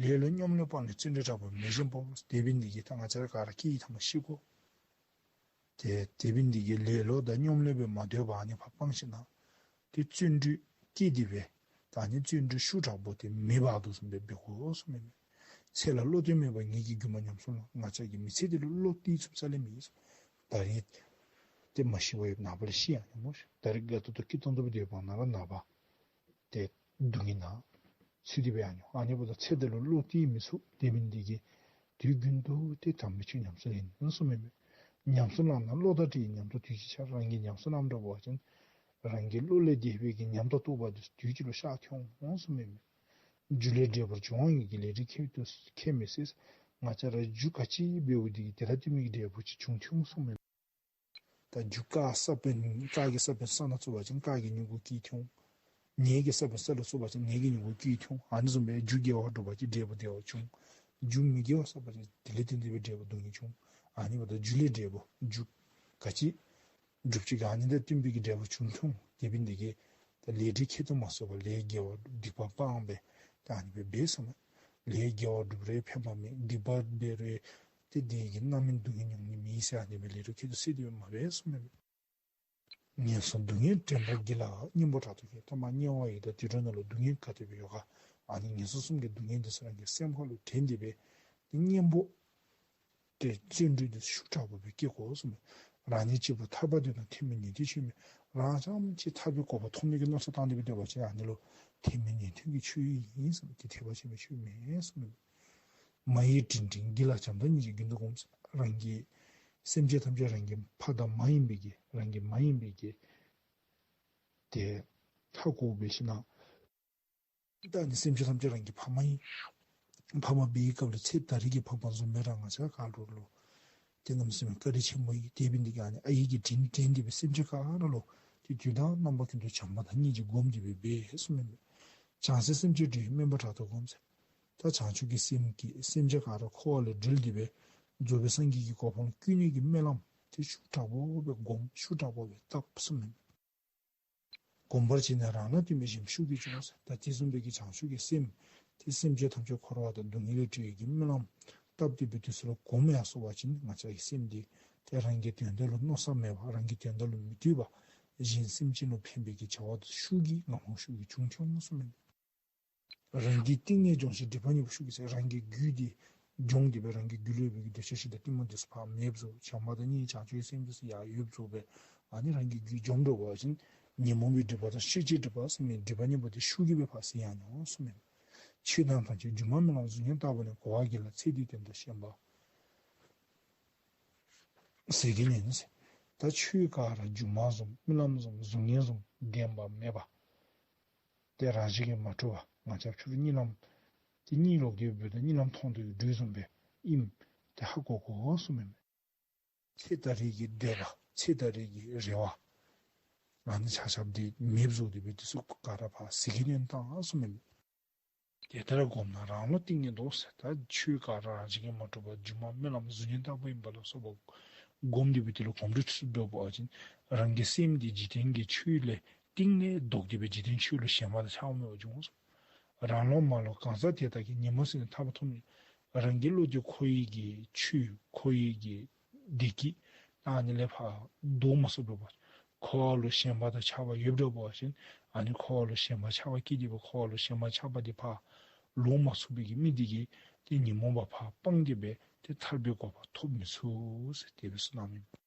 ལེ་ལོ་སྙོམས་ལས་སྤངས་ནས་བརྩོན་འགྲུས་དྲག་པོས་མི་གཞན་སྤོང་། དེ་འབད་ནི་དེ་གིས་ད་ང་བཅས་ར་ག་ར་སྐྱེ་བའི་ཐ་མ་ཤི་དགོ། ཏེ་དེ་འབད་ནི་དེ་གིས་ལེ་ལོ་དང་སྙོམས་ལས་སྦེ་མ་སྡོད་པར་ཨ་ནི་ཕར་སྤངས་ཞིནམ་ཏེ་བརྩོན་འགྲུས་བསྐྱེད་དེ་སྦེ་ད་ཨ་ནི་བརྩོན་འགྲུས་ཤུགས་དྲག་པོ་དེ་མེ་འབར་དོ་བཟུམ་སྦེ་འབད་དགོ་གསུངམ་ཨིན་མས། ཚེ་ལ་བློ་གཏད་མེད་པར་ངེད་ཀྱི་སྒྱུ་མ་ཉམས་སོང་ལ། ང་བཅས་ཀྱི་མི་ཚེ་འདི་ལུ་བློ་གཏད་ཚུགསཔ་རྩ་ལས་མེད་གསུངས། ད་རིས་ ཏེ་མ་ཤི་བར་ཡོདཔ་ནངས་པ་ལུ་ཤི་ཡར་འོང་སྨོ་ཤིག། ད་རིས་དགའ་ཏོག་ཏོ་སྐྱིད་ཏོང་ཏོ་སྦེ་སྡོད་པ་ནང་ར་ནངས་པ་ཏེ་སྡུག་བསྔལ་ནང་ཚུད་དེ་སྦེ་ཡར་འོང་། ཨ་ནི་འབདཝ་ད་ཚེ་འདི་ལུ་བློ་གཏད་མི་ཚུགས། དེ་འབད་ནི་འདི་གིས་དུས་རྒྱུན་དུ་ཏེ་དམ་པའི་ཆོས་ཉམས་སུ་ལེན་གསུངམ་མས། ཉམས་སུ་བླངས་ན་བློ་དང་འདྲེས། ཉམས་རྟོགས་དུས་གཅིག་འཆར། རང་གིས་ཉམས་སུ་བླངམ་འདྲ་བ་ཅིན་རང་གི་བློ་ལས་འདས་པའི་གི་ཉམས་དང་རྟོགས་པ་འདི་དུས་གཅིག་ལུ་ཤར་ཐོན་འོང་གསུངམ་མས། རྒྱུ་ལས་འབྲས་བུ་འབྱུང་བའི་གི་ལས་འབྲས་ཁྱད་དུ་ཁྱད་མི་ཟེར། ང་བཅས་ར་རྒྱུ་ག་ཅི་འབདཝ་འདི་གིས་དེ་དང་བསྟུན་མི་གི་འབྲས་བུ་ཅིག་འབྱུང་འོང་གསུངམ་མས། ད་རྒྱུ་དཀར་ས་བོན་དཀར་གྱི་ས་བོན་ས་ནང་བཙུགས་པ་ཅིན་དཀར་གྱི་མྱུ་གུ་སྐྱེས་ཐོན། ནས་ཀྱི་ས་བོན་ས་ལུ་བཙུགས་པ་ཅིན་ནས་ཀྱི་མྱུ་གུ་སྐྱེས་ཐོན། ཨ་ནི་བཟུམ་སྦེ་རྒྱུ་དགེ་བ་བསྒྲུབས་པ་ཅིན་འབྲས་བུ་བདེ་བ་འབྱུང་། རྒྱུ་མི་དགེ་བ་བསགས་པ་ཅིན་དེ་ལས་བརྟེན་ཏེ་སྦེ་འབྲས་བུ་སྡུག་བསྔལ་འབྱུང་། ཨ་ནི་འབདཝ་ད་རྒྱུ་ལས་འབྲས་བུ་རྒྱུ་ག་ཅི་སྒྲུབ་ཅི་ག་ཨ་ནི་དང་བསྟུན་པའི་གི་འབྲས་བུ་འབྱུང་འོང་། དེ་འབད་ནི་འདི་གིས་ད་ལས་འབྲས་ཁྱད་དུ་མ་གསོད་པར་ལས་དགེ་བ་སྡིག་པ་སྤངས་པས། ད་ཨ་ནི་སྦེ་འབད་གསུངམ་མས། ལས་དགེ་བ་སྒྲུབ་རུང་ཕན་པ་མེད། སྡིག་པ་འབད་རུང་ཏེ་དེ་གིས་རྣམ་སྨིན་སྡུག་བསྔལ་མྱོང་ནི་མེད་ཟེར་ཨ་ནི་སྦེ་ལས་འབྲས་ཁྱད་དུ་བསད་དེ་སྦེ་མ་འབད་གསུངམ་མས། ངན་སོང་སྡུག་བསྔལ་དྲན་པ་གྱིས་ལ། གཉེན་པོ་དྲག་ཏུ་སྐྱེ། ད་མ་དམྱལ་བ་ཡི་དྭགས་དུད་འགྲོ་ནང་ལུ་སྡུག་བསྔལ་ག་དེ་སྦེ་ཡོད་ག། ཨ་ནི་ངན་སོང་གསུམ་གྱི་སྡུག་བསྔལ་འདི་ཚུ་རང་གི་སེམས་ཁ་ལུ་དྲན་ཏེ་སྦེ་ཏེ་གཉེན་པོ་ཏེ་བརྩོན་འགྲུས་འདི་ཤུགས་དྲག་པོ་སྦེ་བསྐྱེད་དགོ་གསུངམ་མས། རང་ཉིད་གཅིག་པུ་ཐར་པ་འདོད་ན་ཐེག་དམན་ཉན་ཐོས་ཆོས་སྨྲ། རང་རྐྱངམ་གཅིག་ཐར་པའི་གོ་འཕང་ཐོབ་ནི་གི་མནོ་བསམ་བཏང་སྟེ་སྦེ་སྡོད་པ་ཅིན་ཨ་ནི་ལུ་ཐེག་དམན་ཉན་ཐོས་ཀྱི་ཆོས་ཨིན་གསུངམ་མས། ཏེ་ཐེག་པ་ཆེན་པོའི་ཆོས་མེན་གསུངམ་མས། མ་ཡི་དྲིན་དྲན་གྱིས་ལ། བྱམས་དང་སྙིང་རྗེ་རྒྱུན་དུ་བསྒོམ། རང་གི་སེམས་ཅན་ཐམས་ཅད་རང་གི་ཕ་དང་མ་ཨིན་པའི་གི་རང་གི་མ་ཨིན་པའི་གི་ཏེ་ཧ་གོ་སྦེ་ཞིནམ་ལས་ད་ཨ་ནི་སེམས་ཅན་ཐམས་ཅད་རང་གི་ཕ་མ་ཨིན། ཕ་མ་འབད་བའི་སྐབས་ལུ་ཚེ་ད་རེས་ཀྱི་ཕ་མ་བཟུམ་སྦེ་ར་ང་བཅས་ག་ར་ལུ་ཏེ་གནམ་མེད་ས་མེད་བཀའ་དྲིན་ཆེན་པོ་ཨིན། དེ་འབད་ནི་འདི་གིས་ཨ་ནི་ཨའི་གི་དྲིན་དྲན་ཏེ་སྦེ་སེམས་ཅན་ག་ར་ལུ་ཏེ་དུས་དང་རྣམ་པ་ཀུན་ཏུ་བྱམས་པ་དང་སྙིང་རྗེ་བསྒོམ་སྟེ་སྦེ་འབད་གསུངམ་མས། བྱང་སེམས་སེམས་ཅན་སྒྲོལ་བའི། དམན་པ་དྲག་ཏུ་བསྒོམ་ཟེར། ད་བྱང་ཆུབ་ཀྱི་སེམས་ཀྱིས་སེམས་ཅན་ག་ར་འཁོར་བ་ལས་སྒྲོལ་ཏེ་སྦེ་རྫོགས་པའི་སངས་རྒྱས་ཀྱི་གོ་འཕང་ལུ་བཀོད་ནི་གི་སྨོན་ལམ་དེ་ཤུགས་དྲག་པོ་སྦེ་བསྒོམ། ཤུགས་དྲག་པོ་སྦེ་བཏབ་གསུངམ་མས། གོམས་པར་བྱས་ནས་རང་ལ་བསྟུན་པའི་གཞན་ཕྱོགས་ཀྱིས་སྐྱོང་ཟེར། ད་དེ་བཟུམ་སྦེ་གི་བྱང་ཆུབ་ཀྱི་སེམས་དེ་སེམས་ཅན་ཐམས་ཅད་འཁོར་བ་དང་སྡུག་བསྔལ་ལས་སྒྲོལ་བའི་གི་སྨོན་ལམ་བཏབ་སྟེ་སྦེ་དེ་ཚུ་ལུ་གོམས་ཡར་སོང་པ་ཅིན་ང་བཅས་ཀྱི་སེམས་འདི་ཏེ་རང་གི་དོན་དག་ལུ་མནོ་བསམ་མེད་པར་རང་གི་དོན་དག་ལུ་མི་ལྟོས་པར་གཞན་སེམས་ཅན་ལུ་ཕན་པའི་གི་བྱ་བ་དེ་ཤུགས་ཀྱིས་ངང་ངམ་ཤུགས་ཀྱིས་འབྱུང་འོང་གསུངམ་མས། རང་རྒྱུད་གཏིང་ནས་སྦྱོང་ཞིང་སྒྲིབ་པ་གཉིས་པོ་ཞུགས་ཀྱིས་ཟེར། རང་གི་རྒྱུད་འདི་སྦྱོང་སྟེ་སྦེ་རང་གི་རྒྱུད་ལུ་ཡོད་པའི་གི་འདོད་ཆགས་ཞེ་སྡང་གཏི་མུག་འདི་ཚུ་ཕར་མེདཔ་བཟོ། བྱམས་པ་དང་སྙིང་རྗེ་བྱང་ཆུབ་ཀྱི་སེམས་འདི་ཚུ་ཡར་ཡོདཔ་བཟོ་སྦེ་ཨ་ནི་རང་གི་རྒྱུད་སྦྱོངམ་འདྲ་བ་ཅིན་ཉོན་མོངས་པའི་སྒྲིབ་པ་དང་ཤེས་བྱའི་སྒྲིབ་པ་ཟེར་མི་སྒྲིབ་པ་གཉིས་པོ་དེ་ཤུགས་ཀྱིས་སྦེ་ཕར་ཟད་ཡར་འོང་གསུངམ་མས། ཆོས་རྣམས་ཐམས་ཅད་སྒྱུ་མ་རྨི་ལམ་གཟུགས་བརྙན་ལྟ་བུ་ནི། གོ་བ་གྱིས་ལ་ཚེ་འདིའི་དོན་དག་ཞེན་པ་ཟད་གེ་ཉོན་ཟེར། ད་ཆོས་ག་ར་སྒྱུ་མ་བཟུམ་རྨི་ལམ་བཟུམ་གཟུགས་བརྙན་བཟུམ་བདེན་པ་མེད་པ། ཏེ་རང་བཞིན་གྱིས་མ་གྲུབ་པ་ང་བཅས་ཕྱི་རུ་གཉིད་ལམ་ཏེ་གཉིད་ལོག་སྟེ་འབདཝ་ད་གཉིད་ལམ་མཐོང་དུ་ཡོད་དོ་བཟུམ་སྦེ་ཨིནམ་ཏེ་ཧ་གོ་དགོ་གསུངམ་མས། ཚེ་ད་རེས་ཀྱི་འདོད་པ་ཚེ་ད་རེས་ཀྱི་རེ་བ་ཨ་ནི་ཆ་ཁྱབ་འདི་མེདཔ་བཟོ་སྟེ་སྦེ་དེ་ཚུ་ག་ར་ཕར་ཟད་གེ་ཉོན་བཏང་གསུངམ་མས། དེ་ལྟར་བསྒོམས་ན་རང་བློ་གཏིང་ནས་ལྡོག་ཟེར། ད་ཆོས་ག་ར་རང་བཞིན་གྱིས་མ་གྲུབ་པ་སྒྱུ་མ་རྨི་ལམ་གཟུགས་བརྙན་ལྟ་བུ་ཨིནམ་ལ་སོགས་པ་བསྒོམས་ཏེ་སྦེ་དེ་ལུ་གོམས་འདྲིས་འདྲོག་པ་ཅིན་རང་གི་སེམས་འདི་འཇིག་རྟེན་གྱི་ཆོས་ལས་གཏིང་ནས་ལྡོག་སྟེ་སྦེ་འཇིག་རྟེན་ཆོས་ལུ་ཞེན་པ་དང་ཆགས་པ་མེདཔ་འབྱུང་ཟེར། རང་བློ་མ་ལོག་གང་ཟག་དེ་དག་གིས། ཉོན་མོངས་ཟད་ནས་ཐར་པ་ཐོབ་ནུས། རང་གི་བློ་འདི་འཁོར་བའི་གི་ཆོས་འཁོར་བའི་གི་བདེ་སྐྱིད་ཨ་ནི་ལས་ཕར་ལྡོག་མ་ཚུགསཔ་འདྲ་བ། འཁོར་བ་ལུ་ཞེན་པ་དང་ཆགས་པ་ཡོདཔ་འདྲ་བ་ཅིན་ཨ་ནི་འཁོར་བ་ལུ་ཞེན་པ་ཆགས་པ་སྐྱེས་ཏེ་སྦེ་འཁོར་བ་ལུ་ཞེན་པ་ཆགས་པ་འདི་ཕར་ལོག་མ་ཚུགས་པའི་གི་མི་འདི་གིས་ཏེ་ཉོན་མོངས་པ་ཕར་སྤངས་ཏེ་སྦེ་ཏེ་ཐར་པའི་གོ་འཕང་ཐོབ་མི་ཚུགས་ཟེར་དེ་སྦེ་གསུངས་གནངམ་ཨིན།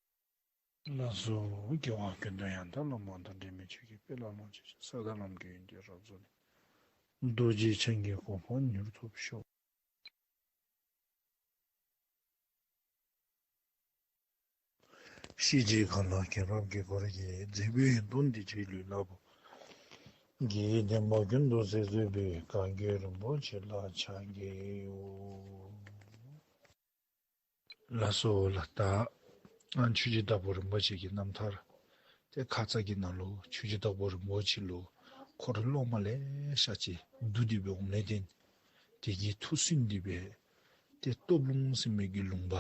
ལགས་སོ། རྒྱལ་བ་ཀུན་འདུས་ཡང་དག་བླ་མ་དང་། འབྲལ་མེད་ཆོས་ཀྱི་དཔལ་ལ་ལོངས་སྤྱོད་ཅིང་། ས་དང་ལམ་གྱི་ཡོན་ཏན་རབ་རྫོགས་ནས། རྡོ་རྗེ་འཆང་གི་གོ་འཕང་མྱུར་ཐོབ་ཤོག། ཤེས་བྱའི་མཁའ་ལ་མཁྱེན་རབ་དཀྱིལ་འཁོར་རྒྱས། མཛད་པའི་ཡོན་ཏན་འདི་ཕྱི་ལུས་ལ་བབས་ཀྱི། བསྟན་པ་ཀུན་ཏུ་གསལ་མཛད་པའི། བཀའ་བརྒྱུད་རིན་པོ་ཆེ་ལ་ཕྱག་འཚལ་ལོ། ལགས་སོ་ལགས། ད་ཨ་ཆོས་རྗེ་དྭགས་པོ་རིན་པོ་ཆེ་གི་རྣམ་ཐར་ཏེ་ཁ་ཙ་གི་ནང་ལུ་ཆོས་རྗེ་དྭགས་པོ་རིན་པོ་ཆེ་ལུ་འཁོར་སློབ་མ་ལེ་ཤ་ཅིག་འདུས་ཏེ་སྦེ་འོངམ་ལས་བརྟེན་དེ་གིས་ཐུགས་སུན་ཏེ་སྦེ་ཏེ་སྟོབས་ལུང་ཟེར་མི་གི་ལུང་པ་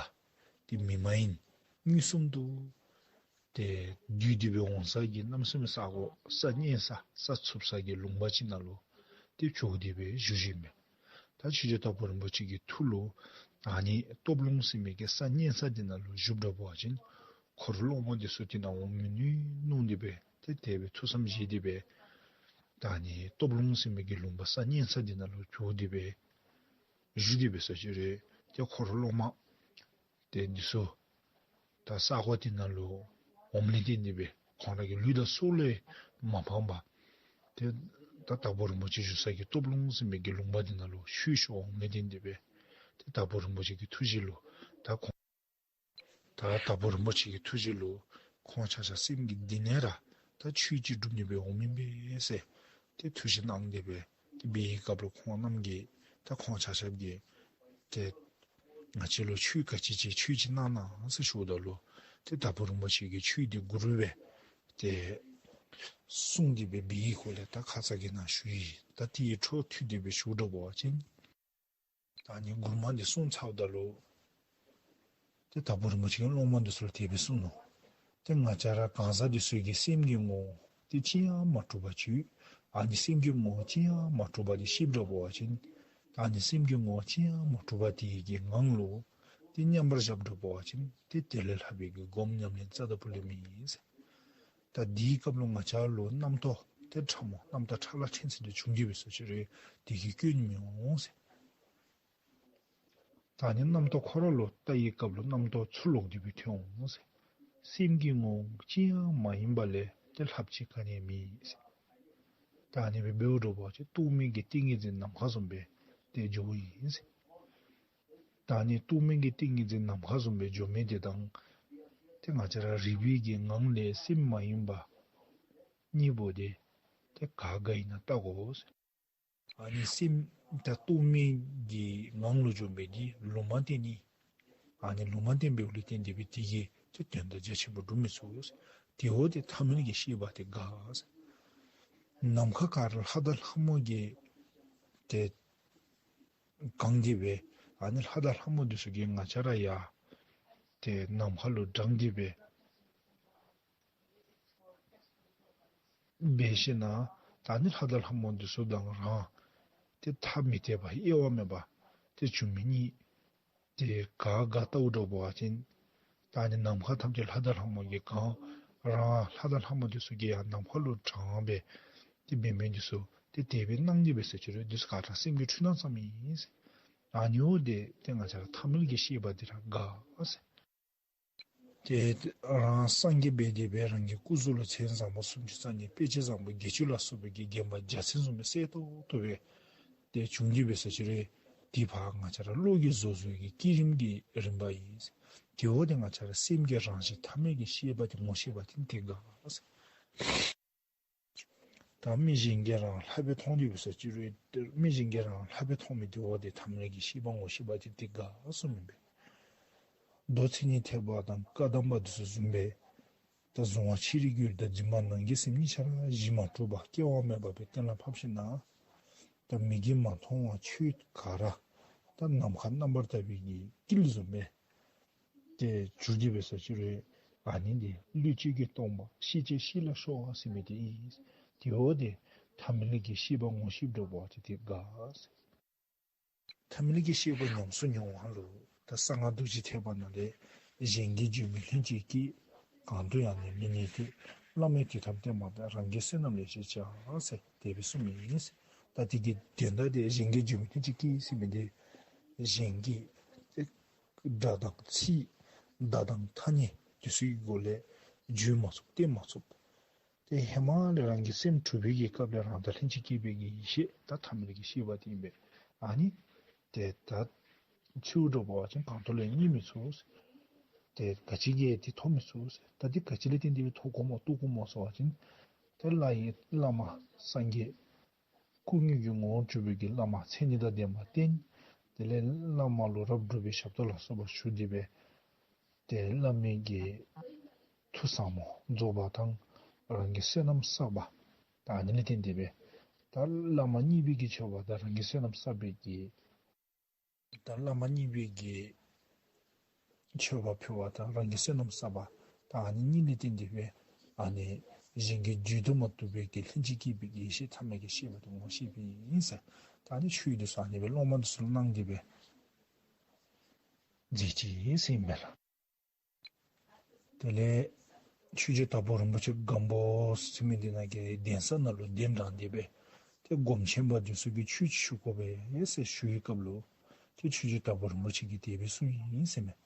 འདི་མི་མ་ཡིན་དངོས་སུ་འདུས་ཏེ་འདུས་ཏེ་སྦེ་འོང་ས་གི་གནམ་མེད་ས་མེད་ས་གོ་ས་གཉན་ས་ས་ཚུབ་ས་གི་ལུང་པ་ཅིག་ནང་ལུ་ཏེ་བྱོག་སྟེ་སྦེ་བཞུགས་བཞུགསཔ་མས། ད་ཆོས་རྗེ་དྭགས་པོ་རིན་པོ་ཆེ་གི་ཐུགས་ལུ་ཨ་ནི་སྟོབས་ལུང་ཟེར་མི་གི་ས་གཉན་ས་འདི་ནང་ལུ་བཞུགསཔ་འདྲ་བ་ཅིན་འཁོར་སློབ་མ་འདི་ཚུ་དེ་ནང་འོང་མི་ནུས་མནོ་སྟེ་སྦེ་ཏེ་དེ་སྦེ་ཐུགས་བསམ་བཞེས་ཏེ་སྦེ་ད་ཨ་ནི་སྟོབས་ལུང་ཟེར་མི་གི་ལུང་པ་ས་གཉན་ས་འདི་ནང་ལུ་བྱོག་སྟེ་སྦེ་བཞུགས་ཏེ་སྦེ་ས་ཅིག་རེ་ཏེ་འཁོར་སློབ་མ་ཏེ་འདི་ཚུ་ད་ས་གོ་དེ་ནང་ལུ་ འོངམ་ལས་བརྟེན་ཏེ་སྦེ་ཁོང་ར་གི་ལུས་དང་སྲོག་ལུ་མ་ཕངས་པར་ཏེ་ད་དྭགས་པོ་རིན་པོ་ཆེ་བཞུགས་ས་གི་སྟོད་ལུང་ཟེར་མི་གི་ལུང་པ་འདི་ནང་ལུ་ཆོས་ཞུ་འོངམ་ལས་བརྟེན་ཏེ་སྦེ་ཏེ་དྭགས་པོ་རིན་པོ་ཆེ་གི་ཐུགས་རྗེ་ལུ་ད་ཁོང་ད་དྭགས་པོ་རིན་པོ་ཆེ་གི་ཐུགས་རྗེ་ལུ་ཁོང་ཆ་ཁྱབ་སེམས་ཀྱི་གཏིང་ནས་ར་ད་ཆོས་ཅིག་སྒྲུབ་ནི་སྦེ་འོངམ་ཨིན་པས་ཟེར་ཏེ་ཐུགས་རྗེ་གནང་སྟེ་སྦེ་ཏེ་འབད་བའི་སྐབས་ལུ་ཁོང་རྣམས་ཀྱིས་ད་ཁོང་ཆ་ཁྱབ་ཀྱིས་ཏེ་ང་བཅས་ལུ་ཆོས་ག་ཅི་ཅིག་ཆོས་ཅིག་གནང་གནང་ཟེར་ཞུཝ་ད་ལུ་ཏེ་དྭགས་པོ་རིན་པོ་ཆེ་གིས་ཆོས་འདི་མགུར་སྦེ་ཏེ་གསུངས་ཏེ་སྦེ་འབད་བའི་སྐོར་ལས་ད་ཁ་ཙ་གི་ནང་ཞུ་ཡི། ད་དེའི་འཕྲོ་མཐུད་དེ་སྦེ་ཞུ་དོ་བ་ཅིན་ད་ཨ་ནི་མགུར་མ་འདི་གསུངས་ཚརཝ་ད་ལུ་ཏེ་དྭགས་པོ་རིན་པོ་ཆེ་གིས་སློབ་མ་འདི་ཚུ་ལུ་དེ་སྦེ་གསུངས་ནུག། ཏེ་ང་བཅས་ར་གང་ཟག་འདི་ཚུ་གི་སེམས་ཀྱི་ངོ་བོ་དེ་ཅི་ཡང་མ་གྲུབ་པ་ཅིག། ཨ་ནི་སེམས་ཀྱི་ངོ་བོ་ཅི་ཡང་མ་གྲུབ་པ་དེ་ཤེསཔ་འདྲ་བ་ཅིན་ཨ་ནི་སེམས་ཀྱི་ངོ་བོ་ཅི་ཡང་མ་གྲུབ་པ་དེ་གི་ངང་ལུ་ཏེ་མཉམ་པར་བཞགཔ་འདྲ་བ་ཅིན་ཏེ་དེ་ལས་ལྷག་པའི་གི་སྒོམ་ཉམས་ལེན་རྩ་དང་པོ་ལས་མེད་ཟེར། ད་འདིའི་སྐབས་ལུ་ང་བཅས་ལུ་རྣམ་རྟོག་ཏེ་ཕྲ་མོ་རྣམ་རྟོག་ཕྲ་ལ་ཕྲན་ཚེགས་འདི་བྱུང་གི་འབད་སོ་ཅི་རུང་དེ་གིས་སྐྱོན་མི་འོང་ཟེར། ད་ཨ་ནི་རྣམ་རྟོག་ཁོ་ར་ལུ་ལྟ་བའི་སྐབས་ལུ་རྣམ་རྟོག་ཚུར་ལོག་སྟེ་སྦེ་ཐོན་འོང་ཟེར། སེམས་ཀྱི་ངོ་བོ་ཅི་ཡང་མ་ཡིན་པ་ལས་ཏེ་ལྷགཔ་ཅིག་ག་ནི་ཡང་མེད་ཟེར། ད་ཨ་ནི་སྦེ་འབདཝ་འདྲ་བ་ཅིན་རྟོག་མེད་ཀྱི་ཏིང་ངེ་འཛིན་ནམ་མཁའ་བཟུམ་སྦེ་ཏེ་འགྱོཝ་ཨིན་ཟེར། ད་ཨ་ནི་རྟོག་མེད་ཀྱི་ཏིང་ངེ་འཛིན་ནམ་མཁའ་བཟུམ་སྦེ་འགྱོ་མི་དེ་དང་ཏེ་ང་བཅས་ར་རིག་པའི་གི་ངང་ལས་སེམས་མ་ཡིན་པ་གཉིས་པོ་དེ་ཏེ་ག་ག་ཨིན་ན་བལྟ་དགོ་ཟེར། ཨ་ནི་སེམས་ད་རྟོག་མེད་ཀྱི་ངང་ལུ་འགྱོ་མི་དེ་ལུང་མ་བསྟན་ནི། ཨ་ནི་ལུང་མ་བསྟན་པའི་ལུ་བརྟེན་ཏེ་སྦེ་དེ་གིས་ཏེ་དོན་དག་རྒྱ་ཆེན་པོ་སྒྲུབ་མི་ཚུགས། དེ་འོ་དེ་ཐ་མལ་གྱི་ཤེས་པ་དེ་དགག། ནམ་མཁའ་ག་ར་ལྷ་དང་ལྷ་མོ་གིས་ཏེ་གང་སྟེ་སྦེ་ཨ་ནི་ལྷ་དང་ལྷ་མོ་འདི་ཚུ་གིས་ང་བཅས་ར་ཡང་ཏེ་ནམ་མཁའ་ལུ་དྲངས་ཏེ་སྦེ་འབད་ཞིནམ་ད་ཨ་ནི་ལྷ་དང་ལྷ་མོ་འདི་ཚུ་དང་རང་ཏེ་ཐ་མི་དད་པ་དབྱེ་བ་མེད་པ་ཏེ་འབྱུང་མི་གཉིས་ཏེ་ག་ག་བལྟཝ་འདྲ་བ་ཅིན་ད་ཨ་ནི་ནམ་མཁའ་ཐམས་ཅད་ལྷ་དང་ལྷ་མོ་གིས་གང་རང་ལྷ་དང་ལྷ་མོ་འདི་ཚུ་གིས་ཡང་ནམ་མཁའ་ལུ་དྲངས་སྦེ་ཏེ་འབད་མི་འདི་ཚུ་ཏེ་དེ་སྦེ་སྣང་སྟེ་འབད་སོ་ཅི་རུང་འདི་ཚུ་ག་ར་སེམས་ཀྱི་འཁྲུལ་སྣང་ཙམ་ཨིན་ཟེར། ཨ་ནི་འོ་དེ་ཏེ་ང་བཅས་ར་ཐ་མལ་གྱི་ཤེས་པ་འདི་ར་དགག་ཟེར། ཏེ་རང་སངས་རྒྱས་འབད་དེ་སྦེ་རང་གི་སྐུ་གཟུགས་ལུ་མཚན་བཟང་པོ་སུམ་ཅུ་རྩ་གཉིས་དཔེ་བྱད་བཟང་པོ་བརྒྱད་ཅུ་ལ་སོགས་པའི་གིས་བརྒྱན་པ་འཇའ་ཚོན་བཟུམ་སྦེ་གསལ་ཏོག་ཏོ་སྦེ་ཏེ་བྱུང་སྟེ་འབད་སོ་ཅི་རུང་དེ་ཕར་ང་བཅས་ར་བློ་གིས་བཟོ་བཟོཝ་གི་བསྐྱེད་རིམ་གྱི་རིམ་པ་ཨིན། དེ་འོ་དེ་ང་བཅས་ར་སེམས་ཀྱི་རང་བཞིན་ཐ་མལ་གྱི་ཤེས་པ་དེ་ངོ་ཤེས་པ་དེ་དེ་དགག། ད་མི་གཞན་གྱིས་རང་ལྷག་པར་མཐོང་སྟེ་འབད་སོ་ཅི་རུང་མི་གཞན་གྱིས་རང་ལྷག་པར་མཐོང་མི་དེ་འོ་དེ་ཐ་མལ་གྱི་ཤེས་པ་ངོ་ཤེས་པ་དེ་དེ་དགག་གསུངམ་ཨིན་པས། མདོ་མཚན་ཉིད་ཐེག་པ་དང་བཀའ་གདམས་པ་འདི་ཚུ་བཟུམ་སྦེ་ད་གཟུང་བ་ཕྱི་རོལ་གྱི་ཡུལ་དང་འཛིན་པ་ནང་གི་སེམས་གཉིས་ཆ་ར་གཞི་མ་གྲུབ་པ་སྐྱེ་བ་མེད་པ་སྦེ་གཏན་ལ་ཕབ་ཞིནམ་ད་མིག་གིས་མ་མཐོང་བ་ཆོས་ག་ར་ད་ནམ་མཁའ་རྣམ་པར་དག་པའི་གི་དཀྱིལ་བཟུམ་སྦེ་ཏེ་གྱུར་ཏེ་འབད་སོ་ཅི་རུང་ཨ་ནི་འདི་ལུས་གཅིག་གིས་སྟོང་པ་ཤེས་བྱའི་ཤེས་ལ་ཤོར་བ་ཟེར་མི་དེ་ཨིན། དེ་འོ་དེ་ཐ་མལ་གྱི་ཤེས་པ་ངོ་ཤེསཔ་འདྲ་བ་ཅིན་དེ་དགག་ཟེར། ཐ་མལ་གྱི་ཤེས་པ་ཉམས་སུ་མྱོང་བ་ལུ་ད་གསང་སྔགས་རྡོ་རྗེ་ཐེག་པ་ནང་ལས་གཞན་གྱིས་བརྗོད་མི་ལྷན་ཅིག་སྐྱེས། གང་དུ་ཡང་ནི་མི་གནས་ཏེ། བླ་མའི་དུས་ཐམས་ཅད་མ་བལྟ། རང་གི་བསོད་ནམས་ལས་ཤེས་བྱ་ཟེར་དེ་སྦེ་གསུངས་མི་ཨིན། ད་དེ་གི་དོན་དག་དེ་གཞན་གྱིས་བརྗོད་མི་ལྷན་ཅིག་སྐྱེས་ཟེར་མི་དེ་གཞན་གྱིས་སྒྲ་དང་ཚིག་བརྡ་དང་ཐ་སྙད་དེ་ཚུ་གི་སྒོ་ལས་བརྗོད་མ་ཚུགས་བསྟན་མ་ཚུགས། ཏེ་ཧེ་མ་ལས་རང་གི་སེམས་འཁྲུལ་པའི་གི་སྐབས་ལས་རང་དང་ལྷན་ཅིག་སྐྱེས་པའི་གི་ཡེ་ཤེས་ད་ཐ་མལ་གྱི་ཤེས་པ་དེ་ཨིན་པས། ཨ་ནི་དེ་ད་ཆུ་འདྲ་བ་ཅིན་གང་དུ་ལས་རྙེད་མི་ཚུགས། ཏེ་ག་ཅི་གིས་དེ་ཐོབ་མི་ཚུགས། ད་དེ་ག་ཅི་ལས་བརྟེན་ཏེ་ཐོབ་དགོཔ་སྨོ་རྟོགས་དགོཔ་སྨོ་ཟེར་བ་ཅིན་ཏེ་བླ་ཡི་བླ་མ་སངས་རྒྱས་སྐུ་དངོས་ཀྱི་ངོ་བོར་གྱུར་པའི་གི་བླ་མ་མཚན་ཉིད་དང་ལྡན་པ་བསྟེན། དེ་ལས་བླ་མ་ལུ་རབ་སྒྲུབ་པའི་ཞབས་ཏོག་ལ་སོགས་པ་ཞུ་སྟེ་སྦེ་ཏེ་བླ་མའི་གི་ཐུགས་བཟང་པོ་རྫོགས་པ་དང་རང་གི་བསོད་ནམས་བསགས་པ། ད་ཨ་ནི་ལས་བརྟེན་ཏེ་སྦེ་ད་བླ་མ་མཉེས་པའི་གི་མཆོད་པ་དང་རང་གི་བསོད་ནམས་བསགས་པའི་གི་ད་བླ་མ་མཉེས་པའི་གི་མཆོད་པ་ཕུལ་བ་དང་རང་གི་བསོད་ནམས་བསགས་པ། ད་ཨ་ནི་གཉིས་ལས་བརྟེན་ཏེ་སྦེ་ཨ་ནི་གཞན་གྱིས་བརྗོད་དུ་མ་བཏུབ་པའི་གི་ལྷན་ཅིག་སྐྱེས་པའི་གི་ཡེ་ཤེས་ཐ་མལ་གྱི་ཤེས་པ་དེ་ངོ་ཤེས་པའི་ཨིན་ཟེར། ད་ཨ་ནི་ཆོས་འདི་ཚུ་ཨ་ནི་སྦེ་སློབ་མ་འདི་ཚུ་ལུ་གནང་སྟེ་སྦེ་མཛད་ཅི་ཟེར་ཨིན་པས་ལགས། དེ་ལས་ཆོས་རྗེ་དྭགས་པོ་རིན་པོ་ཆེ་སྒམ་པོ་ཟེར་མི་འདི་ནང་གི་གདན་ས་ནང་ལུ་གདན་དྲངས་ཏེ་སྦེ་ཏེ་སྒོམ་ཆེན་པ་འདི་ཚུ་གིས་ཆོས་ཅིག་ཞུ་དགོ་པས་ཟེར་ཞུ་བའི་སྐབས་ལུ་ཏེ་ཆོས་རྗེ་དྭགས་པོ་རིན་པོ་ཆེ་གིས་དེ་སྦེ་གསུངས་ཡི་ཟེར་མས།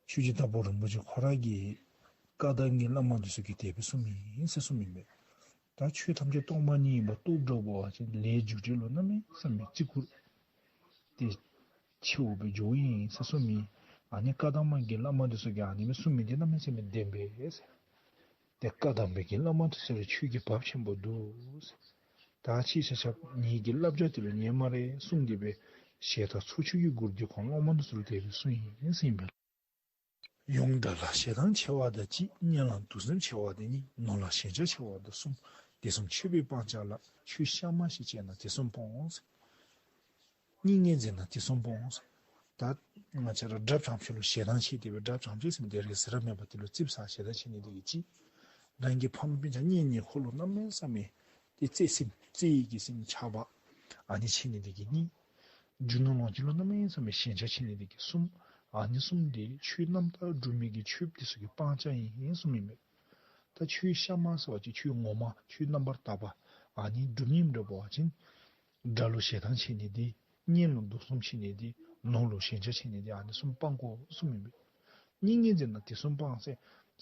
ཆོས་རྗེ་དྭགས་པོ་རིན་པོ་ཆེ་ཁོ་ར་གིས་ བཀའ་གདམས་ཀྱི་བླ་མ་འདི་ཚུ་གིས་དེ་སྦེ་གསུངམ་ཨིན་ཟེར་གསུངམ་ཨིན་པས། ད་ཆོས་ཐམས་ཅད་སྟོང་པ་ཉིད་ཨིནམ་རྟོགས་འགྱོ་བ་ཅིན་ལས་རྒྱུ་འབྲས་ལུ་གནམ་མེད་ས་མེད་བརྩི་བཀུར་ཏེ་ཆེ་བ་སྦེ་འགྱོཝ་ཨིན་ཟེར་གསུངམ་ཨིན། ཨ་ནི་བཀའ་གདམས་ཀྱི་བླ་མ་འདི་ཚུ་གིས་ཨ་ནི་སྦེ་གསུངམ་ཨིན། དེ་གནམ་མེད་ས་མེད་བདེན་པས་ཟེར། ཏེ་བཀའ་གདམས་པའི་གི་བླ་མ་འདི་ཚུ་ལུ་ཆོས་ཀྱི་བབ་ཆེན་པོ་འདུག་ཟེར། ད་ཅི་ཆ་ཁྱབ་ངེ་གི་བསླབ་བྱ་དེ་ལུ་ཉན་སྨ་རེ་གསུངས་ཏེ་སྦེ་ཞལ་ཏ་ཚོ་ཆུང་གི་མགུར་འདི་ཁོང་སློབ་མ་འདི་ཚུ་ལུ་དེ་སྦེ་གསུངས་ཡི་ཟེར་ཨིན་པས། ཡོངས་དགྲ་ལ་ཞེ་སྡང་ཆེ་བ་དང་གཅིག། གཉེན་ལ་འདུ་འཛོམས་ཆེ་བ་དང་གཉིས། ནོར་ལ་ཞེན་ཆགས་ཆེ་བ་དང་གསུམ། དེ་གསུམ་ཆོས་པའི་སྤང་བྱ་ལ། ཆོས་གཤའ་མ་ཞིག་བྱས་ན་དེ་གསུམ་སྤོངས་ཟེར། སྙིང་ནས་འཛིན་ན་དེ་གསུམ་སྤོངས་ཟེར། ད་ང་བཅས་ར་དགྲ་བྱམས་ཆེ་ལུ་ཞེ་སྡང་ཆེ་སྟེ་སྦེ་དགྲ་བྱམས་ཆེ་ཟེར་མི་དེ་རེ་ཟེར་ར་མེད་པར་དེ་ལུ་ཙིགཔ་ཟ་ཞེ་སྡང་ཆེ་ནི་དེ་གིས་གཅིག། རང་གི་ཕམ་སྤུན་ཆ་གཉེན་ཉེ་འཁོར་ལུ་གནམ་མེད་ས་མེད་ཏེ་བརྩེ་སེམས་བརྩེ་བའི་གི་སེམས་ཆགས་པ་ཨ་ནི་ཆེ་ནི་དེ་གིས་གཉིས། རྒྱུ་ནོར་ལོངས་སྤྱོད་ལུ་གནམ་མེད་ས་མེད་ཞེན་ཆགས་ཆེ་ནི་དེ་གིས་གསུམ། ཨ་ནི་གསུམ་དེ་ཆོས་རྣམ་དག་སྒྲུབ་མི་གི་ཆོསཔ་དེ་ཚུ་གི་སྤང་བྱ་ཨིན་གསུངམ་ཨིན་པས། ད་ཆོས་གཤའ་མ་ཟེར་བ་ཅིན་ཆོས་ངོ་མ་ཆོས་རྣམ་པར་དག་པ་ཨ་ནི་སྒྲུབ་ནི་ཨིནམ་འདྲཝ་འབད་བ་ཅིན་དགྲ་ལུ་ཞེ་སྡང་ཆེ་ནི་དེ་གཉེན་ལུ་འདུ་འཛོམས་ཆེ་ནི་དེ་ནོར་ལུ་ཞེན་ཆགས་ཆེ་ནི་དེ་ཨ་ནི་གསུམ་སྤང་དགོ་གསུངམ་ཨིན་པས། སྙིང་ནས་འཛིན་ན་དེ་གསུམ་སྤོངས་ཟེར།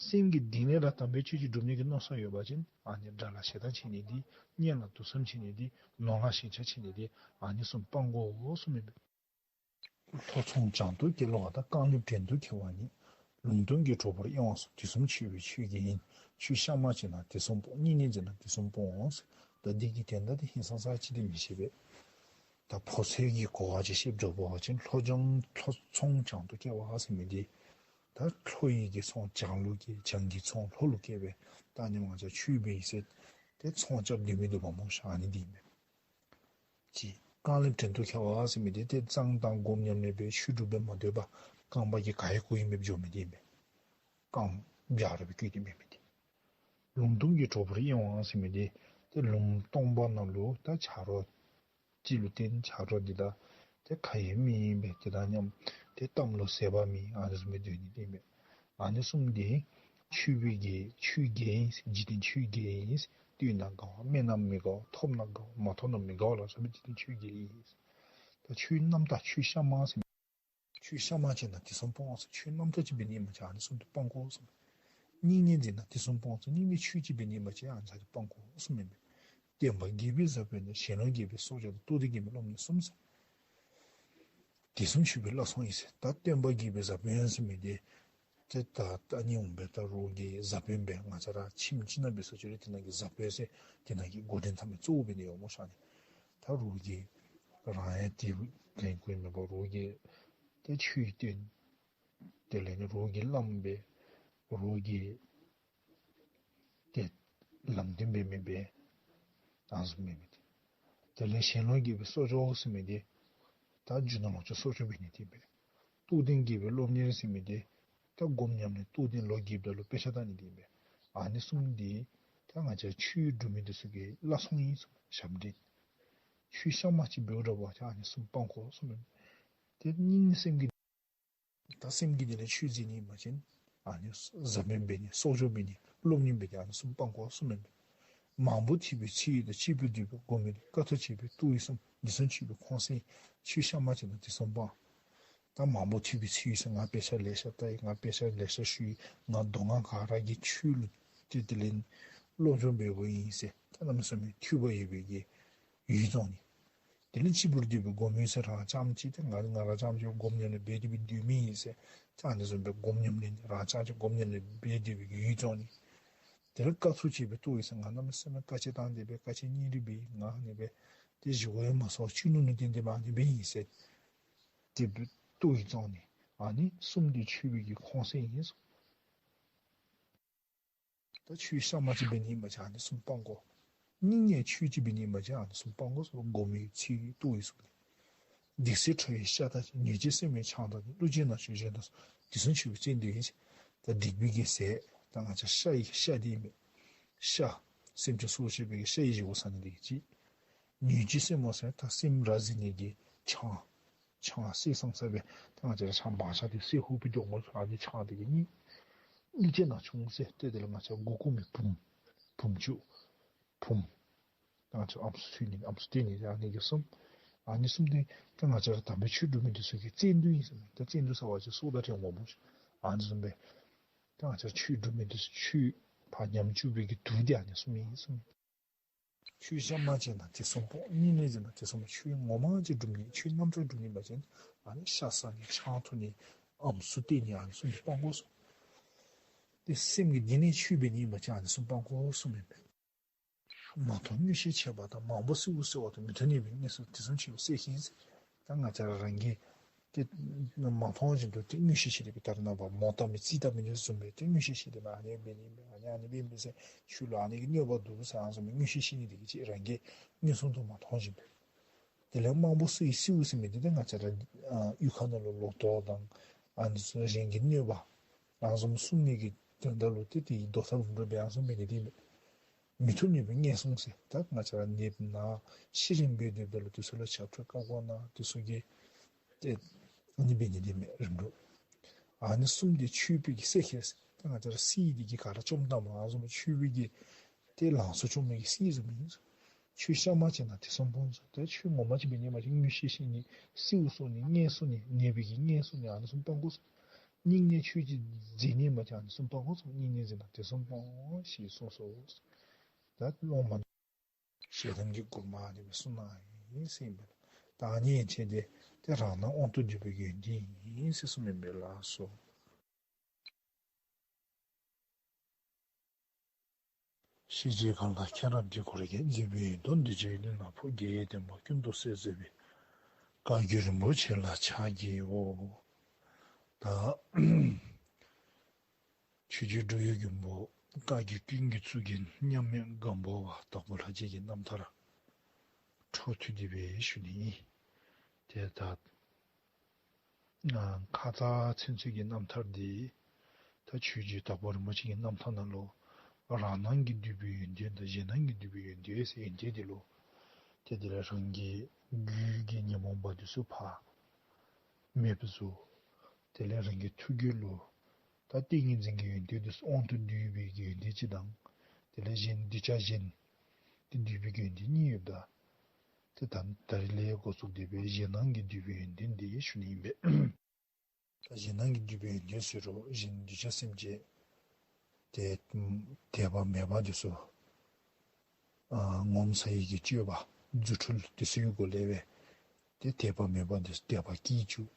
སེམས་ཀྱི་གཏིང་ལས་ར་དམ་པའི་ཆོས་ཅིག་སྒྲུབ་ནི་གི་མནོ་བསམ་ཡོད་པ་ཅིན་ཨ་ནི་དགྲ་ལ་ཞེ་སྡང་ཆེ་ནི་དེ་གཉེན་ལ་འདུ་འཛོམས་ཆེ་ནི་དེ་ནོར་ལ་ཞེན་ཆགས་ཆེ་ནི་དེ་ཨ་ནི་གསུམ་སྤང་དགོ་གསུངམ་ཨིན་པས། ལྷོ་ཚོང་བྱང་དུ་སྐྱེལ་བ་དང་། རྐང་ལེབ་བྲན་དུ་འཁྱེར་བ་ཉིད། ལུང་སྟོང་གི་གྲོགས་པོར་གཡེང་བ་གསུམ། དེ་གསུམ་ཆོས་པའི་ཆོས་དགེ་ཡིན། ཆོས་གཤའ་མ་བྱས་ན་དེ་གསུམ་སྤོངས། སྙིང་ནས་འཛིན་ན་དེ་གསུམ་སྤོངས་ཟེར། ད་འདི་གི་དོན་དག་དེ་ཧིང་སངས་ས་ཅིག་དེ་མི་ཤེས་པས། ད་ཕོ་ཚོད་ཀྱི་གོ་བ་ཅིག་བཤདཔ་འདྲཝ་འབད་བ་ཅིན་ལྷོ་བྱང་ལྷོ་ཚོང་བྱང་དུ་སྐྱེལ་བ་ཟེར་མི་དེ་ད་ལྷོ་ཡི་གི་ཚོང་བྱང་ལུ་སྐྱེལ། བྱང་གི་ཚོང་ལྷོ་ལུ་སྐྱེལ་སྦེ་ད་ཨ་ནི་མ་ཚད་ཆོས་པའི་ཟེར་ཏེ་ཚོང་རྐྱབ་སྡོད་མི་འདུག་པ་སྨོ་ཤ། ཨ་ནི་དེ་ཨིན་པས། ཅིག་རྐང་ལེབ་བྲན་དུ་འཁྱེར་བ་ཟེར་མི་དེ་ཏེ་གཙང་དང་སྒོམ་ཉམས་ལེན་འབད་ཆོས་སྒྲུབ་སྦེ་མ་སྡོད་པར་རྐང་པ་གིས་ག་ཡི་གུ་ཡི་འབད་འགྱོ་མི་དེ་ཨིན་པས། རྐང་སྦྱར་སྦེ་བཀལ་ཏེ་འབད་མི་དེ། ལུང་སྟོང་གི་གྲོགས་པོར་གཡེང་བ་ཟེར་མི་དེ་ཏེ་ལུང་སྟོང་པ་ནང་ལུ་ད་ཆ་རོགས་ཅིག་ལུ་བརྟེན་ཆ་རོགས་འདི་དང་ཏེ་ཁ་ཡོད་མི་ཡོད་པའི་དེ་དང་མཉམ་ཏེ་གཏམ་ལུ་ཟད་པ་མེད་ཨ་ནི་བཟུམ་སྦེ་སྡོད་ནི་དེ་ཨིན་པས། ཨ་ནི་གསུམ་དེ་ཆོས་པའི་གི་ཆོས་དགེ་ཡིན། འཇིག་རྟེན་ཆོས་དགེ་ཡིན། བསྟུན་ན་དགའ་བ། སྨད་ན་མི་དགའ་བ། ཐོབ་ན་དགའ་བ། མ་ཐོབ་ན་མི་དགའ་བ་ལ་སོགས་པའི་འཇིག་རྟེན་ཆོས་དགེ་ཡིན། ད་ཆོས་རྣམ་དག་ཆོས་གཤའ་མ་ཟེར་མི་ཆོས་གཤའ་མ་བྱས་ན་དེ་གསུམ་སྤོངས་ཟེར། ཆོས་རྣམ་དག་ཅིག་འབད་ནི་ཨིན་པ་ཅིན་ཨ་ནི་གསུམ་དེ་སྤང་དགོ་གསུངས། སྙིང་ནས་འཛིན་ན་དེ་གསུམ་སྤོངས་ཟེར། སྙིང་ནས་ཆོས་ཅིག་འབད་ནི་ཨིན་པ་ཅིན་ཨ་ནི་ཚུ་དེ་སྤང་དགོ་གསུངམ་ཨིན་པས། བསྟན་པ་རྒྱས་པའི་བཟང་པོ་ནི། ཞེན་ལོག་རྒྱས་པའི་གསོག་འཇོག་དང་། རྟོགས་ལྡན་རྒྱས་པའི་སློབ་གཉེར་གསུམ་ཟེར། དེ་གསུམ་ཆོས་པའི་བླ་སྲོག་ཡིན་ཟེར། ད་བསྟན་པ་རྒྱས་པའི་བཟང་པོ་ཟེར་མི་དེ་ཏེ་ད་ད་ཨ་ནི་འོང་པས། ད་རོགས་ཀྱི་བཟང་པོ་ཨིན་པས། ང་བཅས་ར་ཁྱིམ་ཅིག་ནང་འབད་ས་ཅིག་རུང་དེ་ནང་གི་བཟང་པོ་ཟེར་དེ་ནང་གི་འགོ་འདྲེན་འཐབ་མི་གཙོ་བོ་འབད་ནི་ཡོད་སྨོ་ཤ་ནི། ད་རོགས་ཀྱི་རང་ཡང་དེ་གི་གུ་ཨིན་མས་པ། རོགས་ཀྱི་ཏེ་ཆོས་སྟོན། དེ་ལས་ནི་རོགས་ཀྱི་བླམ་འབད། རོགས་ཀྱི་ཏེ་ལམ་སྟོན་འབད་མི་འབད། ཨ་ནི་བཟུམ་འབད་མི་དེ། དེ་ལས་ཞེན་ལོག་རྒྱས་པའི་གསོག་འཇོག་ཟེར་མི་དེ་ད་རྒྱུ་ནོར་ལོངས་སྤྱོད་གསོག་འཇོག་འབད་ནི་དེ་ཨིན་པས། རྟོགས་ལྡན་རྒྱས་པའི་སློབ་གཉེར་ཟེར་མི་དེ་ད་སྒོམ་ཉམས་ལེན་རྟོགས་ལྡན་ལོ་རྒསཔ་ད་ལུ་དཔེ་ཆ་ལྟ་ནི་དེ་ཨིན་པས། ཨ་ནི་གསུམ་དེ་ད་ང་བཅས་ཆོས་སྒྲུབ་མི་དེ་ཚུ་གི་བླ་སྲོག་ཨིན་གསུངས། ཞབས་འདྲེན། ཆོས་གཤའ་མ་ཅིག་འབདཝ་འདྲཝ་ཅིན་ཨ་ནི་གསུམ་སྤང་དགོ་གསུངས་མས། ཏེ་སྙིང་སེམས་ཀྱི་ད་སེམས་ཀྱི་གཏིང་ལས་ཆོས་འཛིན་ནི་ཨིན་པ་ཅིན་ཨ་ནི་བཟང་པོ་འབད་ནི། གསོག་འཇོག་འབད་ནི། སློབ་གཉེར་འབད་ནི། ཨ་ནི་གསུམ་སྤང་དགོ་གསུངས་མས། མང་པོ་ཐོས་པའི་ཚིག་ཡོད་དོ། གཅིག་པུ་སྡོད་པའི་སྒོམ་ཡོད་དོ། དཀའ་ཐུབ་བྱེད་པའི་རྟོགས་ཡོད་གསུམ། འདི་གསུམ་ཆོས་པའི་ཁོང་གསེང་ཡིན། ཆོས་གཤའ་མ་བྱས་ན་དེ་གསུམ་སྤང་། ད་མང་པོ་ཐོས་པའི་ཚིག་ཡོད་ཟེར། ང་དཔེ་ཆ་ལེ་ཤ་ལྟ་ཡི། ང་དཔེ་ཆ་ལེ་ཤ་ཞུ་ཡི། ང་མདོ་སྔགས་ག་ར་གི་ཆོས་ལུ་ཏེ་དེ་ལས་སློབ་སྦྱོང་འབདཝ་ཨིན་ཟེར། ད་གནམ་མེད་ས་མེད་ཐོས་པ་ཡོད་པའི་གི་ཡུལ་བཙོང་ནི། དེ་ལས་གཅིག་པུར་སྡོད་པའི་སྒོམ་ཡོད་ཟེར། རང་རྐྱངམ་གཅིག་ཏེ་ང་ང་རང་རྐྱངམ་གཅིག་སྒོམ་ཉམས་ལེན་འབད་དེ་སྦེ་སྡོད་མི་ཨིན་ཟེར། ད་ཨ་ནི་བཟུམ་སྦེ་སྒོམ་ཉམས་ལེན་རང་རྐྱངམ་གཅིག་སྒོམ་ཉམས་ལེན་འབད་སྡོད་པའི་ཡུལ་བཙོང་ནི། དེ་ལས་དཀའ་ཐུབ་བྱེད་པའི་རྟོགས་ཡོད་ཟེར། ང་གནམ་མེད་ས་མེད་དཀའ་སྤྱད་བཏང་སྟེ་སྦེ་དཀའ་སྤྱད་སྙིང་རུས་འབད་ཡི། ང་ཨ་ནི་སྦེ་ཏེ་ཞི་གོ་ཡང་མ་སོང་བ་ཅིག་ནུ་ནུ་ཏན་ཏན་སྦེ་ཨ་ནི་སྦེ་ཨིན་ཟེར། དེ་སྦེ་རྟོགས་ཡོད་བཙོང་ནི། ཨ་ནི་གསུམ་དེ་ཆོས་པའི་གི་ཁོང་གསེང་ཨིན་གསུངས། ད་ཆོས་གཤའ་མ་ཅིག་འབད་ནི་ཨིན་པ་ཅིན་ཨ་ནི་གསུམ་སྤང་དགོ། སྙིང་ནས་ཆོས་ཅིག་འབད་ནི་ཨིན་པ་ཅིན་ཨ་ནི་གསུམ་སྤང་དགོ་གསུངས། སྒོམ་ཡོད་ཚིག་ཡོད་རྟོགས་ཡོད་གསུམ་ནི། སྡིག་སེལ་ཁྲོ་བོའི་ཤ་དང་གཅིག། ཉེས་བྱས་སེལ་མི་ཆང་དང་གཅིག། བསླུ་བྱའི་ན་ཆུང་གཞན་དང་གསུམ། དེ་གསུམ་ཆོས་པའི་བཙན་དུག་ཡིན། ད་སྡིག་པའི་གི་ཟས་ད་ང་བཅས་ཤ་ཡི་ཤ་དེ་ཨིན་མས། ཤ་སེམས་ཅན་སྲོག་བཅད་པའི་གི་ཤ་ཡི་བཞེས་སྒོ་བཟའ་ནི་དེ་གིས་གཅིག། ཉེས་བྱས་སེལ་མི་ཟེར་ད་སེམས་ར་བཟི་ནི་གི་ཆང་། ཆང་སེར་སང་ས་སྦེ་ད་ང་བཅས་ར་ཆང་བང་ཆང་དེ་སེར་ཧུབ་སྦེ་འགྱོཝ་སྨོ་ཤ། ཨ་ནི་ཆང་དེ་གིས་གཉིས། བསླུ་བྱའི་ན་ཆུང་ཟེར་ཏེ་དེ་ལས་ང་བཅས་མགུ་སྐོར་མི་བུམོ་བུམོ་ཅིག་བུམོ་ད་ང་བཅས་ཨམ་སྲུ་འཐུ་ནི་ཨམ་སྲུ་བཏེག་ནི་ཨ་ནི་གི་གསུམ། ཨ་ནི་གསུམ་དེ་ད་ང་བཅས་ར་དམ་པའི་ཆོས་སྒྲུབ་མི་དེ་ཚུ་གི་བཙན་དུག་ཨིན་ཟེར་མས། ད་བཙན་དུག་ཟ་བ་ཅིན་སྲོག་དང་བྲལ་འོང་སྨོ་ཤ། ཨ་ནི་བཟུམ་སྦེ་ ད་ང་བཅས་ཆོས་སྒྲུབ་མི་འདི་ཚུ་ཆོས་ཕར་ཉམས་བཅུག་པའི་གི་དུས་འདི་ཨ་ནི་གསུངམ་ཨིན་གསུངམ་ཨིན། ཆོས་གཤའ་མ་བྱས་ན་དེ་གསུམ་སྤོང་། སྙིང་ནས་འཛིན་ན་དེ་གསུམ་སྤོང་། ཆོས་ངོ་མ་ཅིག་སྒྲུབ་ནི་ཆོས་རྣམ་གྲོལ་སྒྲུབ་ནི་འབད་བ་ཅིན་ཨ་ནི་ཤ་ཟ་ནི་ཆང་འཐུང་ནི་ཨམ་སྲུ་བསྟེན་ནི་ཨ་ནི་གསུམ་སྤང་དགོ་གསུངས། དེ་སེམས་ཀྱི་གཏིང་ནས་ཆོས་འབད་ནི་འབད་བ་ཅིན་ཨ་ནི་གསུམ་སྤང་དགོ་གསུངམ་ཨིན་པས། མ་མཐོང་མངོན་ཤེས་བྱེད་པ་དང་། མང་པོ་གསོལ་བ་གསོལ་བ་དང་། མི་མཐུན་ནུས་པའི་གནས་སུ། དེ་གསུམ་ཆོས་སྤྱོད་ཤེས་ཟེར། ད་ང་བཅས་ར་རང་གིས་ཏེ་མ་མཐོང་བཞིན་དུ་ཏེ་མངོན་ཤེས་བྱས་ཏེ་སྦེ་ད་རེས་ནངས་པ་མོ་བཏབ་མི་རྩིས་བཏབ་མི་འདི་བཟུམ་སྦེ་ཏེ་མངོན་ཤེས་བྱས་ཏེ་སྦེ་ཨ་ནི་འབད་ནི་ཨིན་པས། ཨ་ནི་ཨ་ནི་འབད་ནི་ཨིན་པས་ཟེར། ཆོས་ལུ་ཨ་ནི་གི་གནོད་པ་འདུག་ཟེར་ཨ་ནི་བཟུམ་སྦེ་མངོན་ཤེས་ཤེས་ནི་འདི་གིས་ཅིག་རང་གིས་མངོན་སུམ་དུ་མ་མཐོང་བཞིན་དུ། དེ་ལས་མང་པོ་གསོལ་བའི་གསོལཝ་ཟེར་མི་འདི་ཏེ་ང་བཅས་ར་ཨ་གཡུས་ཁ་ནང་ལུ་ལོ་ཐོག་དང་ཨ་ནི་ཚུ་གཞན་གྱི་གནོད་པ་ཨ་ནི་བཟུམ་སྲུང་ནི་གི་དོན་དག་ལུ་ཏེ་དེ་གི་རྡོག་ཐབས་རིམ་གྲོ་འབད་ཨ་ནི་བཟུམ་འབད་ནི་འདི་ཨིན་པས། མི་མཐུན་ནུས་པའི་ངན་སོང་ཟེར། ད་ང་བཅས་ར་ནདཔ་ན་ཤི་རན་པའི་ནདཔ་ད་ལུ་དེ་ཚུ་ལུ་ཞབས་ཁྲ་བཀའ་བསྒོ་གནང་། དེ་ཚུ་གི་ཏེ་ཨ་ནི་འབད་ནི་འདི་མས་རིམ་གྲོ། ཨ་ནི་གསུམ་འདི་ཆོས་པའི་གི་སེལ་མཁན་ཟེར། ད་ང་བཅས་ར་གསེར་འདི་གི་ག་ར་བཅོམ་བཏངམ་ཨ་ནི་བཟུམ་ཆོས་པའི་གི་ཏེ་ལང་ཚོ་བཅོམ་མི་གི་གསེར་བཟུམ་ཨིན། ཆོས་གཤའ་མ་བྱས་ན་དེ་གསུམ་སྤོང་ཟེར། ད་ཆོས་ངོ་མ་ཅིག་འབད་ནི་འབད་བ་ཅིན་མངོན་ཤེས་ཤེས་ནི། གསོལཝ་གསོལ་ནི། ངན་སོང་ནི། ནདཔ་གི་ངན་སོང་ནི་ཨ་ནི་གསུམ་སྤང་དགོ་གསུངས། སྙིང་ནས་ཆོས་ཅིག་འཛིན་ནི་འབད་བ་ཅིན་ཨ་ནི་གསུམ་སྤང་དགོ་གསུངས། སྙིང་ནས་འཛིན་ན་དེ་གསུམ་སྤོང་ཞེས་གསུངས་སོ། ད་སློབ་མ་ཞལ་གདམས་ཀྱི་མགུར་མ་ཨ་ནི་སྦེ་གསུངས་གནང་ཡི་ཟེར་ཨིན་པས། ད་ཨ་ནི་ཡན་ཆད་འདི་ཏེ་རང་སྣང་དབང་དུ་འདུས་པའི་ཡོན་ཏན་ཨིན་ཟེར་གསུངམ་ཨིན་པས་ལགས་སོ། ཤེས་བྱའི་མཁའ་ལ་མཁྱེན་རབ་ཀྱི་འཁོར་རྒྱས། མཛད་པའི་ཡོན་ཏན་གདུལ་བྱའི་ལུས་ལ་ཕོག། རྒྱལ་བའི་བསྟན་པ་ཀུན་ཏུ་གསལ་མཛད་པའི། བཀའ་བརྒྱུད་རིན་པོ་ཆེ་ལ་ཕྱག་བགྱིའོ། ད་ཆོས་རྗེ་འགྲོ་བའི་མགོན་པོ་བཀའ་བརྒྱུད་ཀུན་གྱི་གཙུག་རྒྱན་མཉམ་མེད་སྒམ་པོ་པ་དྭགས་པོ་ལྷ་རྗེ་གི་རྣམ་ཐར་འཕྲོ་མཐུད་དེ་སྦེ་ཞུ་ནི་ཨིན། ཏེ་ད་ཨ་ཁ་ཙ་ཚུན་ཚོད་ཀྱི་རྣམ་ཐར་འདི་ད་ཆོས་རྗེ་དྭགས་པོ་རིན་པོ་ཆེ་གི་རྣམ་ཐར་ནང་ལུ་རང་སྣང་གིས་བསྡུས་པའི་ཡོན་ཏན་དང་གཞན་སྣང་གིས་བསྡུས་པའི་ཡོན་ཏན་ཟེར་ཡོན་ཏན་འདི་ལུ་ཏེ་དེ་ལས་རང་གི་རྒྱུད་ཀྱི་ཉོན་མོངས་པ་འདི་ཚུ་ཕར་མེདཔ་བཟོ། དེ་ལས་རང་གི་ཐུགས་རྒྱུད་ལུ་ད་ཏིང་ངེ་འཛིན་གྱི་ཡོན་ཏན་འདི་ཚུ་དབང་དུ་བསྡུས་པའི་གི་ཡོན་ཏན་ཅིག་དང་། དེ་ལས་གཞན་གདུལ་བྱ་གཞན་གྱིས་བསྡུས་པའི་གི་ཡོན་ཏན་གཉིས་ཡོདཔ་ད། ཏེ་ད་ད་རིས་ལས་འགོ་བཙུགས་ཏེ་སྦེ་གཞན་སྣང་གིས་བསྡུས་པའི་ཡོན་ཏན་འདི་ཞུ་ནི་ཨིན་པས། ད་གཞན་སྣང་གིས་བསྡུས་པའི་ཡོན་ཏན་ཟེར་རུང་གཞན་གདུལ་བྱ་སེམས་ཅན་ཏེ་དད་པ་མེད་པ་འདི་ཚུ་ཨ་ངོ་མཚར་བའི་གི་སྤྱོད་པ་རྫུ་འཕྲུལ་འདི་ཚུ་གི་སྒོ་ལས་སྦེ་ཏེ་དད་པ་མེད་པ་འདི་ཚུ་དད་པ་སྐྱེ་བཅུག།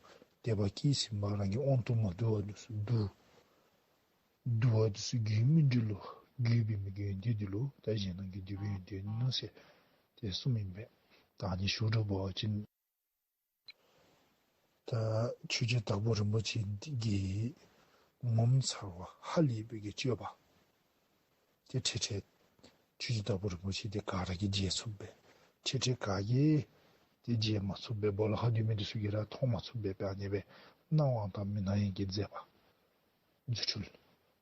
དད་པ་སྐྱེས་ཟིན་པ་རང་གི་དབང་དུ་མ་འདུ་བ་འདི་ཚུ་འདུ། འདུ་བ་འདི་ཚུ་རྒྱུད་སྨིན་གྲོལ་ལུ་བཀོད་པའི་མི་གི་ཡོན་ཏན་འདི་ལུ་ད་གཞན་སྣང་གིས་བསྡུས་པའི་ཡོན་ཏན་ཨིན་ཟེར་ཏེ་གསུངམ་ཨིན་པས། ད་ཨ་ནི་ཞུ་དོ་བ་ཅིན་ད་ཆོས་རྗེ་དྭགས་པོ་རིན་པོ་ཆེ་འདི་གིས་ངོ་མཚར་བ་ཧ་ལས་པའི་གི་སྤྱོད་པ་ཏེ་འཕྲལ་འཕྲལ་ཆོས་རྗེ་དྭགས་པོ་རིན་པོ་ཆེ་འདི་ག་ར་གིས་མཇལ་ཚུགསཔ་སྦེ་འཕྲལ་འཕྲལ་ག་གིས་ཏེ་མཇལ་མ་ཚུགསཔ་སྦེ་སྦོ་ལོགས་ཁར་སྡོད་མི་འདི་ཚུ་གིས་ར་མཐོང་མ་ཚུགསཔ་སྦེ་ཨ་ནི་སྦེ་སྣང་བ་དང་མི་སྣང་བའི་གི་མཛད་པ་རྫུ་འཕྲུལ་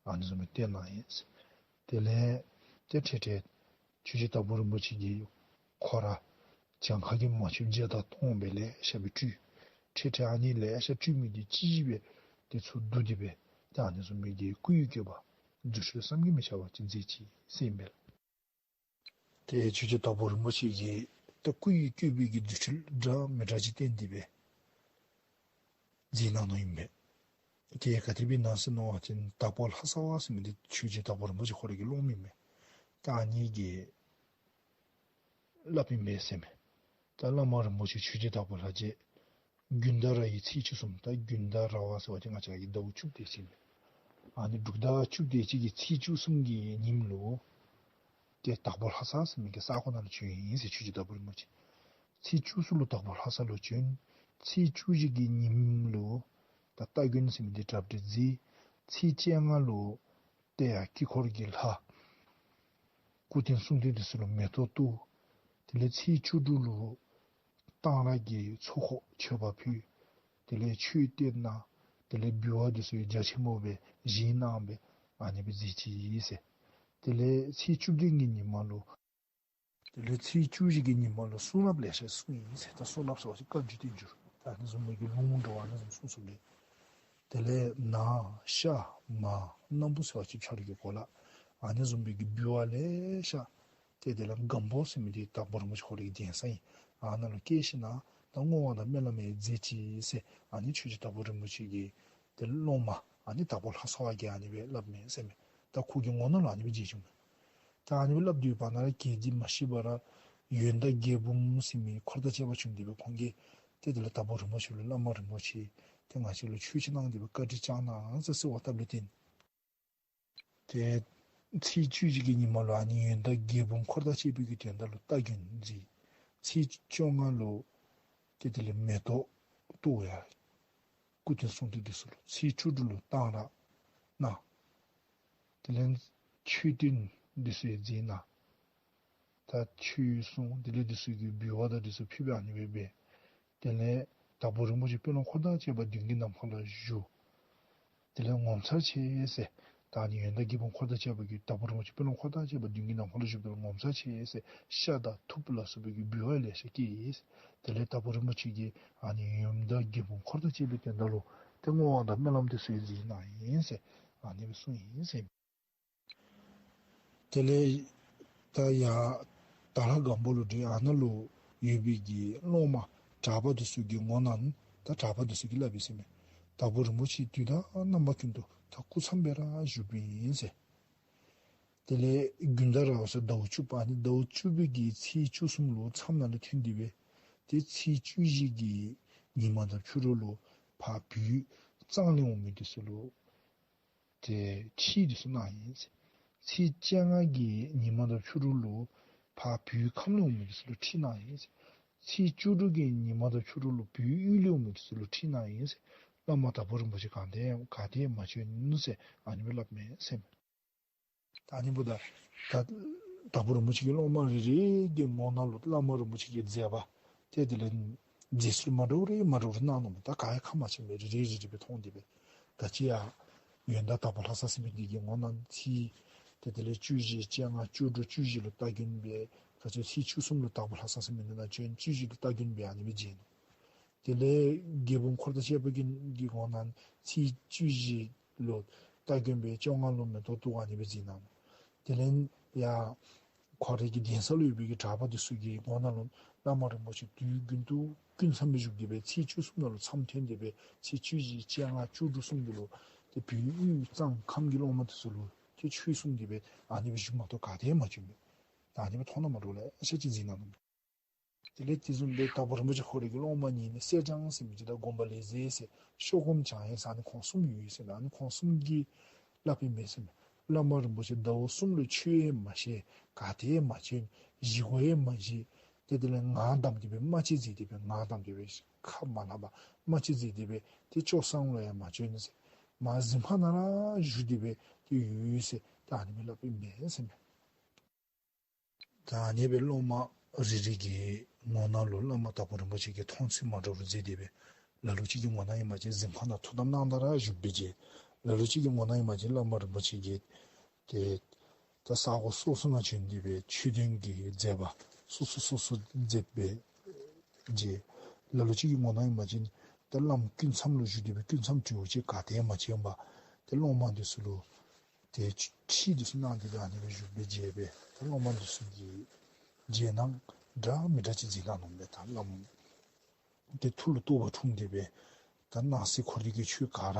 ཨ་ནི་བཟུམ་སྦེ་སྟོན་གནང་ཡི། དེ་ལས་ཏེ་འཕྲལ་འཕྲལ་ཆོས་རྗེ་དྭགས་པོ་རིན་པོ་ཆེ་གིས་ཁོ་ར་གྱངས་ཁ་གིས་མ་ཆོདཔ་བརྒྱ་དང་སྟོང་སྦེ་ལེ་ཤ་སྦེ་སྤྲུལ། འཕྲལ་འཕྲལ་ཨ་ནི་ལེ་ཤ་སྤྲུལ་མི་འདི་གཅིག་གིས་སྦེ་དེ་ཚུ་བསྡུ་སྟེ་སྦེ་ཏེ་ཨ་ནི་བཟུམ་མའི་གི་སྐུ་ཡི་བཀོད་པ་རྫུ་འཕྲུལ་བསམ་གྱིས་མི་ཁྱབ་པ་ཅིག་མཛད་ཅི་ཟེར་ཨིན་པས། ཏེ་ཆོས་རྗེ་དྭགས་པོ་རིན་པོ་ཆེ་གིས་ཏེ་སྐུ་ཡི་བཀོད་པའི་གི་རྫུ་འཕྲུལ་འདྲ་མི་འདྲ་ཅིག་བསྟན་ཏེ་སྦེ་མཛད་གནང་ནུག་ཨིན་པས། ཏེ་ག་དེ་སྦེ་ཨིན་ན་ཟེར་མནོ་བ་ཅིན་དྭགས་པོ་ལྷ་ས་པ་ཟེར་མི་འདི་ཆོས་རྗེ་དྭགས་པོ་རིན་པོ་ཆེ་ཁོ་རའི་གི་སློབ་མ་ཨིན་མས། ད་ཨ་ནི་གིས་སླབ་ཨིན་པས་ཟེར་མས། ད་བླ་མ་རིན་པོ་ཆེ་ཆོས་རྗེ་དྭགས་པོ་ལྷ་རྗེ་དགུན་ཟླ་ར་བའི་ཚེས་བཅུ་གསུམ། ད་དགུན་ཟླ་ར་བ་ཟེར་བ་ཅིན་ང་བཅས་ཀྱི་ཟླཝ་བཅུ་པ་དེ་ཅིག་ཨིན་མས། ཨ་ནི་འབྲུག་ཟླ་བཅུ་པ་དེ་ཅིག་གི་ཚེས་བཅུ་གསུམ་གྱི་ཉིནམ་ལུ་ཏེ་དྭགས་པོ་ལྷ་ས་ཟེར་མི་གི་ས་གོ་ནང་ལུ་བྱོན་ཡི་ཟེར་ཆོས་རྗེ་དྭགས་པོ་རིན་པོ་ཆེ། ཚེས་བཅུ་གསུམ་ལུ་དྭགས་པོ་ལྷ་ས་ལུ་བྱོན། ཚེས་བཅུ་བཞི་གི་ཉིནམ་ལུ་ད་སྟ་གོན་ཟེར་མི་འདི་གྲ་སྒྲིག་མཛད། ཚེས་བཅོ་ལྔ་ལུ་ཏེ་ཡར་དཀྱིལ་འཁོར་གྱི་ལྷ་སྐུ་རྟེན་གསུང་རྟེན་འདི་ཚུ་ལུ་མེ་ཏོག་གཏོར། དེ་ལས་ཚེས་བཅུ་དྲུག་ལུ་གཏང་རག་གི་ཚོགས་འཁོར་མཆོད་པ་ཕུལ། དེ་ལས་ཆོས་བསྟན་གནང་། དེ་ལས་འབུལ་བ་འདི་ཚུ་ཡང་རྒྱ་ཆེན་པོ་སྦེ་བཞེས་གནང་སྦེ་ཨ་ནི་སྦེ་མཛད་ཅི་ཟེར། དེ་ལས་ཚེས་བཅུ་བདུན་གྱི་ཉིནམ་ལུ་དེ་ལས་ཚེས་བཅུ་བཞི་གི་ཉིནམ་ལུ་གསུང་རབ་ལེ་ཤ་གསུངས་ཡི་ཟེར། ད་གསུང་རབ་ཟེར་བ་ཅིན་བཀའ་བརྒྱུད་བསྟན་འགྱུར་ད་ཨ་ནི་བཟུམ་མའི་གི་ལུང་འདྲ་བ་ཨ་ནི་བཟུམ་གསུངས་གསུངསམ་ལས། དེ་ལས་ནཱ་ཤ་མར་སྣམ་བུ་ཟེར་བ་ཅིན་ཆ་རོགས་ཀྱི་གོ་ལ་ཨ་ནི་བཟུམ་མའི་གི་འབུལ་བ་ལེ་ཤ་ཏེ་དེ་ལས་སྒམ་པོ་ཟེར་མི་འདི་དྭགས་པོ་རིན་པོ་ཆེ་ཁོ་རའི་གི་གདན་ས་ཨིན། ཨ་ནཱ་ལུ་བསྐྱལ་ཞིནམ་ད་བསྔོ་བ་དང་སྨོན་ལམ་ཡང་མཛད་ཅི་ཟེར། ཨ་ནི་ཆོས་རྗེ་དྭགས་པོ་རིན་པོ་ཆེ་གི་ཏེ་སློབ་མ་ ཨ་ནི་དྭགས་པོ་ལྷ་ཚོགས་ཀྱིས་ཨ་ནི་སྦེ་སླབ་མས་ཟེར་མས། ད་ཁོ་གི་ངོ་ནང་ལུ་ཨ་ནི་སྦེ་མཇལ་བྱུང་མས། ད་ཨ་ནི་སྦེ་སླབ་སྡོད་པ་ནང་ར་ག་ཅི་མ་ཤེས་པར་ཡོན་བདག་རྒྱལ་འབུམ་ཟེར་མི་འཁོར་དང་བཅས་པ་བྱོན་ཏེ་སྦེ་ཁོང་གིས་ཏེ་དེ་ལས་དྭགས་པོ་རིན་པོ་ཆེ་ལུ་བླ་མ་རིན་པོ་ཆེ་ཏེ་ང་བཅས་ལུ་ཆོས་ཅིག་གནང་སྟེ་སྦེ་བཀའ་དྲིན་བསྐྱང་གནང་ཟེར་གསོལ་བ་བཏབ་ལས་བརྟེན། ཏེ་ཚེས་བཅུ་བཞི་གི་ཉིན་མ་ལུ་ཨ་ནི་ཡོན་བདག་རྒྱལ་འབུམ་འཁོར་དང་བཅས་པའི་གི་དོན་དག་ལུ་སྟ་གོན་མཛད། ཚེས་བཅོ་ལྔ་ལུ་ཏེ་དེ་ལས་མེ་ཏོག་གཏོར་ཡར་སྐུ་རྟེན་གསུང་རྟེན་འདི་ཚུ་ལུ། ཚེས་བཅུ་དྲུག་ལུ་གཏང་རག་གནང་། དེ་ལས་མཆོད་རྟེན་འདི་ཚུ་ཡང་མཛད་གནང་། ད་ཆོས་གསུང་དེ་ལས་འདི་ཚུ་གི་འབུལ་བ་དང་འདི་ཚུ་ཕུལ་སྦེ་ཨ་ནི་སྦེ་འབད། དེ་ལས་དྭགས་པོ་རིན་པོ་ཆེ་དཔོན་སློབ་འཁོར་དང་བཅས་པ་མདུན་གྱི་ནམ་མཁའ་ལུ་བཞུགས། དེ་ལས་ངོ་མཚར་ཆེ་ཟེར། ད་ཨ་ནི་ཡོན་བདག་རྒྱལ་འབུམ་འཁོར་དང་བཅས་པ་གིས་དྭགས་པོ་རིན་པོ་ཆེ་དཔོན་སློབ་འཁོར་དང་བཅས་པ་མདུན་གྱི་ནམ་མཁའ་ལུ་བཞུགསཔ་ད་ངོ་མཚར་ཆེ་ཟེར། ཤ་དང་ཐུགཔ་ལ་སོགས་པའི་གི་འབུལ་བ་ལེ་ཤ་བསྐྱལ་ཡི་ཟེར། དེ་ལས་དྭགས་པོ་རིན་པོ་ཆེ་གིས་ཨ་ནི་ཡོན་བདག་རྒྱལ་འབུམ་འཁོར་དང་བཅས་པའི་དོན་དག་ལུ་ཏེ་བསྔོ་བ་དང་སྨོན་ལམ་འདི་ཚུ་ཡང་མཛད་གནང་ཡི་ཟེར། ཨ་ནི་སྦེ་གསུངས་ཡི་ཟེར། དེ་ལས་ད་ཡར་དྭགས་ལྷ་སྒམ་པོ་ལུ་འགྱོ། ཨ་ནཱ་ལུ་ཡོད་པའི་གི་སློབ་མ་གྲྭ་པ་འདི་ཚུ་གི་ངོ་ནང་ད་གྲྭ་པ་འདི་ཚུ་གིས་སླབ་ཡི་ཟེར་མས། དྭགས་པོ་རིན་པོ་ཆེ་དུས་དང་རྣམ་པ་ཀུན་ཏུ་ད་སྐུ་མཚམས་སྦེ་ར་བཞུགསཔ་ཨིན་ཟེར། དེ་ལས་དགུན་ཟླ་ར་བ་ཟེར་ཟླཝ་བཅུ་པ་ཨ་ནི་ཟླཝ་བཅུ་པའི་གི་ཚེས་བཅུ་གསུམ་ལུ་མཚམས་ནང་ལས་ཐོན་ཏེ་སྦེ་ཏེ་ཚེས་བཅུ་བཞི་གི་ཉིན་མ་དང་ཕྱི་རུ་ལུ་ཕར་བོད་གཙང་ལས་འོང་མི་འདི་ཚུ་ལུ་ཏེ་ཁྲིད་འདི་ཚུ་གནང་ཡི་ཟེར། ཚེས་བཅོ་ལྔ་གི་ཉིན་མ་དང་ཕྱི་རུ་ལུ་ཕར་བོད་ཁམས་ལས་འོང་མི་འདི་ཚུ་ལུ་ཁྲིད་གནང་ཡི་ཟེར། ཚེས་བཅུ་དྲུག་གི་ཉིན་མ་དང་ཕྱི་རུ་ལུ་བོད་དབུས་ལས་འོང་མི་འདི་ཚུ་ལུ་ཁྲིད་གནང་ཡི་ཟེར། བླ་མ་དྭགས་པོ་རིན་པོ་ཆེ་ག་ཏེ་ག་ཏེ་མ་བྱོན་ཟེར་ཨ་ནི་སྦེ་སླབ་མས་ཟེར་མས། ད་ཨ་ནི་འབདཝ་ད་ད་དྭགས་པོ་རིན་པོ་ཆེ་གི་སློབ་མ་རེ་རེ་གི་ངོ་ནང་ལུ་བླ་མ་རིན་པོ་ཆེ་གི་མཛད་པ་ཏེ་དེ་ལས་མཛད་ཚུལ་མ་འདྲཝ་རེ་མ་འདྲཝ་རེ་གནང་ནུག་མས། ད་ག་ཡང་ཁ་མ་ཕྱེ་མས། རེ་རེ་རེ་རེ་སྦེ་མཐོང་སྟེ་སྦེ་ད་ཅི་ཡང་ཡོན་བདག་དྭགས་པོ་ལྷ་ས་ཟེར་མི་འདི་གི་ངོ་ནང་ཚེས་ཏེ་དེ་ལས་བཅུ་བཞི་བཅོ་ལྔ་བཅུ་དྲུག་བཅུ་བཞི་ལུ་སྟ་གོན་སྦེ་ཁ་ཙ་ཚེས་བཅུ་གསུམ་ལུ་དྭགས་པོ་ལྷ་ས་ཟེར་མི་འདི་ནང་བྱོན། བཅུ་བཞི་ལུ་སྟ་གོན་སྦེ་ཨ་ནི་སྦེ་མཇལ་ནུག། དེ་ལས་རྒྱལ་འབུམ་འཁོར་དང་བཅས་པ་གི་གི་ངོ་ནང་ཚེས་བཅུ་བཞི་ལུ་སྟ་གོན་སྦེ་བཅོ་ལྔ་ལུ་མེ་ཏོག་གཏོར་ཨ་ནི་སྦེ་མཛད་གནང་། དེ་ལས་ཡར་ཁོ་རའི་གི་གདན་ས་ལུ་ཡོད་པའི་གི་གྲྭ་པ་འདི་ཚུ་གི་ངོ་ནང་ལུ་བླ་མ་རིན་པོ་ཆེ་དུས་རྒྱུན་དུ་སྐུ་མཚམས་སྦེ་བཞུགས་ཏེ་སྦེ་ཚེས་བཅུ་གསུམ་ནང་ལུ་མཚམས་ཐོན་ཏེ་སྦེ་ཚེས་བཅུ་བཞི་བཅོ་ལྔ་བཅུ་དྲུག་གསུམ་འདི་ལུ་ཏེ་བོད་དབུས་གཙང་ཁམས་ཀྱི་སློབ་མ་འདི་ཚུ་ལུ་ཏེ་ཆོས་གསུངས་ཏེ་སྦེ་ཨ་ནི་སྦེ་བཞུགས་མ་གཏོགས་ག་ཏེ་མ་བྱོན་པས། ད་ཨ་ནི་སྦེ་མཐོང་སྣང་མ་འདྲཝ་ལེ་ཤ་ཅིག་མཛད་གནང་ནུག། དེ་ལས་དེ་བཟུམ་སྦེ་དྭགས་པོ་རིན་པོ་ཆེ་ཁོ་རའི་གི་སློབ་མ་གཉིས་ནི་གསེར་སྦྱངས་ཟེར་མི་ཅིག་དང་སྒོམ་པ་ལེགས་མཛེས་ཟེར་ཤོ་སྒོམ་བྱང་ཡེ་ཟེར་ཨ་ནི་ཁོང་གསུམ་ཡོད་ཟེར་མས། ཨ་ནི་ཁོང་གསུམ་གྱིས་སླབ་ཨིན་མས་ཟེར་མས། བླ་མ་རིན་པོ་ཆེ་ཟླཝ་གསུམ་ལུ་ཆོས་ཡང་མ་བཤད། ག་ཏེ་ཡང་མ་བྱོན། བཞེས་སྒོ་ཡང་མ་བཞེས། ཏེ་དེ་ལས་ངག་བསྡམས་ཏེ་སྦེ་སྨྲ་ལྕེ་བརྫེས་ཏེ་སྦེ་ངག་བསྡམས་ཏེ་སྦེ་ཁ་མ་སླབ་པར་སྨྲ་ལྕེ་བརྫེས་ཏེ་སྦེ་ཏེ་ཆོས་ཚང་ལུ་ཡང་མ་བྱོན་ཟེར། མར་གཟིམ་ཁང་ནང་ར་བཞུགས་ཏེ་སྦེ་ཏེ་ཡོད་ཟེར་ད་ཨ་ནི་སྦེ་སླབ་ཨིན་མས་ཟེར་མས། ད་ཨ་ནི་སྦེ་སློབ་མ་རེ་རེ་གི་ངོ་ནང་ལུ་བླ་མ་དྭགས་པོ་རིན་པོ་ཆེ་གིས་མཐོང་ཚུལ་མ་འདྲཝ་མཛད་དེ་སྦེ་ལ་ལུ་ཅིག་གི་ངོ་ནང་ཨིན་པ་ཅིན་གཟིམ་ཁང་ནང་ཐུགས་དམ་གནང་ད་ར་བཞུགས་སྦེ་མཇལ། ལ་ལུ་ཅིག་གི་ངོ་ནང་ཨིན་པ་ཅིན་བླ་མ་རིན་པོ་ཆེ་གིས་ཏེ་ད་ས་གོ་སོ་སོ་ནང་བྱོན་ཏེ་སྦེ་ཆོས་སྟོན་གྱི་མཛད་པ་སོ་སོ་སོ་སོ་མཛད་སྦེ་མཇལ། ལ་ལུ་ཅིག་གི་ངོ་ནང་ཨིན་པ་ཅིན་ད་བླམ་སྐུ་མཚམས་ལུ་བཞུགས་ཏེ་སྦེ་སྐུ་མཚམས་གྲོལ་བ་ཅིན་ག་ཏེ་མ་བྱོན་པར་ཏེ་སློབ་མ་འདི་ཚུ་ལུ་ཏེ་ཁྲིད་འདི་ཚུ་གནང་སྟེ་སྦེ་ཨ་ནི་སྦེ་བཞུགས་སྦེ་མཇལ་སྦེ་ཏེ་སློབ་མ་འདི་ཚུ་གིས་མཇལ་སྣང་འདྲ་མི་འདྲ་ཅིག་མཛད་གནང་ནུག་མས། ད་བླམ་ཏེ་ཐུགས་ལུ་རྟོགས་པ་འཁྲུངས་ཏེ་སྦེ་ད་སྣང་སྲིད་འཁོར་འདས་ཀྱི་ཆོས་ག་ར་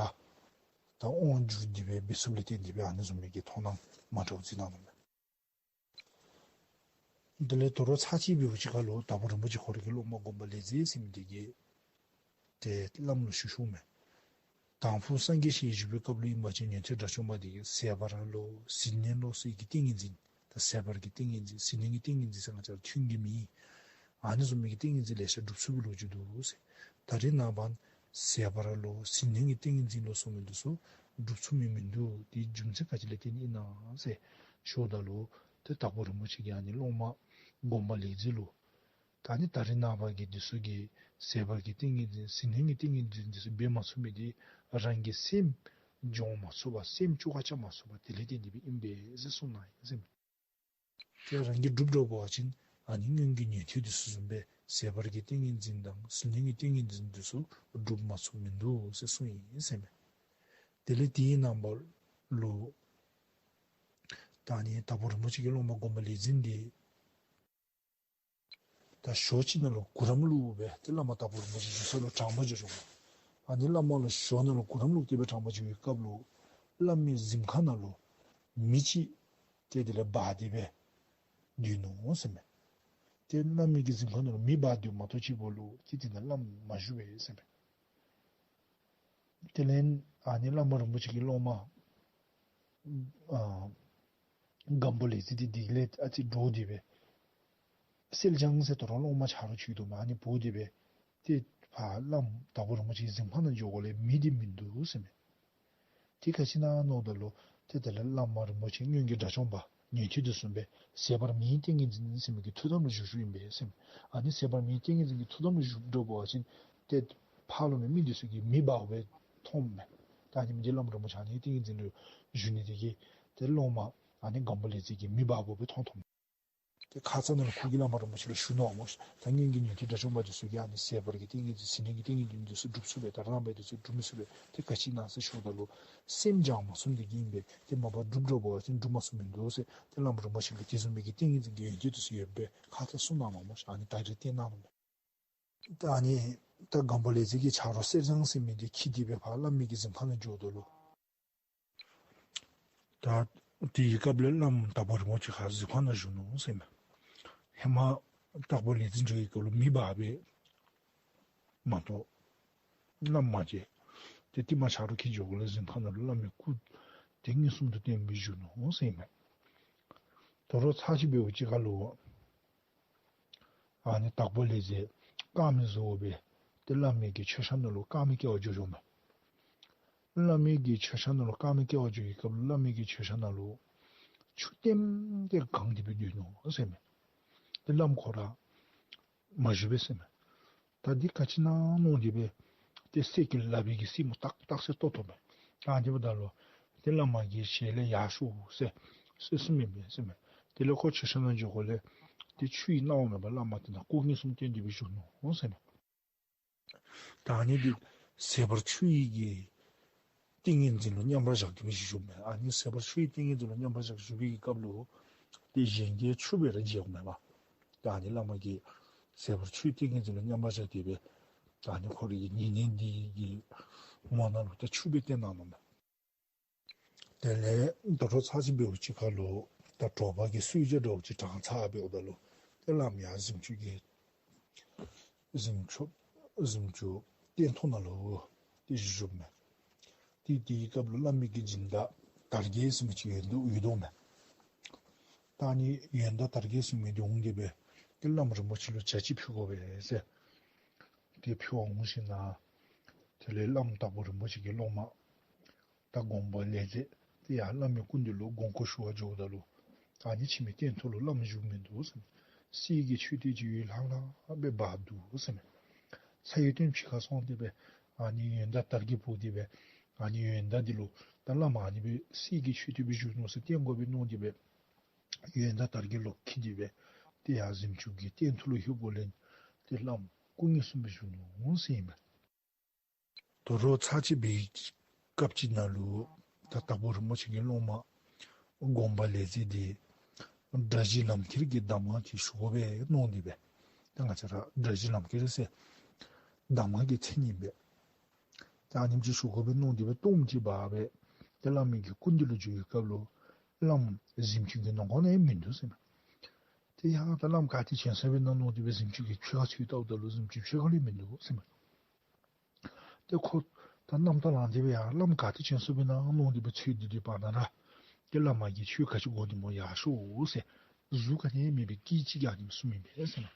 ད་དབང་བསྒྱུར་ཏེ་སྦེ་འབད་ཚུགསཔ་ལས་བརྟེན་ཏེ་སྦེ་ཨ་ནི་བཟུམ་མའི་གི་མཐོང་སྣང་མ་འདྲཝ་མཛད་གནང་ནུག་མས། དེ་ལས་དོ་རུང་ཚར་གཅིག་འབདཝ་ཅིག་ཁར་ལུ་དྭགས་པོ་རིན་པོ་ཆེ་ཁོ་རའི་གི་སློབ་མ་སྒོམ་པ་ལེགས་མཛེས་ཟེར་མི་འདི་གིས་ཏེ་བླམ་ལུ་ཞུ་ཞུཝ་མས། དང་ཕུ་སངས་རྒྱས་ཞལ་བཞུགས་པའི་སྐབས་ལུ་ཨིན་པ་ཅིན་ཉན་ཐོས་དགྲ་བཅོམ་པ་འདི་གིས་ཟད་པར་ལོ་ཟིལ་གནོན་ལོ་ཟེར་གྱི་ཏིང་ངེ་འཛིན་ད་ཟད་པར་གྱི་ཏིང་ངེ་འཛིན་ཟིལ་གནོན་གྱི་ཏིང་ངེ་འཛིན་ཟེར་ང་བཅས་ར་ཐུན་གྱི་མིང་ཨ་ནི་བཟུམ་མའི་གི་ཏིང་ངེ་འཛིན་ལེ་ཤ་སྒྲུབ་ཚུགས་པའི་ལོ་རྒྱུས་འདུག་ཟེར། ད་རེས་ནངས་པ་ཟད་པར་ལོ་ཟིལ་གནོན་གྱི་ཏིང་ངེ་འཛིན་ལོ་གསུངས་མི་འདི་ཚུ་སྒྲུབ་ཚུགས་མི་མིན་འདུག། དེའི་རྒྱུ་མཚན་ག་ཅི་ལས་བརྟེན་ཨིན་ན་ཟེར་ཞུཝ་ད་ལུ་ཏེ་དྭགས་པོ་རིན་པོ་ཆེ་གིས་ཨ་ནི་སློབ་མ་སྒོམ་པ་ལེགས་མཛེས་ལུ་ད་ཨ་ནི་ད་རེས་ནངས་པ་གི་འདི་ཚུ་གིས་ཟད་པར་གྱི་ཏིང་ངེ་འཛིན་ཟིལ་གནོན་གྱི་ཏིང་ངེ་འཛིན་འདི་ཚུ་འབད་མ་ཚུགས་མི་འདི་རང་གི་སེམས་སྦྱོང་མ་ཚུགས་པར་སེམས་བཅོ་ཁ་རྐྱབ་མ་ཚུགས་པར་དེ་ལས་བརྟེན་ཏེ་སྦེ་ཨིན་པས་ཟེར་གསུངས་གནང་ཡི་ཟེར་མས། ཏེ་རང་གིས་སྒྲུབ་འགྱོ་བ་ཅིན་ཨ་ནི་སྔོན་གྱི་ཉན་ཐོས་འདི་ཚུ་བཟུམ་སྦེ་ཟད་པར་གྱི་ཏིང་ངེ་འཛིན་དང་ཟིལ་གནོན་གྱི་ཏིང་ངེ་འཛིན་འདི་ཚུ་སྒྲུབ་མ་ཚུགས་མིན་འདུག་ཟེར་གསུངས་ཡི་ཟེར་མས། དེ་ལས་དེའི་ནངས་པ་ལུ་ད་ཨ་ནི་དྭགས་པོ་རིན་པོ་ཆེ་གི་སློབ་མ་སྒོམ་པ་ལེགས་མཛེས་འདི་ད་ཞོ་ཅིག་ནང་ལུ་གུ་རམ་བླུགས་སྦེ་ཏེ་བླ་མ་དྭགས་པོ་རིན་པོ་ཆེ་བཞུགས་ས་ལུ་དྲང་པོ་འགྱོ་འགྱོཝ་མས། ཨ་ནི་བླ་མ་ལུ་ཞུ་ནི་ལུ་གུ་རམ་ལུ་དེ་སྦེ་དྲང་པ་འགྱོ་བའི་སྐབས་ལུ་བླ་མའི་གཟིམ་ཁང་ནང་ལུ་མི་ཅིག་ཏེ་དེ་ལས་འབག་སྟེ་སྦེ་སྡོད་ནུག་ཟེར་མས། ཏེ་བླ་མའི་གི་གཟིམ་ཁང་ནང་ལུ་མི་འབག་སྡོདཔ་མ་གཏོགས་ཅིག་པོ་ལུ་ཏེ་དེ་ནང་བླམ་མ་བཞུགས་པས་ཟེར་མས། དེ་ལས་ཨ་ནི་བླ་མ་རིན་པོ་ཆེ་གི་སློབ་མ་ཨ་སྒམ་པོ་ལེགས་མཛེས་འདི་དེ་ལས་ཨ་ཙི་འདྲོགས་ཏེ་སྦེ་གསལ་སྦྱངས་ཟེར་དོ་རུང་སློབ་མ་ཆ་རོགས་ཅིག་འདུག་མ། ཨ་ནི་འབོ་སྟེ་སྦེ་ཏེ་ཕར་བླམ་དྭགས་པོ་རིན་པོ་ཆེའི་གཟིམ་ཁང་ནང་འགྱོཝ་ལས་མི་འདི་མིན་འདུག་ཟེར་མས། དེ་ག་ཅི་ཨིན་ན་མནོཝ་ད་ལུ་ཏེ་དེ་ལས་བླ་མ་རིན་པོ་ཆེ་སྔོན་གྱི་དགྲ་བཅོམ་པ་ཉན་ཐོས་འདི་ཚུ་སྦེ་ཟད་པར་མིའི་ཏིང་ངེ་འཛིན་ཟེར་མི་གི་ཐུགས་དམ་ལུ་བཞུགས་བཞུགསཔ་ཨིན་པས་ཟེར་མས། ཨ་ནི་ཟད་པར་མིའི་ཏིང་ངེ་འཛིན་གྱི་ཐུགས་དམ་ལུ་བཞུགས་འགྱོ་བ་ཅིན་ཏེ་ཕར་ལུ་མི་མི་འདི་ཚུ་གིས་མི་འབགཔ་སྦེ་མཐོངམ་མས། ད་ཨ་ནི་མི་འདི་བླམ་རིན་པོ་ཆེ་ཨ་ནི་ཏིང་ངེ་འཛིན་ལུ་བཞུགས་ནི་དེ་གིས་ཏེ་སློབ་མ་ཨ་ནི་སྒམ་པོ་ལེགས་མཛེས་ཀྱིས་མི་འབགཔ་སྦེ་མཐོང་མཐོངམ་མས། ཏེ་ཁ་ཙ་ནང་ལུ་ཁོ་གིས་བླ་མ་རིན་པོ་ཆེ་ལུ་ཞུ་ནུག་སྨོ། ད་སྔོན་གྱི་ཉན་ཐོས་དགྲ་བཅོམ་པ་འདི་ཚུ་གིས་ཨ་ནི་ཟད་པར་གྱི་ཏིང་ངེ་འཛིན་ཟིལ་གནོན་གྱི་ཏིང་ངེ་འཛིན་འདི་ཚུ་སྒྲུབ་ཚུགས་པས། ད་རང་འབད་འདི་ཚུ་སྒྲུབ་མི་ཚུགས་པས། ཏེ་ག་ཅི་ཨིན་ན་ཟེར་ཞུཝ་ད་ལུ་སེམས་སྦྱང་མ་ཚུགས་ནི་དེ་གིས་ཨིན་པས། ཏེ་མ་པ་སྒྲུབ་འགྱོ་བ་ཅིན་སྒྲུབ་མ་ཚུགསཔ་མིན་འདུག་ཟེར་ཏེ་བླམ་རིན་པོ་ཆེ་ལུ་དེ་བཟུམ་མའི་གི་ཏིང་ངེ་འཛིན་གྱི་ཡོན་ཏན་འདི་ཚུ་ཡོདཔ་སྦེ་ཁ་ཙ་གསུངས་གནང་ནུག་སྨོ། ཨ་ནི་ད་རིས་བསྟན་གནང་ནུག་མས། ད་ཨ་ནི་ད་སྒམ་པོ་ལེགས་མཛེས་ཀྱི་ཆ་རོགས་གསལ་སྦྱངས་ཟེར་མི་འདི་འཁྱིད་དེ་སྦེ་ཕར་བླ་མའི་གི་གཟིམ་ཁང་ནང་འགྱོཝ་ད་ལུ་ད་དེའི་སྐབས་ལས་བླམ་དྭགས་པོ་རིན་པོ་ཆེ་ཁོ་ར་གཟིམ་ཁང་ནང་བཞུགས་ནུག་ཟེར་མས། ཧེ་མ་དྭགས་པོ་ལེགས་མཛེས་འགྱོ་བའི་སྐབས་ལུ་མི་འབགཔ་སྦེ་མ་གཏོགས་བླམ་མ་མཇལ། ཏེ་ཏིལ་མར་ཆ་རོགས་འཁྱིད་འགྱོཝ་ལས་གཟིམ་ཁང་ནང་ལུ་བླ་མའི་སྐུ་ཏེ་མངོན་སུམ་དུ་བསྟན་སྦེ་བཞུགས་ནུག་ཟེར་མས། དོ་རུང་ཚར་གཅིག་འབདཝ་ཅིག་ཁར་ལུ་ཨ་ནི་དྭགས་པོ་ལེགས་མཛེས་དཀར་མེ་བཟོ་སྦེ་ཏེ་བླ་མའི་གི་མཆོད་བཤམ་ནང་ལུ་དཀར་མེ་བཀལ་བར་འགྱོ་འགྱོཝ་མས། བླ་མའི་གི་མཆོད་བཤམ་ནང་ལུ་དཀར་མེ་བཀལ་བར་འགྱོ་བའི་སྐབས་ལུ་བླ་མའི་གི་མཆོད་བཤམ་ནང་ལུ་ཆུ་ལྟེམ་ལྟེ་གང་སྟེ་སྦེ་སྡོད་ནུག་ཟེར་མས། ཏེ་བླམ་ཁོ་ར་མ་བཞུགས་པས་ཟེར་མས། ད་འདི་ག་ཅི་ཨིན་ན་མནོ་སྟེ་སྦེ་ཏེ་གསེར་གྱི་ལག་པའི་གི་སེན་མོ་ཏག་ཏག་ཟེར་བཏོག་བཏོགཔ་མས། ད་དེ་འབདཝ་ད་ལུ་ཏེ་བླ་མ་གིས་ཞལ་ལས་ཡར་ཤོག་ཟེར་ཟེར་གསུངམ་ཨིན་པས་ཟེར་མས། དེ་ལས་ཁོ་མཆོད་བཤམ་ནང་འགྱོཝ་ལས་ཏེ་ཆུ་ཡི་སྣང་བ་མེད་པར་བླ་མ་དེ་ནང་སྐུ་མངོན་སུམ་སྟོན་ཏེ་སྦེ་བཞུགས་ནུག་ཟེར་མས། ད་ཨ་ནི་འདི་ཟད་པར་ཆུ་ཡི་གི་ཏིང་ངེ་འཛིན་ལུ་མཉམ་པར་བཞག་སྟེ་སྦེ་བཞུགས་མས། ཨ་ནི་ཟད་པར་ཆུ་ཡི་ཏིང་ངེ་འཛིན་ལུ་མཉམ་པར་བཞག་བཞུགས་པའི་སྐབས་ལུ་ཏེ་གཞན་གྱིས་ཆུ་སྦེ་ར་མཇལཝ་མས་པ། ད་ཨ་ནི་བླ་མ་གིས་ཟད་པར་ཆུ་ཡི་ཏིང་ངེ་འཛིན་ལུ་མཉམ་པར་བཞག་སྟེ་སྦེ་ད་ཨ་ནི་ཁོ་རའི་གི་ཉེ་གནས་འདི་གི་ངོ་ནང་ལུ་ད་ཆུ་སྦེ་བསྟན་གནང་ནུག་མས། དེ་ལས་དོ་རུང་ཚར་གཅིག་འབདཝ་ཅིག་ཁར་ལུ་ད་དྲོ་པ་གི་གསོལ་ཇ་འདྲཝ་ཅིག་དྲངས་ཚར་འབདཝ་ད་ལུ་ཏེ་བླམ་ཡར་གཟིམ་ཅུང་གི་གཟིམ་ཅུང་གཟིམ་ཅུང་སྟེང་ཐོག་ནང་ལུ་ཏེ་བཞུགས་མས། ཏེ་དེའི་སྐབས་ལུ་བླ་མའི་གི་སྦྱིན་བདག་དར་རྒྱས་ཟེར་མི་ཅིག་ཡོད་དོ་ཡོད་དོ་མས། ད་ཨ་ནི་ཡོན་བདག་དར་རྒྱས་ཟེར་མི་འདི་འོང་སྟེ་སྦེ་ཏེ་བླམ་རིན་པོ་ཆེ་ལུ་ཇ་ཅིག་ཕུལ་དགོ་པས་ཟེར་ཏེ་ཕུལ་བར་འོང་ཞིནམ་ལས་དེ་ལས་བླམ་དྭགས་པོ་རིན་པོ་ཆེ་གི་སློབ་མ་ད་སྒོམ་པ་ལེགས་མཛེས་དེ་ཡང་བླ་མའི་སྐུ་མདུན་ལུ་དགོངས་སྐོར་ཞུ་བར་འགྱོཝ་ད་ལུ་ད་ཨ་ནི་ཕྱི་མའི་སྟེང་ཐོག་ལུ་བླམ་བཞུགས་མིན་འདུག་ཟེར། གསེར་གྱི་མཆོད་རྟེན་ཅིག་ཡོད་ལྷང་ལྷང་སྦེ་འབག་འདུག་ཟེར་མས། ཚ་ཡི་སྟོན་ཕྱི་ཁར་སོང་སྟེ་སྦེ་ཨ་ནི་ཡོན་བདག་དར་རྒྱས་འབོ་སྟེ་སྦེ་ཨ་ནི་ཡོན་བདག་འདི་ལུ་ད་བླམ་ཨ་ནི་སྦེ་གསེར་གྱི་མཆོད་རྟེན་སྦེ་བཞུགས་ནུག་ཟེར་སྟོན་དགོ་པས་མནོ་སྟེ་སྦེ་ཡོན་བདག་དར་རྒྱས་ལོག་འཁྱིད་དེ་སྦེ་ཏེ་ཡར་གཟིམ་ཅུང་གི་སྟེང་ཐོག་ལུ་ལྷོདཔ་ལས་ཏེ་བླམ་སྐུ་མངོན་སུམ་སྦེ་བཞུགས་ནུག་ཟེར་ཨིན་མས། དོ་རུང་ཚར་གཅིག་འབད་བའི་སྐབས་ཅིག་ནང་ལུ་ད་དྭགས་པོ་རིན་པོ་ཆེ་གི་སློབ་མ་སྒོམ་པ་ལེགས་མཛེས་འདི་དགྲ་བཞི་ལམ་ཁྱེར་གྱི་གདམས་ངག་ཅིག་ཞུ་དགོ་པས་མནོ་སྟེ་སྦེ་ད་ང་བཅས་ར་དགྲ་བཞི་ལམ་ཁྱེར་ཟེར་གདམས་ངག་གི་མཚན་ཨིན་པས། ད་ཨ་ནེམ་ཅིག་ཞུ་དགོ་པས་མནོ་སྟེ་སྦེ་ལྟོཝ་ཅིག་འབག་སྦེ་ཏེ་བླ་མའི་གི་སྐུ་མདུན་ལུ་འགྱོ་བའི་སྐབས་ལུ་བླམ་གཟིམ་ཅུང་གི་ནང་ཁོག་ནང་ཡང་མིན་འདུག་ཟེར་མས། ཏེ་ཡ་ད་བླམ་ག་ཏེ་བྱོན་སོང་པས་ན་མནོ་སྟེ་སྦེ་གཟིམ་ཅུང་གི་ཕྱི་ཁར་ཚུར་བལྟཝ་ད་ལུ་གཟིམ་ཅུང་ཕྱི་ཁ་ལུ་མིན་འདུག་ཟེར་མས། ཏེ་ཁོ་ད་རྣམ་རྟོག་ལངས་ཏེ་སྦེ་ཡ་བླམ་ག་ཏེ་བྱོན་སོང་པས་ན་མནོ་སྟེ་སྦེ་ཚུར་སྡོད་སྡོད་པ་ན་ར་ཏེ་བླ་མ་གིས་ཁྱོད་ག་ཅི་དགོ་ནི་སྨོ་ཡར་ཤོག་ཟེར་གཟུགས་ག་ནི་མེད་པའི་སྐད་ཅིག་གིས་ཨ་ནེམ་གསུངམ་ཨིན་པས་ཟེར་མས།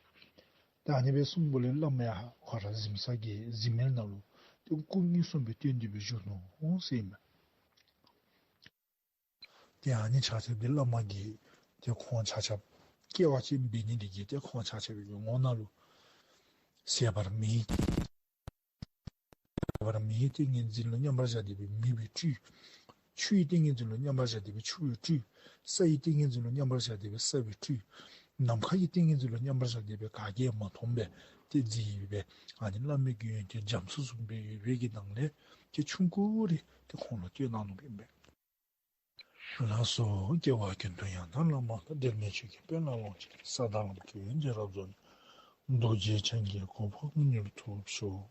ཏེ་ཨ་ནི་སྦེ་གསུངམ་ལས་བླ་མ་ཡང་ཁོ་ར་གཟིམ་ས་གི་གཟིམ་མལ་ནང་ལུ་ཏེ་སྐུ་མངོན་སུམ་སྦེ་སྟོན་ཏེ་སྦེ་བཞུགས་ནུག་ཟེར་ཨིན་མས། ཏེ་ཨ་ནི་ཆ་ཁྱབ་འདི་བླ་མ་གིས་ཏེ་ཁོང་ཆ་ཁྱབ་སྐྱེ་བ་ཅིག་འབད་ནི་འདི་གིས་ཏེ་ཁོང་ཆ་ཁྱབ་ཀྱི་ངོ་ནང་ལུ་ཟད་པར་མེའི་ཟད་པར་མེའི་ཏིང་ངེ་འཛིན་ལུ་མཉམ་པར་བཞག་སྟེ་སྦེ་མེ་སྦེ་སྤྲུལ། ཆུ་ཡི་ཏིང་ངེ་འཛིན་ལུ་མཉམ་པར་བཞག་སྟེ་སྦེ་ཆུ་སྦེ་སྤྲུལ། ས་ཡི་ཏིང་ངེ་འཛིན་ལུ་མཉམ་པར་བཞག་སྟེ་སྦེ་ས་སྦེ་སྤྲུལ། ནམ་མཁའ་ཡི་ཏིང་ངེ་འཛིན་ལུ་མཉམ་པར་བཞག་སྟེ་སྦེ་ག་གིས་མ་མཐོངམ་སྦེ་ཏེ་མཛད་ཡི་སྦེ་ཨ་ནི་བླ་མའི་གི་ཡོན་ཏན་རྒྱ་མཚོ་བཟུམ་སྦེ་ཡོད་པའི་གི་ནང་ལས་ཏེ་ཆུང་ཀུ་རེ་ཏེ་ཁོང་ལུ་སྟོན་གནང་ནུག་ཨིན་པས། ལགས་སོ། སྐྱེ་བ་ཀུན་ཏུ་ཡང་དག་བླ་མ་དང་། འབྲལ་མེད་ཆོས་ཀྱི་དཔལ་ལ་ལོངས་སྤྱོད་ཅིང་། ས་དང་ལམ་གྱི་འོད་ཀྱིས་རབ་རྫོགས་ནས། རྡོ་རྗེ་འཆང་གི་གོ་འཕང་མྱུར་ཐོབ་ཤོག།